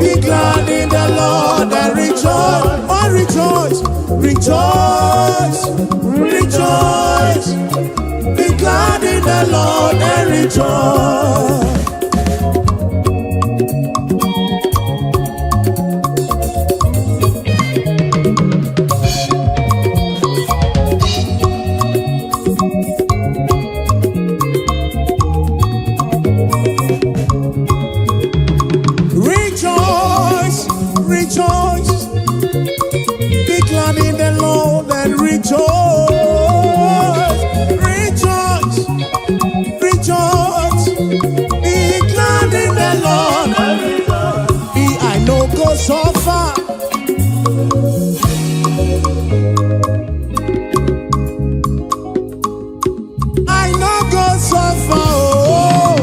Be glad in the Lord and rejoice. Oh, rejoice, rejoice, rejoice. Be glad in the Lord and rejoice. Rejoice, rejoice. Be glad in the Lord and rejoice. Rejoice, rejoice. Be glad in the Lord. Be I no go suffer. I no go suffer, oh,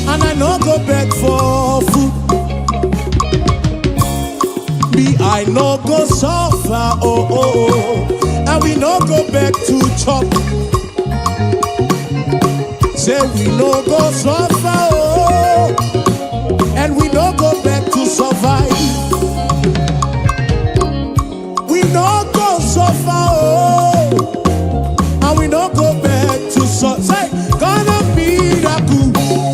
and I no go beg for food. Me, I no go suffer, oh, and we no go beg to chop. Say we no go suffer, oh, and we no go beg to survive. We no go suffer, oh, and we no go beg to suffer. Say, God of miracle,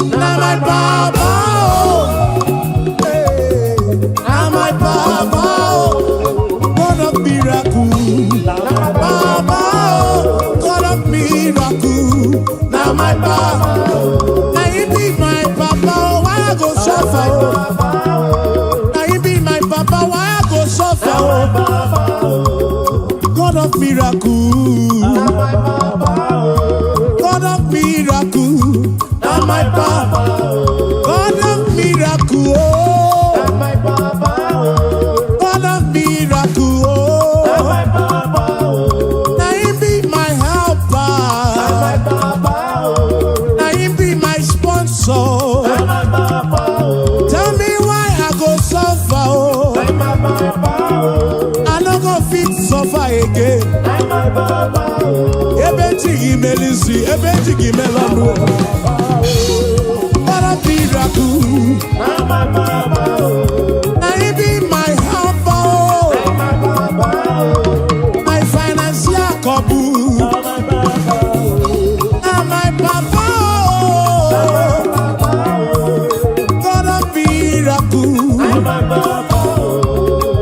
na my baba, oh, hey, na my baba, oh, God of miracle, baba, oh, God of miracle, na my baba. Na he be my papa, oh, why I go suffer? Oh? Na he be my papa, why I go suffer? Oh? God of miracle, God of miracle, na my papa. God of miracle, oh, God of miracle, oh. Na him be my helper, na him be my sponsor. Tell me why I go suffer, oh. I no go fit suffer again. Ebe chi gị mere isi, ebe chi gị mere ọnụ. God of miracle, na him be my helper, oh. My financial couple, na my papa, oh. God of miracle,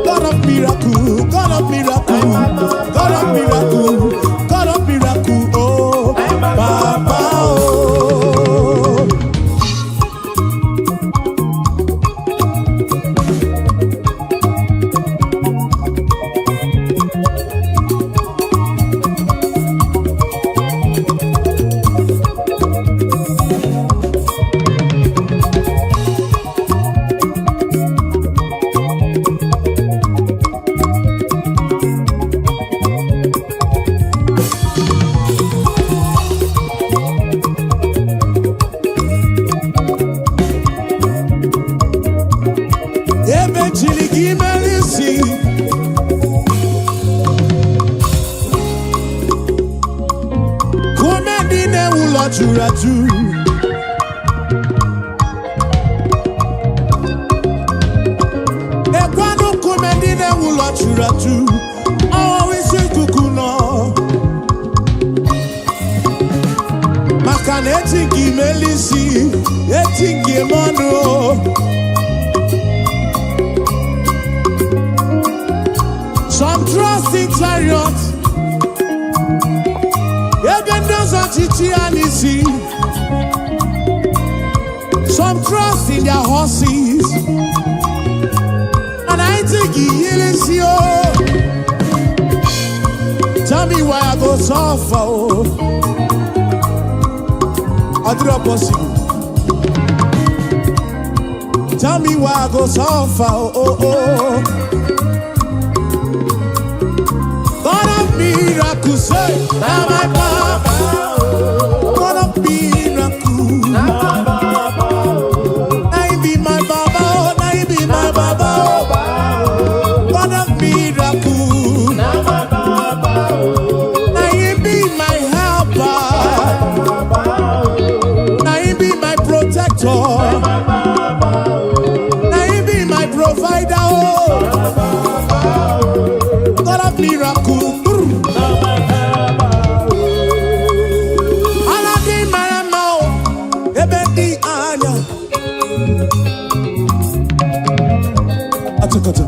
God of miracle, God of miracle, God of miracle, God of miracle, oh, Papa, oh. Ebe chiri gị mere isi, kume ndị na-ewu ụlọ juru ajụ. Ekwanụ nkume ndị na-ewu ụlọ juru ajụ, ọwụwa isi ikuku nọ. Maka na eti gị mere isi, eti gị eme ọnụ o. Some trust in chariots, ebe ndị ọzọ chichi ya n'isi. Some trust in their horses, and I think he o. Tell me why I go suffer, oh. Ọ dịrọ possible. Tell me why I go suffer, oh. God of miracles, say, na my papa. God of miracles, na he be my baba, oh, na he be my baba, oh. God of miracles, na he be my helper, na he be my protector, na he be my provider, oh. God of miracles. Ala dị mara mma o, ebe dị anya. Achọkọchọ,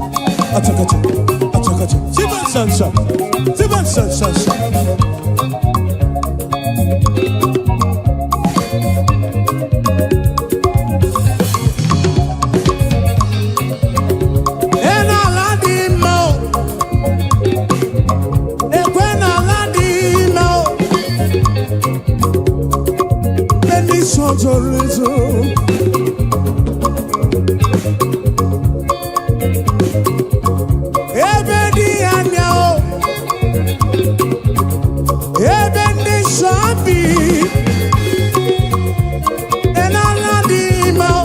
achọkọchọ, achọkọchọ. Chiba nsọ nsọ, chiba nsọ nsọ nsọ. E n'ala dị mma o, ekwe n'ala dị mma o. Ebe ndị nsọ zoro ezo. Ebe dị anya o, ebe ndị nsọ bi. E n'ala dị mma o,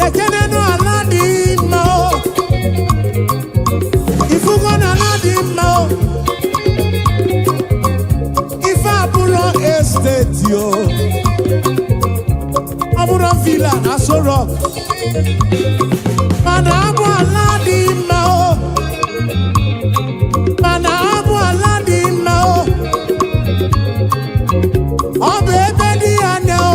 ekene n'ala dị mma o. Ifugo n'ala dị mma o. Ife abụrọ estate o, ọ bụrụ villa na Aso Rock, mana abụ ala dị mma o, mana abụ ala dị mma o. Ọ bụ ebe dị anya o,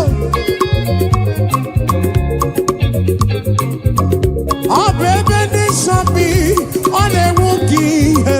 ọ bụ ebe ndị nsọ bi. Ọ na-enwu ka ihe.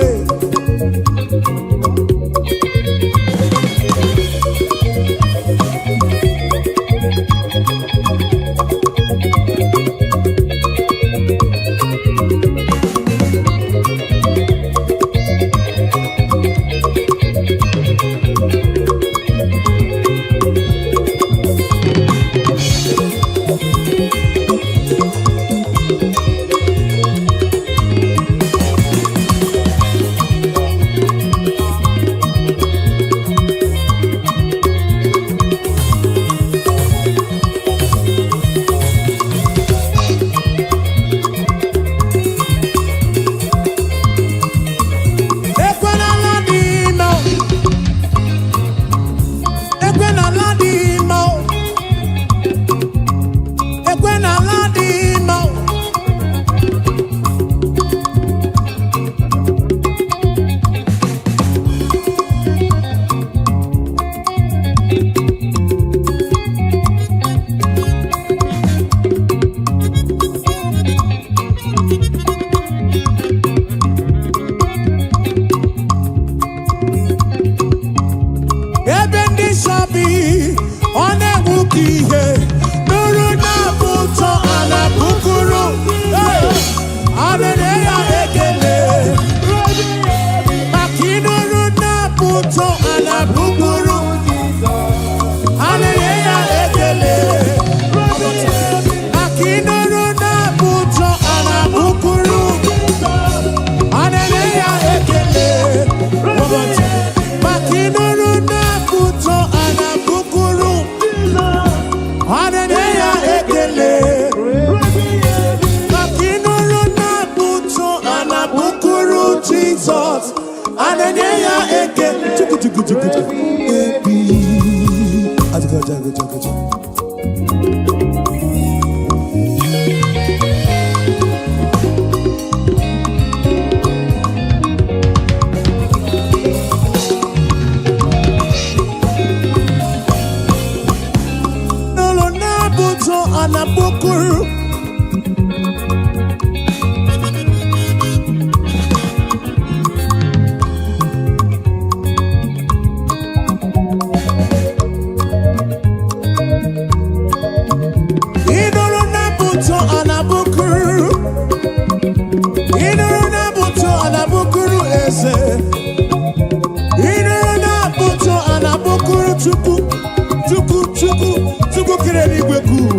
Ekwenala dị mma o. Ekwenala dị mma o. Ekwenala dị mma o. Ebe ndị nsọ bi, ọ na-enwu ka ihe. Nụrụ na-abụ ụtọ a na-abụkuru. Hey! A na-enye ya ekele maka ịnụrụ na-abụ ụtọ a na-abụkuru. A na-enye ya ekele maka ịnụrụ na-abụ ụtọ a na-abụkuru. A na-enye ya ekele ụbọchị maka ịnụrụ na-abụ ụtọ a na-abụkuru. A na-enye ya ekele maka ịnụrụ na-abụ ụtọ a na-abụkuru Jizọs. A na-enye ya ekele. Chukwu chukwu chukwu chukwu ebi. Ajụjụ, ajụjụ, ajụjụ. N'ụlọ na-abụ ụtọ a na-abụkuru. Ịnụrụ na-abụ ụtọ a na-abụkuru. Ịnụrụ na-abụ ụtọ a na-abụkuru eze. Ịnụrụ na-abụ ụtọ a na-abụkuru Chukwu.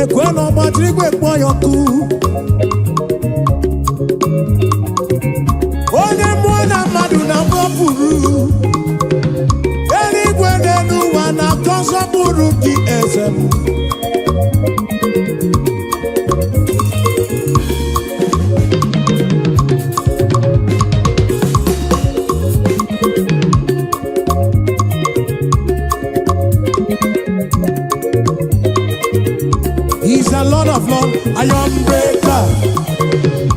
Ekwe na ọgbajiri igwe kpọọ ya ọkụ. Onye mmụọ na mmadụ na-agbapụrụ. Eluigwe n'elu ụwa na-akọ nsọpụrụ gị, eze m. He's the Lord of Lords, Iron Breaker.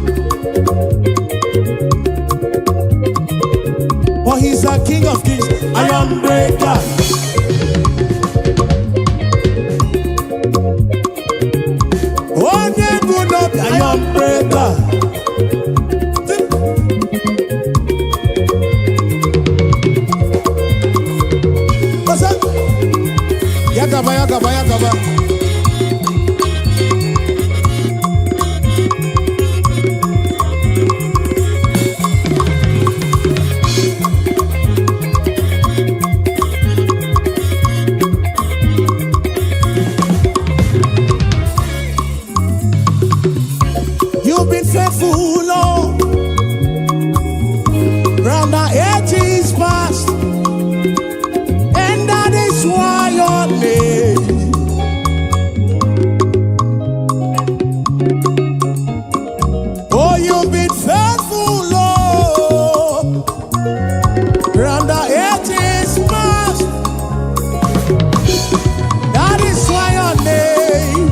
Oh, he's the King of Kings, Iron Breaker. Onye bụ n'obi, Iron Breaker. What's up? Yagaba, yagaba, yagaba. You've been faithful, Lord. From the ages past, and that is why your name. Oh, you've been faithful, Lord. From the ages past, that is why your name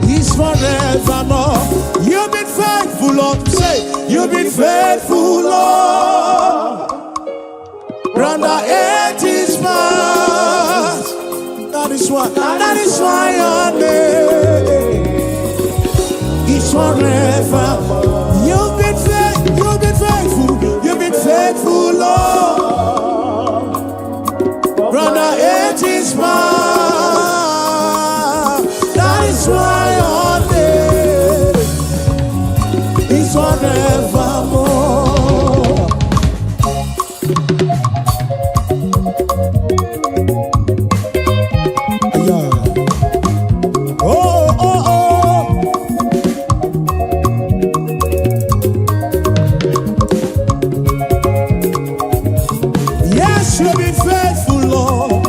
is forevermore. You've been faithful, Lord. Say, you've been faithful, Lord. From the ages past. That is why your name is forever. You've been faithful, you've been faithful, Lord. From the ages past. That is why your name is forevermore. Yeah. Oh. Yes, you've been faithful, Lord.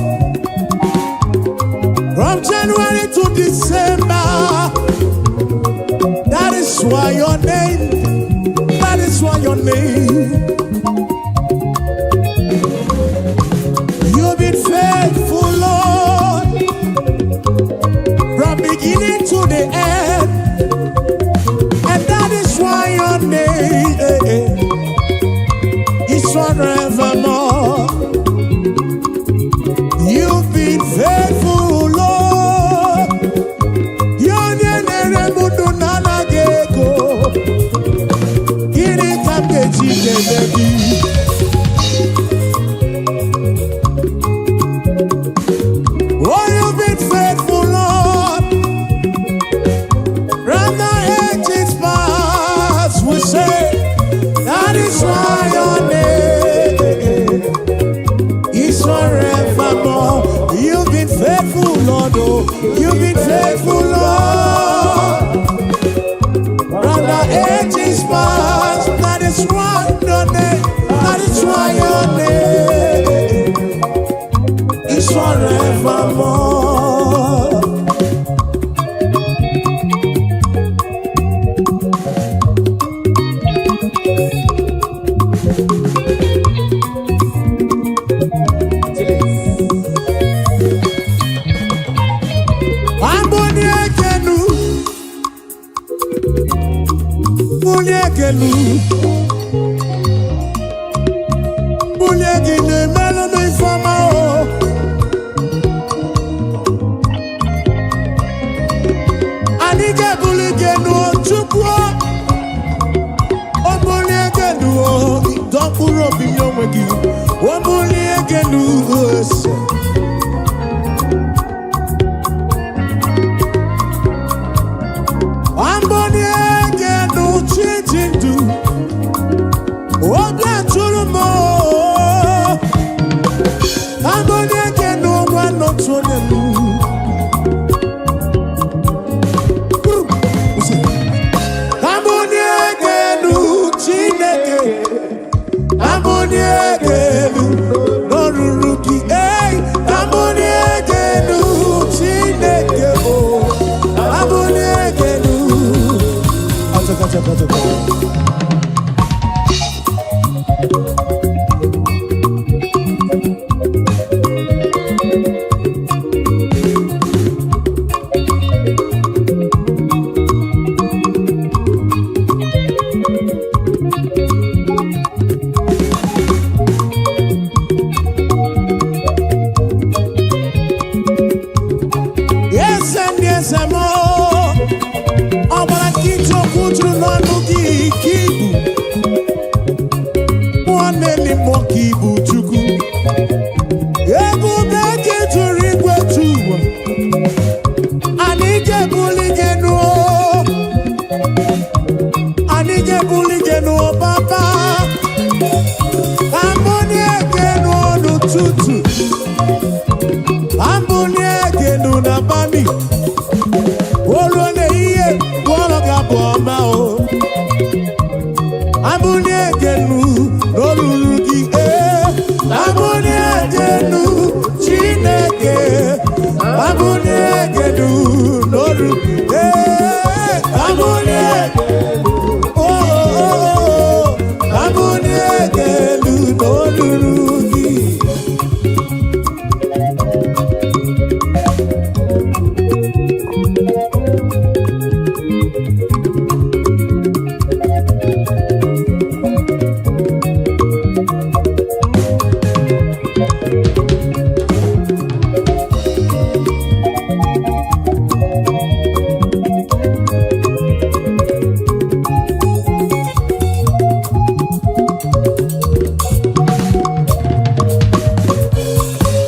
From January to December. That is why your name, that is why your name. You've been faithful, Lord. From beginning to the end. And that is why your name is forevermore. You've been faithful, Lord. Onye na-ere m ndụ na-anaghị ego. Gịnị ka m ga-eji kelee gị? Oh, you've been faithful, Lord. From the ages past, we say, that is why your name is forevermore. You've been faithful, Lord. Oh, you've been faithful, Lord. From the ages past, that is why your name, that is why your name is forevermore. Chilis. Amboni ekenu, bulie ekenu, bulie gị na-emelụ m ifeọma o. Anyị ga-ebuli gị enu o, Chukwu o. O bulie gị enu o, dọ mkpụrụ obi nye onwe gị. O bulie gị enu o, ese. Amboni ekenu chi ji ndụ. Obi atụrụ m o. Amboni ekenu nwa n'otu onye m. N'abalị o ruo n'ehihie, gụọrọ gị abụ ọma. O abụlie genu n'olulu gị, ee, abụlie genu, Chineke, abụlie genu n'olu, ee, abụlie, oh, oh, oh, abụlie genu n'olulu gị.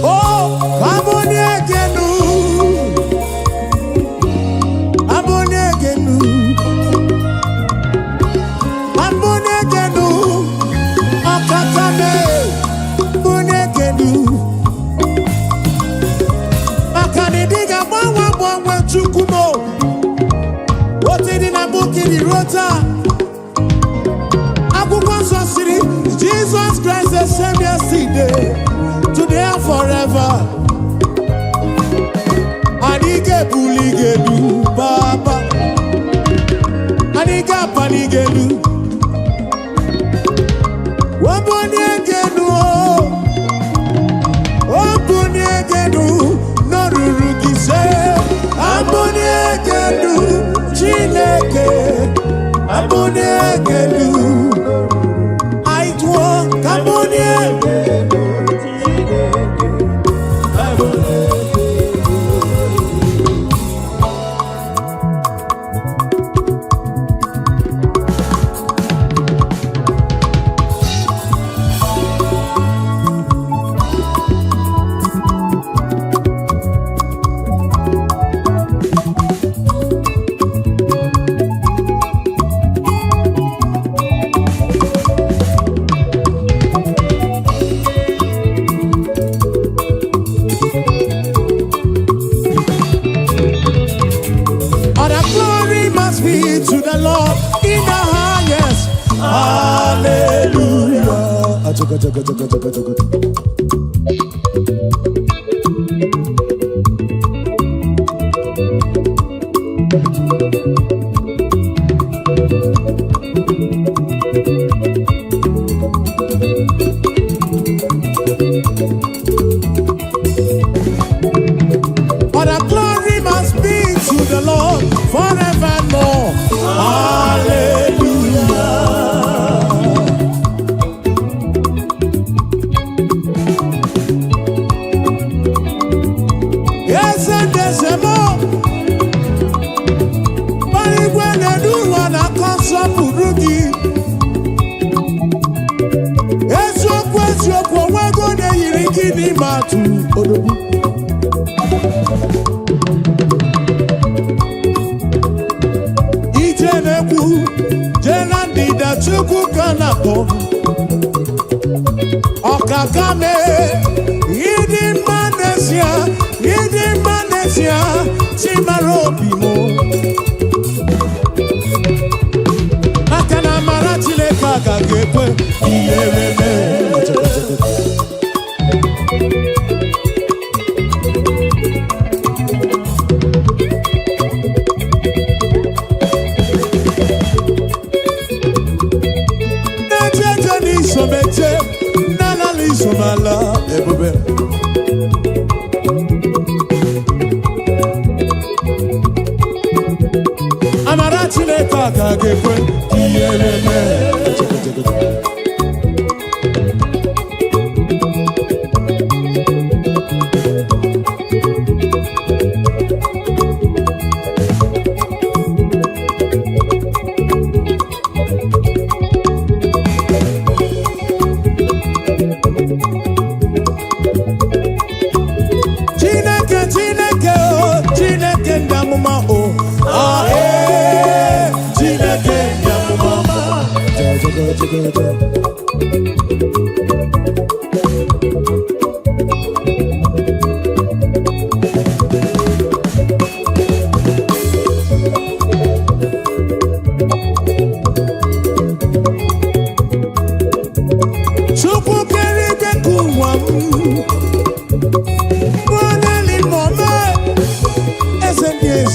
Oh, abụlie genu, abụlie genu, abụlie genu, ọkaka me, abụlie genu. Maka na ịdị ga-agbanwe agbanwe, Chukwu m o. Otu dị na mbụ ka ịdị ruo taa. Akwụkwọ Nsọ siri, Jesus Christ the same yesterday, today and forever. Anyị ga-ebuli gị elu, Baba. Anyị ga-apali gị elu. Wabulie gị elu, o. Obulie gị elu, n'olulu gị se. Abulie gị elu, Chineke. Abulie gị elu. Anyị tụọ ka abulie. Chineke, abụlie genu. All the glory must be to the Lord in the highest. Hallelujah. Achoka, choka, choka, choka, choka. All the glory must be to the Lord forevermore. Hallelujah. Yes, and there's a more. Parigwe n'elu ụwa na-akọ nsọpụrụ gị. Eziokwu, eziokwu, onwego onye yiri gị n'ime atụ odogwu. Ije na-ekwu jee na ndịda, Chukwu ka na-akpọ. Ọkaka mee, ịdị mma n'ezie, ịdị mma n'ezie, chi mara obi m. Maka na amara Chineke agaghị ekwe ihere mee. Na-eje eje n'iso m eje, na-ala n'iso m ala, ebube. Amara Chineke agaghị ekwe ihere mee. Chineke, Chineke, o Chineke ndị amụma, o ah, ee, Chineke ndị amụma.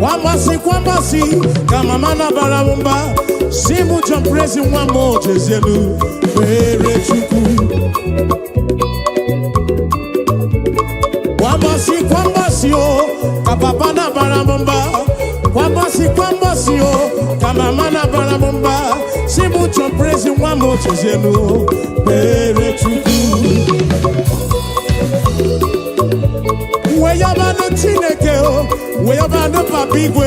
Kwa mbọsị kwa mbọsị ka mama na-abara m mba, si mụ John Prezi nwa m, jezielu kpere Chukwu. Kwa mbọsị kwa mbọsị o ka papa na-abara m mba, kwa mbọsị kwa mbọsị o ka mama na-abara m mba, si mụ John Prezi nwa m, jezielu kpere Chukwu. Weyabanụ Chineke o, weyabanụ Papa Igwe,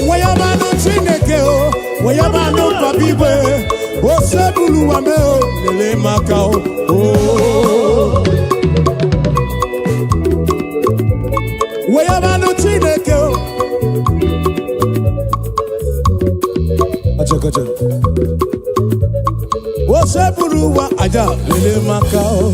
weyabanụ Chineke o, weyabanụ Papa Igwe, osebuluwa me o, lelee maka o o. Weyabanụ Chineke o. Acha, acha. Osebuluwa aja, lelee maka o.